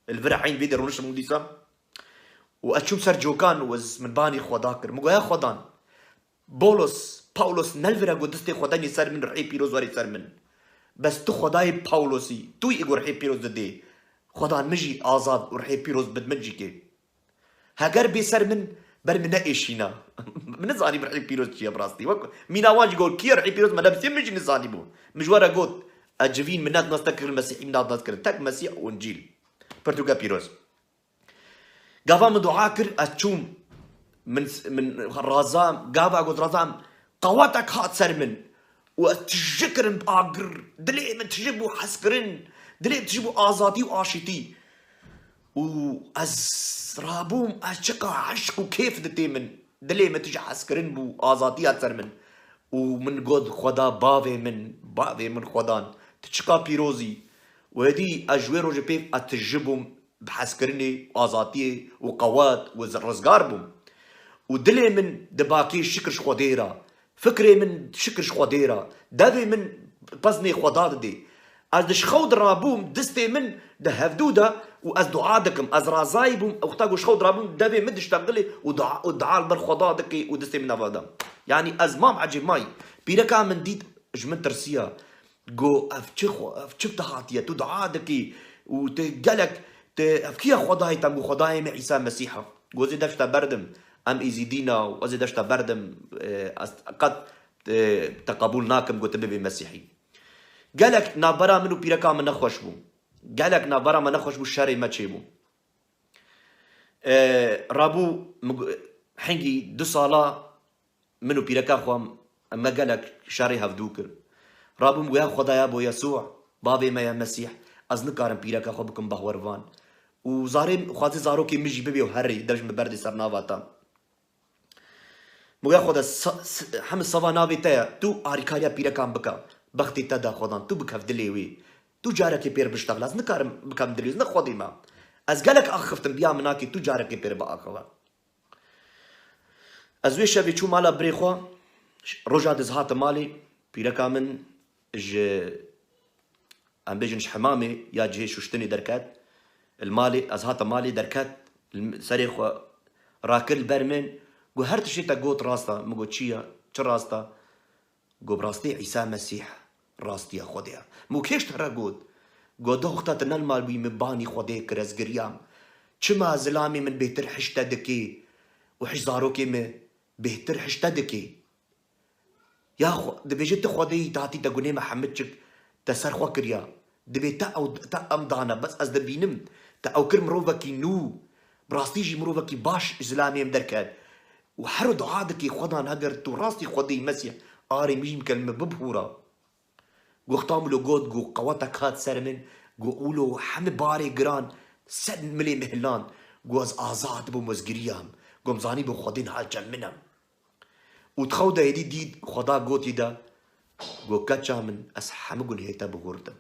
li vir eyn vê de rûniştim û dîsa. Û ez çûm ser cokan û ez min banî Xweda kir. Min got, ya Xwedan, Bolos, Pawlos nelvire got, destê Xwedayê ser min, rihê pîroz werê ser min. Bes tu Xwedayê Pawlosî, tu yî ku rihê pîroz didê. Xwedan min jî azad û rihê pîroz bid min jî kê. Heger bê ser min, ber min neêşîna. Min nizanî rihê pîroz çi ye bi rastî. Wek mîna wan jî got, kî ye rihê pîroz me nebisî, min jî nizanîbû. Min ji we re got, ez civîn min nedinast, te kir Mesîhî min nadinast kirin. Tek Mesîh û Încîl. Pirtûke pîroz. Gava min dua kir, ez çûm. Min, min razam, gava got razam, qewetek hat ser min. Û ez tije kirim bi agir. Dilê min tije bû hezkirin. Dilê min tije bû azadî û aşîtî. Û ez rabûm, ez çiqa eşq û kêf ditê min. Dilê min tije hezkirin bû, azadî hat ser min. Û min got, Xweda bavê min, bavê min Xwedan. Tu çiqa pîroz î. Û êdî ez ji wê rojê pê ez tije bûm. Bi hezkirinê, azatiyê û qewet û rizgar bûm. Û dilê min dibakê şikir ji Xwedê re. Fikrê min şikir ji Xwedê re. Devê min peznê Xweda didê. Ez di ji xew dirabûm, distê min di hevdû de û ez dua dikim. Ez razayî bûm, wexta ku ji xew dirabûm, devê min diştexilê û dua, û dua li ber Xweda dikê û distê min nava de. Yanî ez mam ecêb mayî. Pîreka min dît, ji min tirsiya. Go, ev çi xwe, ev çi dahatiye? Tu dua dikî û tu gelek, tu, ev kî ye Xwedayê te? Go, Xwedayê me Îsa Mesîh e. Go, ez ê deşta berdim. Em Êzîdî ne û ez ê deşta berdim. E, ez qet, e, te qebûl nakim, go, tu bibî Mesîhî. Gelek navbera min û pîreka min nexweş bû. Gelek navbera me nexweş bû, şerê me çêbû. E, rabû, min go-, hingî du sala Min û pîreka xwe em me gelek şerê hevdû kir. Rabûm, goya Xwedaya bo Yesû, bavê me ya Mesîh, ez nikarim pîreka xwe bikim bahwervan. Û zarê xwazê zarokê min jî bibê û herê, dev ji min berdê ser nava te. Min goya Xweda, sa-, s-, heme sava navê te ye, tu arîkariya pîrekan bike, bextê te da Xwedan, tu bikev dilê wê. Tu carekê pêr biştexile, ez nikarim bikem dilê wê, ne Xwedê me. Ez gelek axiftim, biya min nakê, tu carekê pêr biaxive. Ez wê şevê çû mala birê xwe, roja diz hatim malê, pîreka min ji, em bêjin ji hemamê ya cihê şuştinê derket, li malê, ez hatim malê derket, serê xwe rakir li ber min, got, her tiştê te got rast e. Min got, çi ye? Çi rast e? Got, bi rastî Îsa Mesîh rastiya Xwedê ye. Min got, kê ji te re got? Got, doxta tu ne li mal bûyî, min banî Xwedê kir, ez giriyam. Çima zilamê min bêhtir hişt te dikê û hişt zarokê min bêhtir hişt te dikê? Ya xwe, dibêje tu Xwedê yî, te hatî te gunê me hemû çik te ser xwe kiriya. Dibê te ew, te em dane, bes ez dibînim, te ew kir mirovekî nû. Bi rastî jî mirovekî baş ji zilamê em derket. Û her dua dikî, Xwedan, heger tu rastî Xwedê yî Mesîh, arê min jî min ke li min bibihûra. Got, tam wilo got, got, qewetek hat ser min, got, wilo hemî barê giran ser milê min hiland, got, ez azad bûm, ez giriyam, got, em zanîbû Xwedê niha li cem min e. Û di xew de êdî dît, Xweda gotî de, got, keça min, ez hemû gunehê te bihurdim.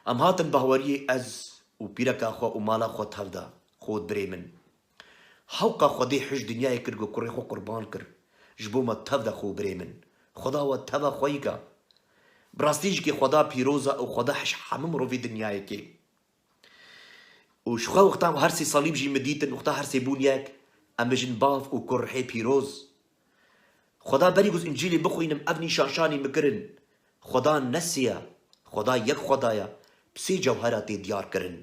Em hatin bahweriyê, ez û pîreka xwe û mala xwe tev de, xwe û birê min. Hewqa Xwedê hişt dinyayê kir, got, kurê xwe qurban kir. Ji bo me tev de, xwe û birê min. Xweda we teva xwe yî ke. Bi rastî jî kê Xweda pîroz e û Xweda hişt hemû mirovê dinyayê kê. Û ji xwe wexta her sê salîb jî min dîtin, wexta her sê bûn yek, em bijin bav û kurê pîroz. Xweda berî ku ez Încîlê bixwînim, ev nîşanşanî min kirin. Xweda ne sê ye, Xweda yek Xweda ye, bi sê cewhera tê diyar kirin.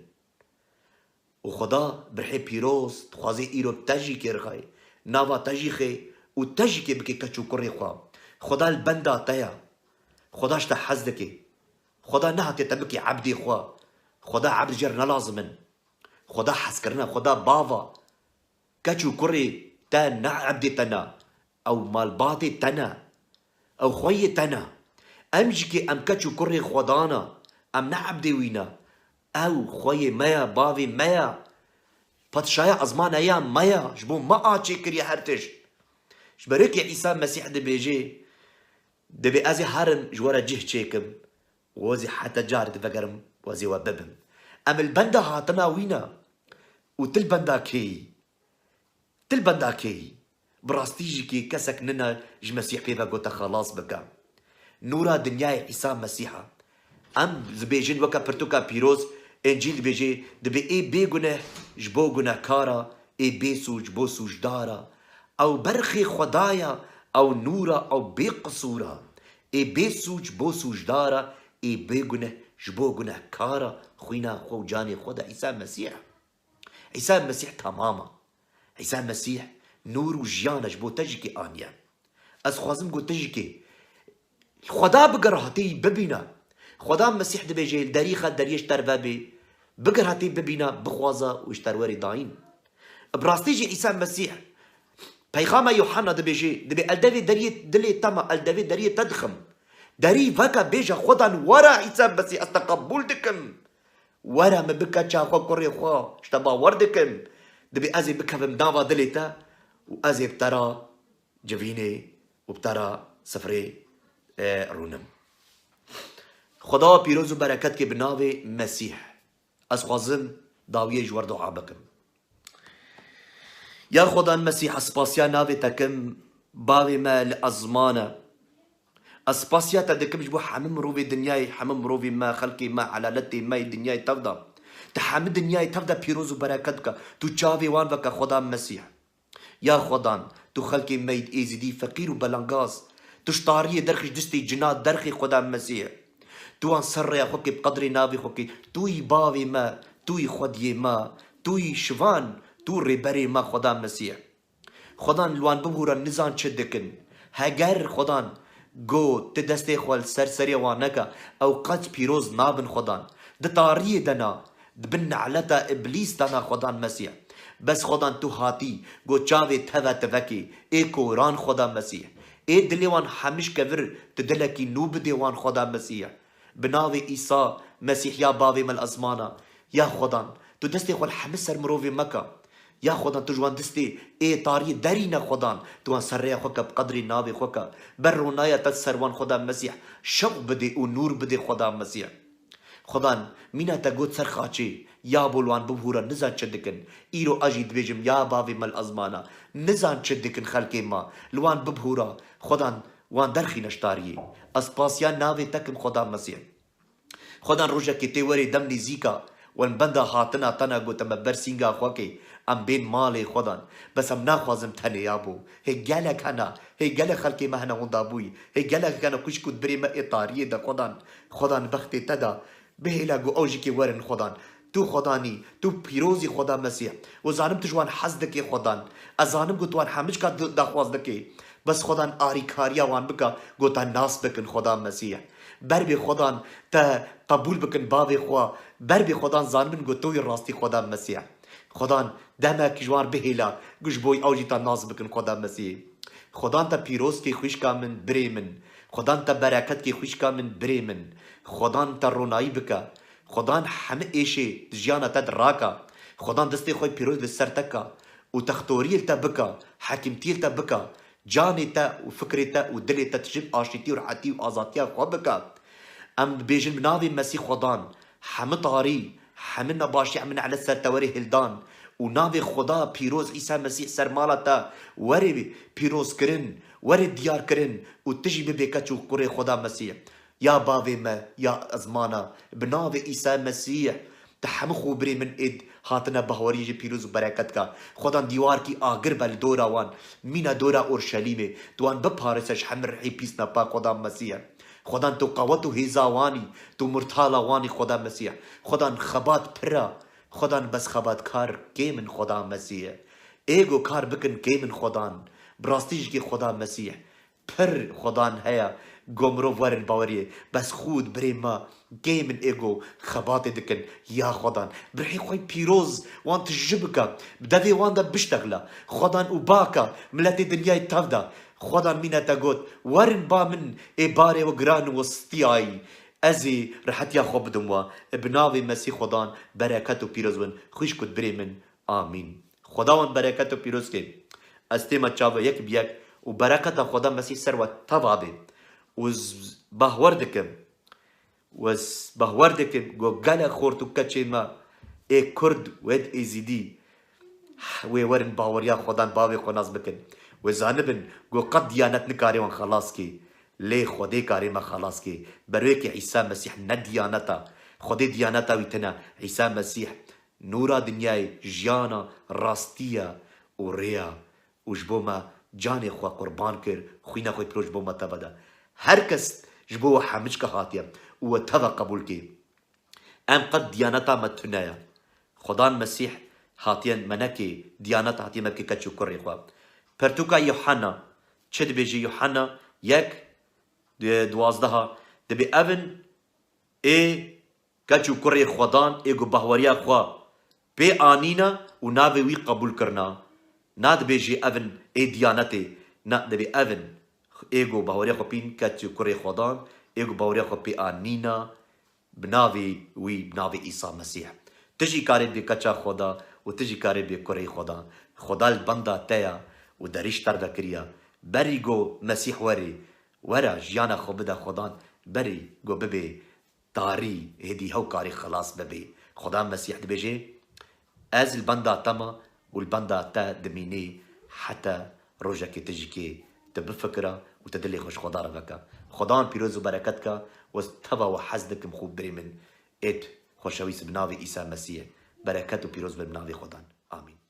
Û Xweda bi rihê pîroz dixwaze îro te jî kê rixayê, nava te jî xê û te jî kê bikê keç û kurê xwe. Xweda li benda te ye. Xweda ji te hez dike. Xweda nehatiye te bikê ebdê xwe. Xweda ebd jê re ne lazim in. Xweda hezkirin e, Xweda bav e. Keç û kurê te ne ebdê te ne. Ew malbatê te ne. Ew xweyê te ne. Em jî kê em keç û kurê Xwedan e. Em ne ebdê wî ne. Ew xweyê me ye, bavê me ye. Padşaya ezmana ya me ye. Ji bo me a çêkiriye her tişt. Ji ber wê kê Îsa Mesîh dibêje, dibê ez ê herim ji we re cih çêkim. Û ez ê heta carê di vegerim, û ez ê we bibim. Em li benda hatina wî ne. Û tu li benda kê yî? Tu li benda kê yî? Bi rastî jî kê kesek nine ji Mesîh pê ve got te xelas bike. Nûra dinyayê Îsa Mesîh e. Em dibêjin weke pirtûka pîroz, Încîl dibêje, dibê ê bê guneh ji bo gunehkar e, ê bê sûc ji bo sûcdar e. Ew berxê Xweda ye, Ew nûr e, ew bê qisûr e. Ê bê sûc bo sûcdar e, ê bê guneh ji bo gunehkar e, xwîna xwe û canê xwe de Îsa Mesîh. Îsa Mesîh temam e. Îsa Mesîh nûr û jiyan e, ji bo te jî kê aniye. Ez xwazim ku te jî kê Xweda bigere hatê yî bibîne. Xweda Mesîh dibêje, li derî xe deriyê ji te re vebê. Bigere hatê bibîne, bixwaze û ji te re werê dayîn. Bi rastî jî Îsa Mesîh, peyxama Yuhanna dibêje, dibê, "El devê deriyê dilê te me, el devê deriyê te dixim." Derî veke, bêje, "Xwedan were Îsa Mesîh, ez te qebûl dikim. Were min bike çaxa kurê xwe, ji te bawer dikim." Dibê ez ê bikevim nava dilê te û ez ê bi te re civînê û bi te re sifrê, e, rûnim. Xweda pîroz û bereket ke bi navê Mesîh. Ez xwazim dawiyê ji we re dua bikim. Ya Xwedan Mesîh, ez spasiya navê te kim, bavê me li ezman e. Ez spasiya te dikim ji bo hemî mirovê dinyayê, hemî mirovê me, xelkê me, elaletê me yê dinyayê tev de. Te hemî dinyayê tev de pîroz û bereket bike. Tu çavê wan veke Xwedan Mesîh. Ya Xwedan, tu xelkê me yî êzidî, feqîr û belengaz, tu ji tariyê derxî, ji destê cina derxî Xwedan Mesîh. Tu wan ser rêya xwe kê, bi qedrê navê xwe kê. Tu yî bavê me, tu yî xwediyê me, tu yî şivan, tu rêberê me Xwedan Mesîh. Xwedan li wan bibûre nizan çi dikin. Heger Xwedan got, tu destê xwe li ser serê wan neke, ew qet pîroz nabin Xwedan. Di tariyê de ne, di bin neleta Îblîs de ne Xwedan Mesîh. Bes Xwedan tu hatî, got çavê teve tivekê, ê koran Xwedan Mesîh. Ê dilê wan hemiş kevir, tu dilekî nû bidê wan Xwedan Mesîh. Bi navê Îsa Mesîh ya bavê me li ezmana. Ya Xwedan, tu destê xwe li hemî ser mirovê meke. Ya Xwedan, tu ji wan destê ê tariyê derîne Xwedan. Tu wan ser rêya xwe ke bi qedrê navê xwe ke. Ber ronaya te ser wan Xwedan Mesîh. Şewq bidê û nûr bidê Xwedan Mesîh. Xwedan, mîna te got ser xaçê. Ya bo li wan bibûre nizan çi dikin. Îro ez jî dibêjim ya bavê me li ezmana. Nizan çi dikin xelkê me. Li wan bibûre. Xwedan, wan derxîne ji tariyê. Ez spasiya navê te kim Xwedan Mesîh. Xwedan rojekê tê werê dem nêzîka, wen benda hatina te ne got em ber sînga xwe kê, em bên malê Xwedan. Bes em naxwazim tenê ya bo. Hê gelek hene, hê gelek xelkê me hene winda bûyî. Hê gelek hene xwişk û birê me ê tariyê de Xwedan. Xwedan bextê te da. Bihêle got ew jî kê werin Xwedan. Tu Xwedanî, tu pîrozî Xweda Mesîh. Û zanim tu ji wan hez dikê Xwedan. Ez zanim got wan hemicka di-, daxwaz dikê. Bes Xwedan arîkariya wan bike, got te nas bikin Xweda Mesîh. Ber bê Xwedan te qebûl bikin bavê xwe. Ber bê Xwedan zanibin got tu yî rastî Xweda Mesîh. Xwedan demek ji wan bihêle, got ji bo ew jî te nas bikin Xweda Mesîh. Xwedan te pîroz kê xwişka min, birê min. Xwedan te bereket kê xwişka min, birê min. Xwedan te ronayî bike. Xwedan hemî êşê di jiyana te de rake. Xwedan destê xwe pîroz li ser te ke û textorî li te bike, hekîmtî li te bike, canê te û fikrê te û dilê te tijî bi aştîtî û rehetî û azadiya xwe bike. Em dibêjin bi navê Mesîh Xwedan, hemî tarî, hemî nebaşî, hemî nelet ser te werê hildan û navê Xweda pîroz Îsa Mesîh ser mala te werê pîrozkirin, werê diyarkirin û tu jî bibê keç û kurê Xweda Mesîh. Ya bavê me, ya ezmana, bi navê Îsa Mesîh, te hemû xwe birê min êd hatine bahwerî jî pîroz û bereket ka. Xwedan dîwarkî agir be li dora wan, mîna dora Orşelîmê, tu wan biparêse ji hemî rihê pîs nepa Xwedan Mesîh. Xwedan tu qewet û hêza wanî, tu murtala wanî Xweda Mesîh. Xwedan xebat pir e, Xwedan bes xebatkar kêm in Xweda Mesîh. Ê go kar bikin kêm in Xwedan, bi rastî jî kê Xweda Mesîh. Pir Xwedan heye, go mirov werin baweriyê, bes xûd birê me, kêm in ê go xebatê dikin, ya Xwedan. Birhê xwe pîroz, wan tijî bike, bi devê wan de biştexile. Xwedan û bake, miletê dinyayê tev de. Xwedan mîne te got, werin ba min ê barê we giran û we stiyayî. Ez ê rehetiya xwe bidim we. Bi navê Mesîh Xwedan bereket û pîroz bin, xwişk û birê min. Amîn. Xweda wan bereket û pîroz kê. Ez tême çav yek bi yek û bereketa Xweda Mesîh ser we teva bê. Û ez bahwer dikim, û ez bahwer dikim, go gelek xort û keçê me ê Kurd û êd Êzîdî wê werin baweriya Xwedan bavê xwe nas bikin. Wê zanibin, go qet diyanet nikare wan xelas kê. Lê Xwedê karê me xelas kê. Ber wê kê Îsa Mesîh ne diyaneta. Xwedê diyaneta wî tine. Îsa Mesîh nûra dinyayê, jiyana, rastiya û rêya û ji bo me canê xwe qurban kir, xwîna xwe piro ji bo me teva da. Her kes ji bo we hemicka hatiye û we teva qebûl kê. Em qet diyaneta me tune ye. Xudan Mesîh hatiye me nekê, diyanet hatiye me bikê keç û kurê xwe. Pertûka Yuhanna, çi dibêje Yuhanna yek, duwazdeha, dibê ev in ê keç û kurê Xudan ê ku bahweriya xwe pê anîne û navê wî qebûl kirina. Na dibêjê ev in ê diyanetê. Na dibê ev in ê ku bahweriya xwe pîn keç û kurê Xudan ê ku bahweriya xwe pê anîne bi navê wî, bi navê Îsa Mesîh. Tu jî karê bê keça Xuda û tu jî karê bê kurê Xuda. Xuda li benda te ya û derîş te re vekiriya. Berî ku Mesîh werê, were jiyana xwe bide Xudan. Berî ku bibê tarî hêdî hew karî xilas bibê. Xuda Mesîh dibêje, ez li benda te me û li benda te dimînê heta rojekê tu jî kê tu bifikira û tu dilê xwe ji Xuda re veke. Xudan pîroz û bereket ke û ez teva we hez dikim xwe birê min êt xweşewîst bi navê Îsa Mesîhê. Bereket û pîroz bin bi navê Xudan. Amîn.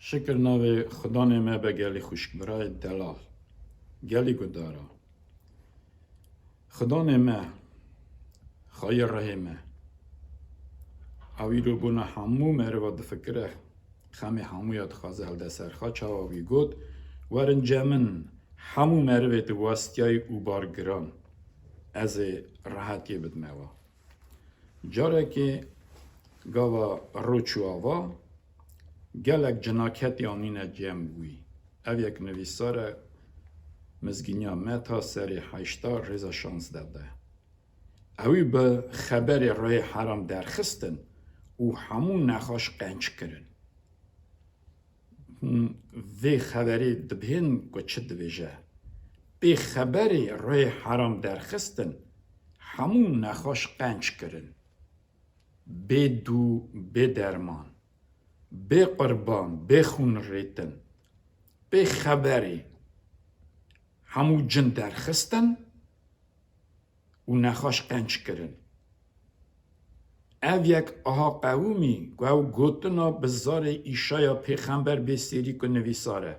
Şikir navê Xudanê me be gelî xwişk birayê delal. Gelî gudara. Xudanê me, xayê rehê me. Ew îro bona hemû meriva difikire, xemê hemûya dixwaze hilde ser xwe, çawa wî got, werin cem min, hemû merivê di westiyayî û bar giran, ez ê rehetiyê bidime wa. Carekê gava ro çû ava, gelek cinaketî anîne cem wî. Ev yek nivîsar e, mizgîniya Meta serê heşta rêza şazdeh de. Ewî bi xeberê rihê heram derxistin û hemû nexweş qenc kirin. Hûn vê xeberê dibihên ku çi dibêje? Pê xeberê rihê heram derxistin, hemû nexweş qenc kirin. Bê dû, bê derman, bê qurban, bê xûn rêtin. Pê xeberê hemû cin derxistin û nexweş qenc kirin. Ev yek aha qewimî ku ew gotina bi zarê Îşaya pêxember bê sêrî ku nivîsar e.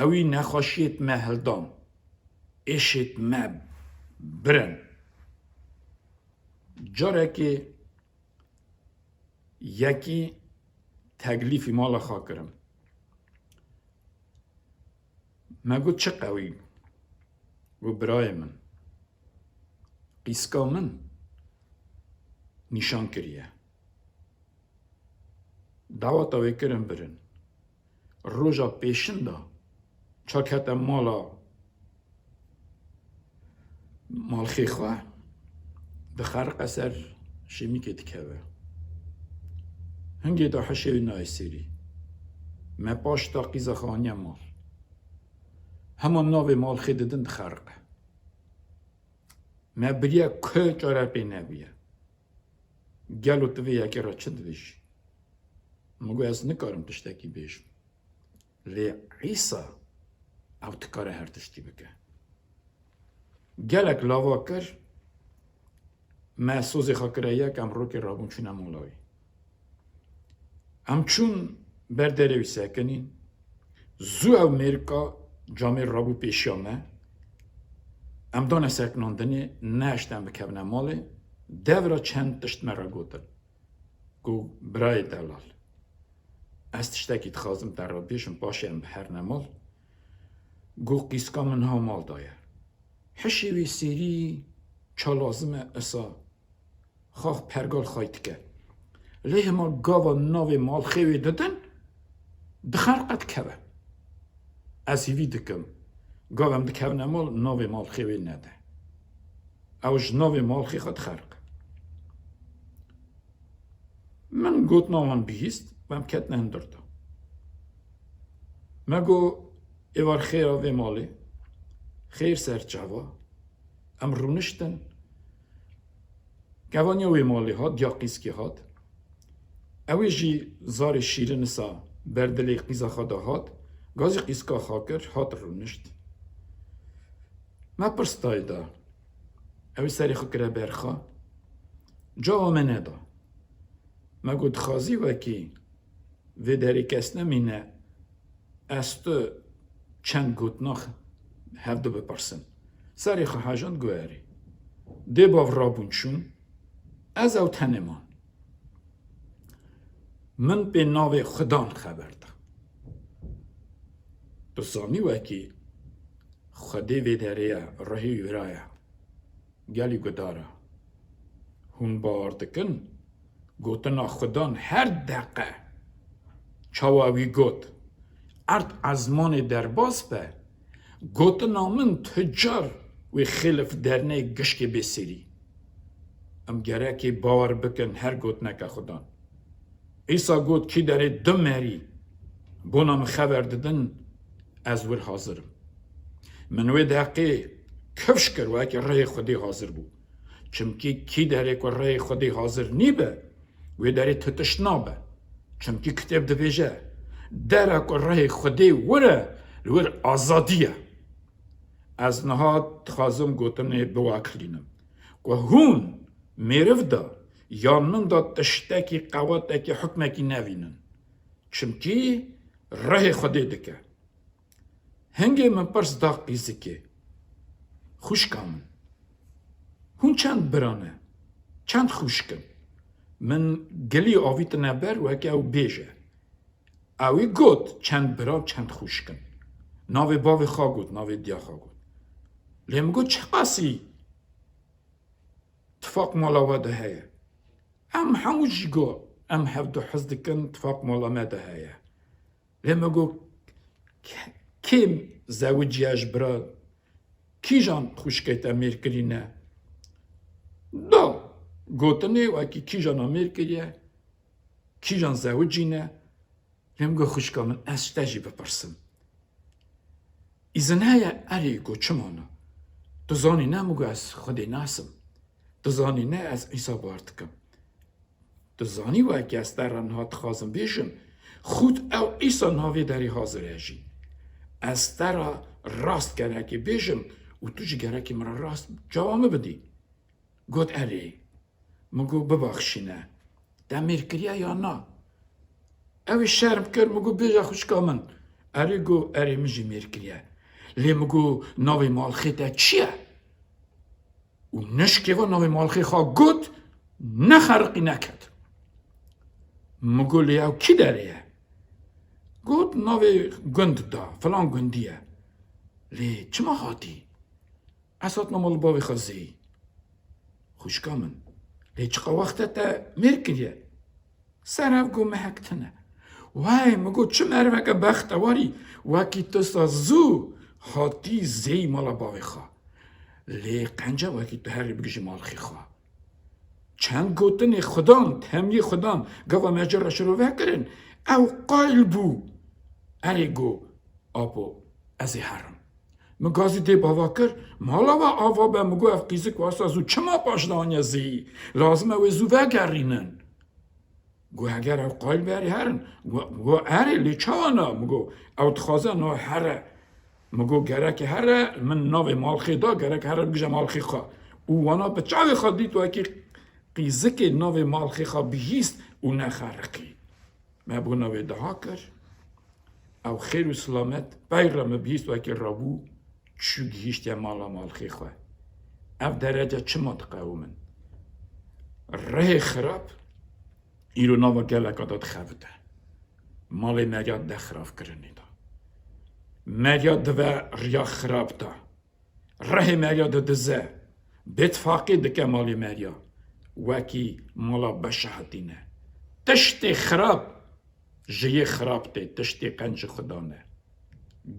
Ewî nexweşiyêt me hildan, êşêt me birin. Carekê yekî teklîfî mala xwe kirim. Me got, "Çi qewî?" Got, "Birayê min, qîska min nîşan kiriye. Daweta wê kirin birin. Roja pêşin de ça kete mala malxê xwe, dixeriqe ser şêmîkê dikeve. Hingê de hişê wî nayê sêrî. Me paş da qîza xwe aniye mal. Hema navê malxê didin dixeriqe. Me biriye ku çare pê nebûye. Gelo tu vê yekê re çi dibêjî?" Min got, "Ez nikarim tiştekî bêjim. Lê Îsa ew dikare her tiştî bike." Gelek lava kir, me sozê xwe kire yek, em rokê rabûn çûne mala wî. Em çûn ber derê wî sekinîn. Zû ew mêrika camêr rabû pêşiya me. Em dane sekinandinê, nehişt em bikevine malê. Dev re çend tişt me re gotin. Got, "Birayê delal, ez tiştekî dixwazim te re bêjim, paşê em biherne mal." Got, "Qîska min niha mal daye. Hişê wî sêrî ça lazim e, isa xax pergal xay dike. Lê hema gava navê malxê wê didin, dixerqe dikeve. Ez hîvî dikim, gav em dikevine mal, navê malxê wê nede. Ew ji navê malxê xwe dixerqe." Min gotina wan bihîst, em ketine hundir de. Me got, "Êvar xêra vê malê, xêr ser çava." Em rûniştin. Kevaniya wê malê hat, ya qîskê hat. Ew ê jî zarê şîrin isa ber dilê qîza xwe de hat. Gazî qîska xwe kir, hat rûnişt. Me pirs dayê da. Ew ê serê xwe kire ber xwe. Cawa me neda. Me got, "Dixwazî wekî vê derê kes nemîne, ez tu çend gotina hevdu bipirsin." Serê xwe hejand, got, "Erê." Dê bav rabûn çûn, ez ew tenê man. Min pê navê Xudan xeber da. Tu zanî wekî Xwedê vê derê ye, rihê wî ra ye. Gelî gudar e. Hûn bawer dikin? Gotina Xudan her deqe. Çawa wî got, "Erd ezmanê derbas be." Gotina min tu car wê xêlif dernê gişkê bê sêrî. Em gerekê bawer bikin her gotineke Xudan. Îsa got, "Kî derê du merî bona min xeber didin, ez wir hazir im." Min wê deqê kifş kir, wekî rihê Xwedê hazir bû. Çimkî kî derê ku rihê Xwedê hazir nîbe, wê derê tu tişt nabe. Çimkî kitêb dibêje, "Dere ku rihê Xwedê wir e, li wir azadî ye." Ez niha dixwazim gotinê biwakilînim, ku hûn mêriv de yan min de tiştekî qewetekî hukmekî nevînin. Çimkî rehê Xwedê dike. Hingê min pirs da qîzikê, "Xwişka min, hûn çend bira ne? Çend xwişk in?" Min gilî avîtine ber weke ew bêje. Ewî got, "Çend bira, çend xwişk in." Navê bavê xwe got, navê diya xwe got. Lê min got, "Çiqasî tifaq mala we de heye?" "Em hemû jî," got, "em hevdu hez dikin, tifaq mala me de heye." Lê min got, "Kê zewiciye ji bira, kîjan xwişkê te mêr kirîne?" Da gotinê wekî kîjana mêr kiriye, kîjan zewicîne. Lê min got, "Xwişka min, ez ji te jî bipirsim. Îzin heye?" "Erê," got, "çima na? Tu zanî ne?" Min got, "Ez Xwedê nasim. Tu zanî ne ez Îsa bar dikim. Tu zanî wekî ez te re niha dixwazim bêjim, xût ew Îsa niha vê derê hazir e jî. Ez te re rast gerekê bêjim û tu jî gerekî min re rast cewabê bidî." Got, "Erê." Min got, "Bibaxşîne, te mêr kiriye ya na?" Ew ê şerm kir, min got, "Bêje xwişka min." Erê got, "Erê, min jî mêr kiriye." Lê min got, "Navê malxê te çi ye?" Û nişkê ve navê malxê xwe got, nexeriqî neket. Min got, "Lê ew kî derê ye?" Got, "Navê gund da, filan gundî ye." "Lê çima hatî?" "Ez hatim mala bavê xwe Zeyî." "Xwişka min, lê çiqa wext e te mêr kiriye?" Ser ev got, "Mehek tune." Wey, min got, "Çi meriveke bextewarî, wekî tu sa zû hatî Zeyî mala bavê xwe. Lê qenca wekî tu herî bigihîjî malxê xwe." Çend gotinê Xudan, temiyê Xudan, gava me ci re şirove kirin, ew qayil bû. Erê got, "Apo, ez ê herim." Min gazî dê bava kir, "Mala we ava be," min got, "ev qîzik wasa zû çima paş daniye Zeyî? Lazim e wê zû vegerînin." Got, "Heger ew qayil be, erê herin." Got, got, "Erê, lê çawa na?" Min got, "Ew dixwaze na here." Min got, "Gerek here, min navê malxê da, gerek here bigije malxê xwe." Û wana bi çavê xwe dît wekî qîzikê navê malxê xwe bihîst û nexeriqî. Me bona wê daha kir. Ew xêr û silamet pey re min bihîst wekî rabû çû gihîştiye mala malxê xwe. Ev derece çima diqewimin? Rihê xirab îro nava geleka de dixebite. Malê meriya de xirabkirinê de. Meriya dive riya xirab de. Rihê meriya didize, bêtifaqî dike malê meriya, wekî mala beşehetî ne. Tiştê xirab ji yê xirab tê, tiştê qenc ji Xudan e.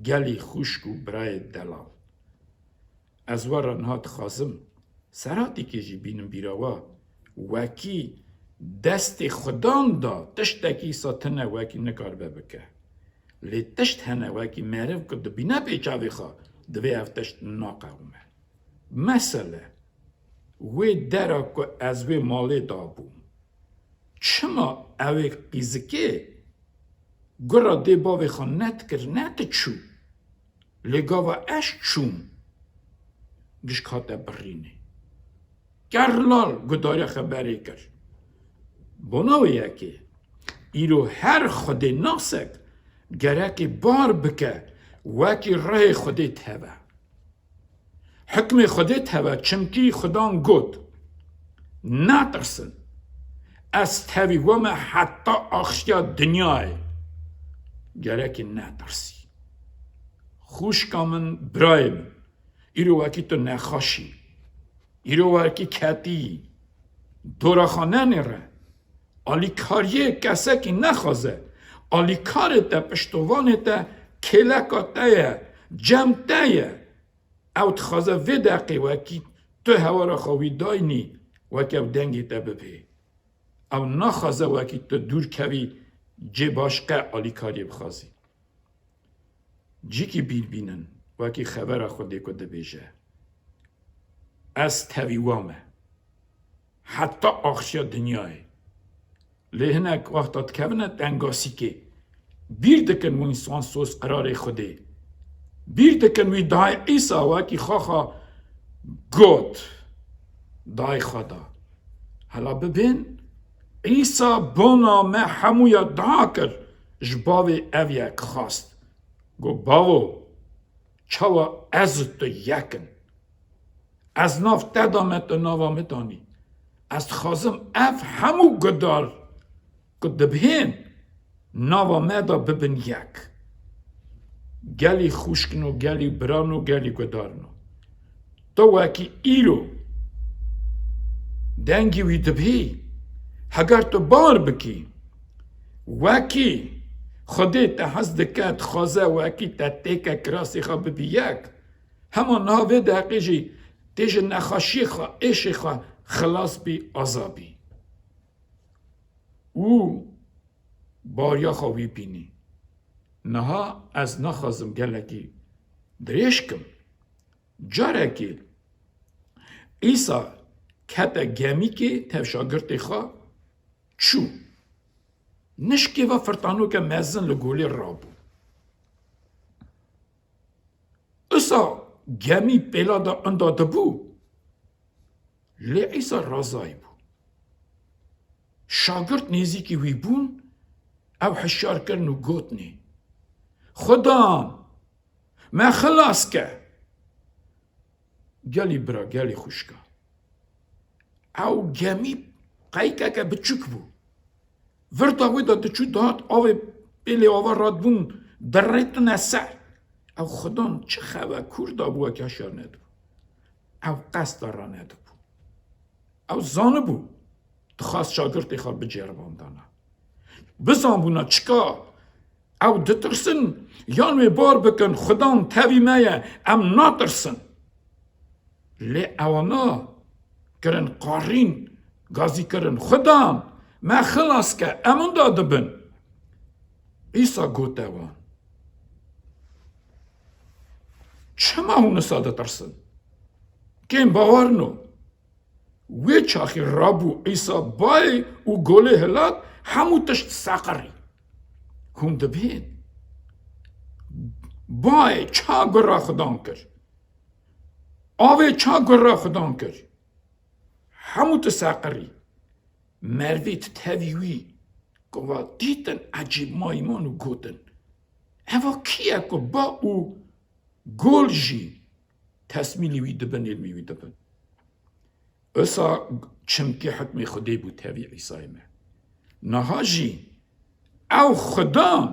Gelî xwişk û birayê delal. Ez we re niha dixwazim, seratîkê jî bînim bîra we, wekî destê Xudan da tiştekî sa tune wekî nikaribe bike. Lê tişt hene wekî meriv ku dibîne pê çavê xwe, divê ev tişt naqewime. Mesele, wê dera ku ez wê malê dabûm, çima ew ê qîzikê gura dê bavê xwe nedikir, nediçû? Lê gava ez çûm, gişk hate birînê. Ker lal gudarê xeberê kir. Bona wê yekê, îro her xwedênasek gerekê bar bike, wekî rihê Xwedê teve. Hikmê Xwedê teve, çimkî Xudan got, "Netirsin. Ez tevî we me heta axiya dinyayê." Gerekê netirsî. Xwişka min, birayê min, îro wekî tu nexweş î. Îro wekî ketî yî. Dora xwe nenêre. Alîkariyê kesekî nexwaze. Alîkarê te, piştovanê te kêleka te ye, cem te ye. Ew dixwaze vê deqê wekî tu hewara xwe wî daynî, weke ew dengê te bibê. Ew naxwaze wekî tu dûr kevî cê başqe alîkariyê bixwazî. Cîkî bîr bînin, wekî xebera Xwedê ku dibêje, "Ez tevî wa me heta axiya dinyayê." Lê hinek wexta dikevine tengasîkê, bîr dikin wî san soz qirarê Xwedê. Bîr dikin wî dayê Îsa wekî xaxa got, dayê xwe da. Hela bibên, Îsa bona me hemûya daha kir. Ji bavê ev yek xwest. Got, Bavo, çawa ez û tu yek in? Ez nav te da me, tu nava min danî. Ez dixwazim ev hemû gudar ku dibihên nava me de bibin yek. Gelî xwişkino, gelî birano, gelî gudarino. Tu wekî îro dengê wî dibihî, heger tu bar bikî, wekî Xwedê te hez dike, dixwaze wekî te têke kirasê xwe bibî yek, hema niha vê deqê jî tê ji nexweşiyê xwe, êşê xwe xilas bî, aza bî. Û bariya xwe wî bînî. Niha ez naxwazim gelekî dirêj kim. Carekê Îsa kete gemîkê tev şagirtê xwe çû. Nişkê ve firtanoke mezin li golê rabû. Îsa gemî pêla de inda dibû, lê Îsa razayî bû. Şagirt nêzîkî wî bûn, ew hişyar kirin û gotinê, Xudan, me xilas ke! Gelî bira, gelî xwişka. Ew gemî qeykeke biçûk bû. Virda wê de diçû dihat avê pêlê ava radibûn, dirêtine ser. Ew Xudan çi xewe kûr dabû weke şer nedibû. Ew qesta ranedibû. Ew zanibû, dixwest şagirtê xwe bicêribandana. Bizanbûna çika ew ditirsin, yan wê bar bikin, Xudan tevî me ye, em natirsin. Lê ewana kirin qarîn, gazî kirin, Xudan, me xilas ke, em inda dibin. Îsa gote wan, Çima hûn wisa ditirsin? Kêm bawer no. Wê çaxî rabû Îsa bayê û golê hilat, hemû tişt seqirî. Hûn dibihên? Bayê ça gura Xudan kir? Avê ça gura Xudan kir? Hemû tu seqirî. Mervê di tevî wî ku va dîtin ecêb mayî man û gotin, Eva kî ye ku ba û gol jî tesmîlî wî dibin, êlmî wî dibin? Wisa çimkî hikmê Xwedê bû tevî Îsayê me. Niha jî ew Xudan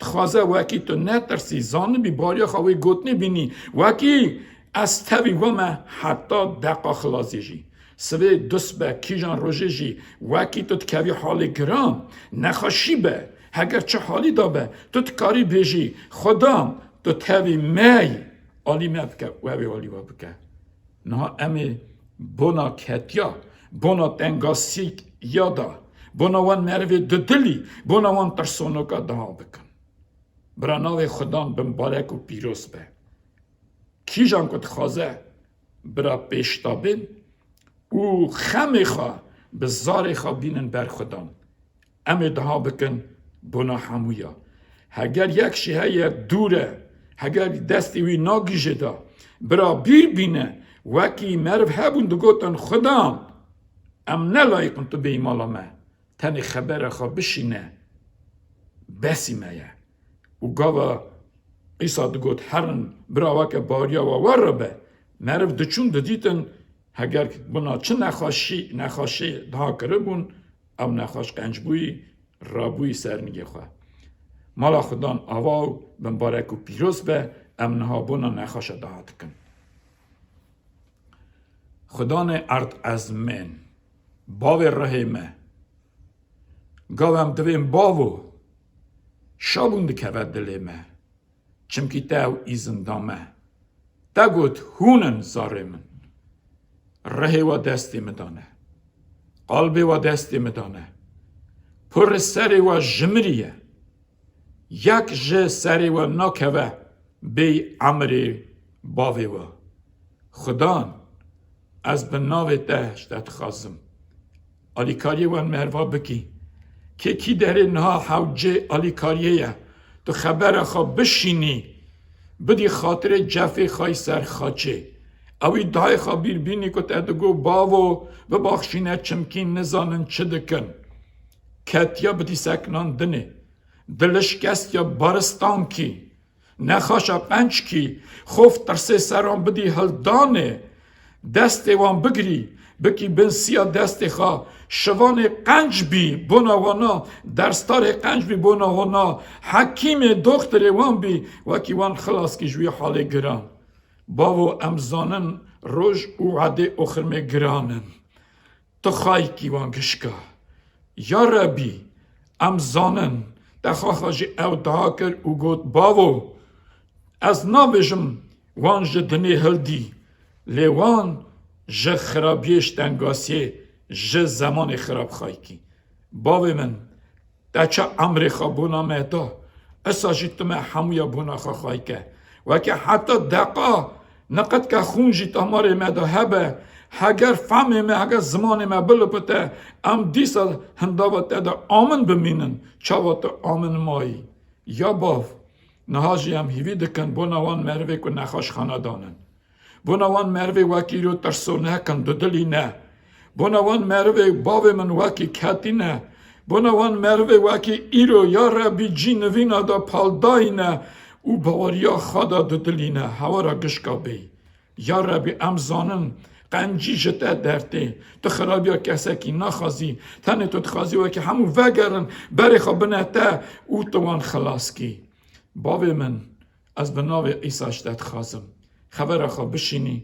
dixwaze wekî tu netirsî, zanibî, bariya xwe wê gotinê bînî, wekî ez tevî we me heta deqa xilasê jî. Sibê, dust be, kîjan rojê jî wekî tu dikevî halê giran, nexweşî be, heger çi halî de be, tu dikarî bêjî, Xudan, tu tevî me yî, alî me bike, we wê alî we bike. Niha em ê bona ketiya, bona tengasîya da, bona wan merivê dudilî, bona wan tirsonoka daha bikin. Bira, navê Xudan bimbarek û pîroz be. Kîjan ku dixwaze bira pêş de bên û xemê xwe bi zarê xwe bînin ber Xudan. Em ê daha bikin bona hemûya. Heger yek jî heye dûr e, heger destê wî nagihîje da, bira bîr bîne, wekî meriv hebûn digotin, Xudan, em ne layiq in tu bêyî mala me, tenê xebera xwe bişîne, besî me ye. Û gava Îsa digot, herin, bira weke bariya we wer re be, meriv diçûn didîtin, heger bona çi nexweşî, nexweşî daha kiribûn, ew nexweş qenc bûyî, rabûyî ser nigê xwe. Mala Xudan ava û bimbarek û pîroz be, em niha bona nexweşa daha dikin. Xudanê erd ezmên, bavê rihê me, gav em divên bavo, şabûn dikeve dilê me. Çimkî te ew îzin da me. Te got, hûn in zarê min. Rihê we destê min de ne. Qalbê we destê min de ne. Pir serê we ji mirî ye. Yek ji serê we nakeve bêyî emirê bavê we. Xudan, ez bi navê te ji te dixwazim, alîkariyê wan merva bikî. Kê kî derê niha hewcê alîkariyê ye, tu xebera xwe bişînî, bidî xatirê cefê xwe yî ser xaçê. Ewî dayê xwe bîr bînî ku te digo, bavo, bibaxşîne, çimkî nizanin çi dikin. Ketiya bidî sekinandinê. Dilişkestiya baristankî, nexaşa qençkî, xof tirsê seran bidî hildanê, destê wan bigirî, bikî bin siya destê xwe, şivanê qenc bî bona wana, derstarê qenc bî bona wana, hekîmê doxtirê wan bî, wekî wan xilas kî ji wî halê giran. Bavo, em zanin roj û edê oxirmê giran in. Tu xaykî wan gişka. Ya Rebî, em zanin, te xaxa jî ew dua kir û got, Bavo, ez nabêjim wan ji dinê hildî, lê wan ji xirabiyê ji tengasiyê, ji zemanê xirab xaykî. Bavê min, te çi emrê xwe bona me da, esa jî tu me hemûya bona xwe xayke. Weke heta deqa niqitke xûn jî tamarê me de hebe, heger femê me, heger zimanê me bilipite, em dîsa hindava te de amin bimînin, çawa tu amin mayî. Ya bav, niha jî em hîvî dikin bona wan merivê ku nexweşxana danin. Bona wan merivê wekî îro tirsonek in, dudilî ne. Bona wan merivê bavê min wekî ketî ne. Bona wan merivê wekî îro ya Rebî cî nivîna de paldayî ne û baweriya xwe de dudilî ne. Hewara gişka bêyî. Ya Rebî, em zanin qencî ji te dertê. Tu xirabiya kesekî naxwazî. Tenê tu dixwazî wekî hemû vegerin berê xwe bine te û tu wan xilas kî. Bavê min, ez bi navê Îsa ji te dixwazim, xevera xwe bişînî,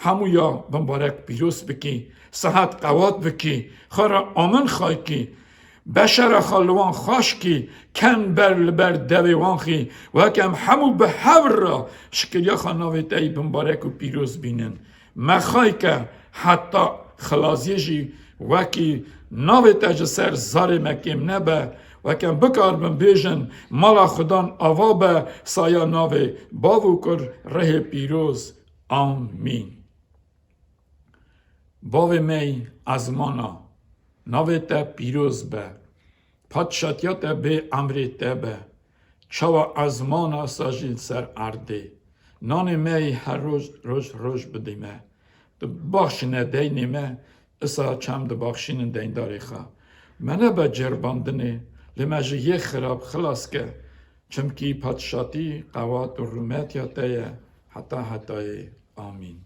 hemûya bimbarek pîroz bikî, sihet qewat bikî, xwe re amin xaykî, beşera xwe li wan xweş kî, ken ber li ber devê wan xî, weke em hemû bi hev re şikiriya xwe navê te yî bimbarek û pîroz bînin. Me xayke heta xilaziyê jî wekî navê te ji ser zarê me kêm nebe, weke em bikaribin bêjin, mala Xudan ava be, saya navê Bav û Kur Rihê Pîroz. Amîn. Bavê me yî ezmana, navê te pîroz be. Padşatiya te bê, emrê te be. Çawa ezmana sa jî li ser erdê. Nanê me yî her roj, roj, roj bidî me. Tu baxşîne deynê me, isa çem dibaxşînin deyndarê xwe. Me nebe ceribandinê, lê me ji yê xirab xilas ke. Çimkî padşatî, qewat û rûmetiya te ye heta hetayê. Amîn.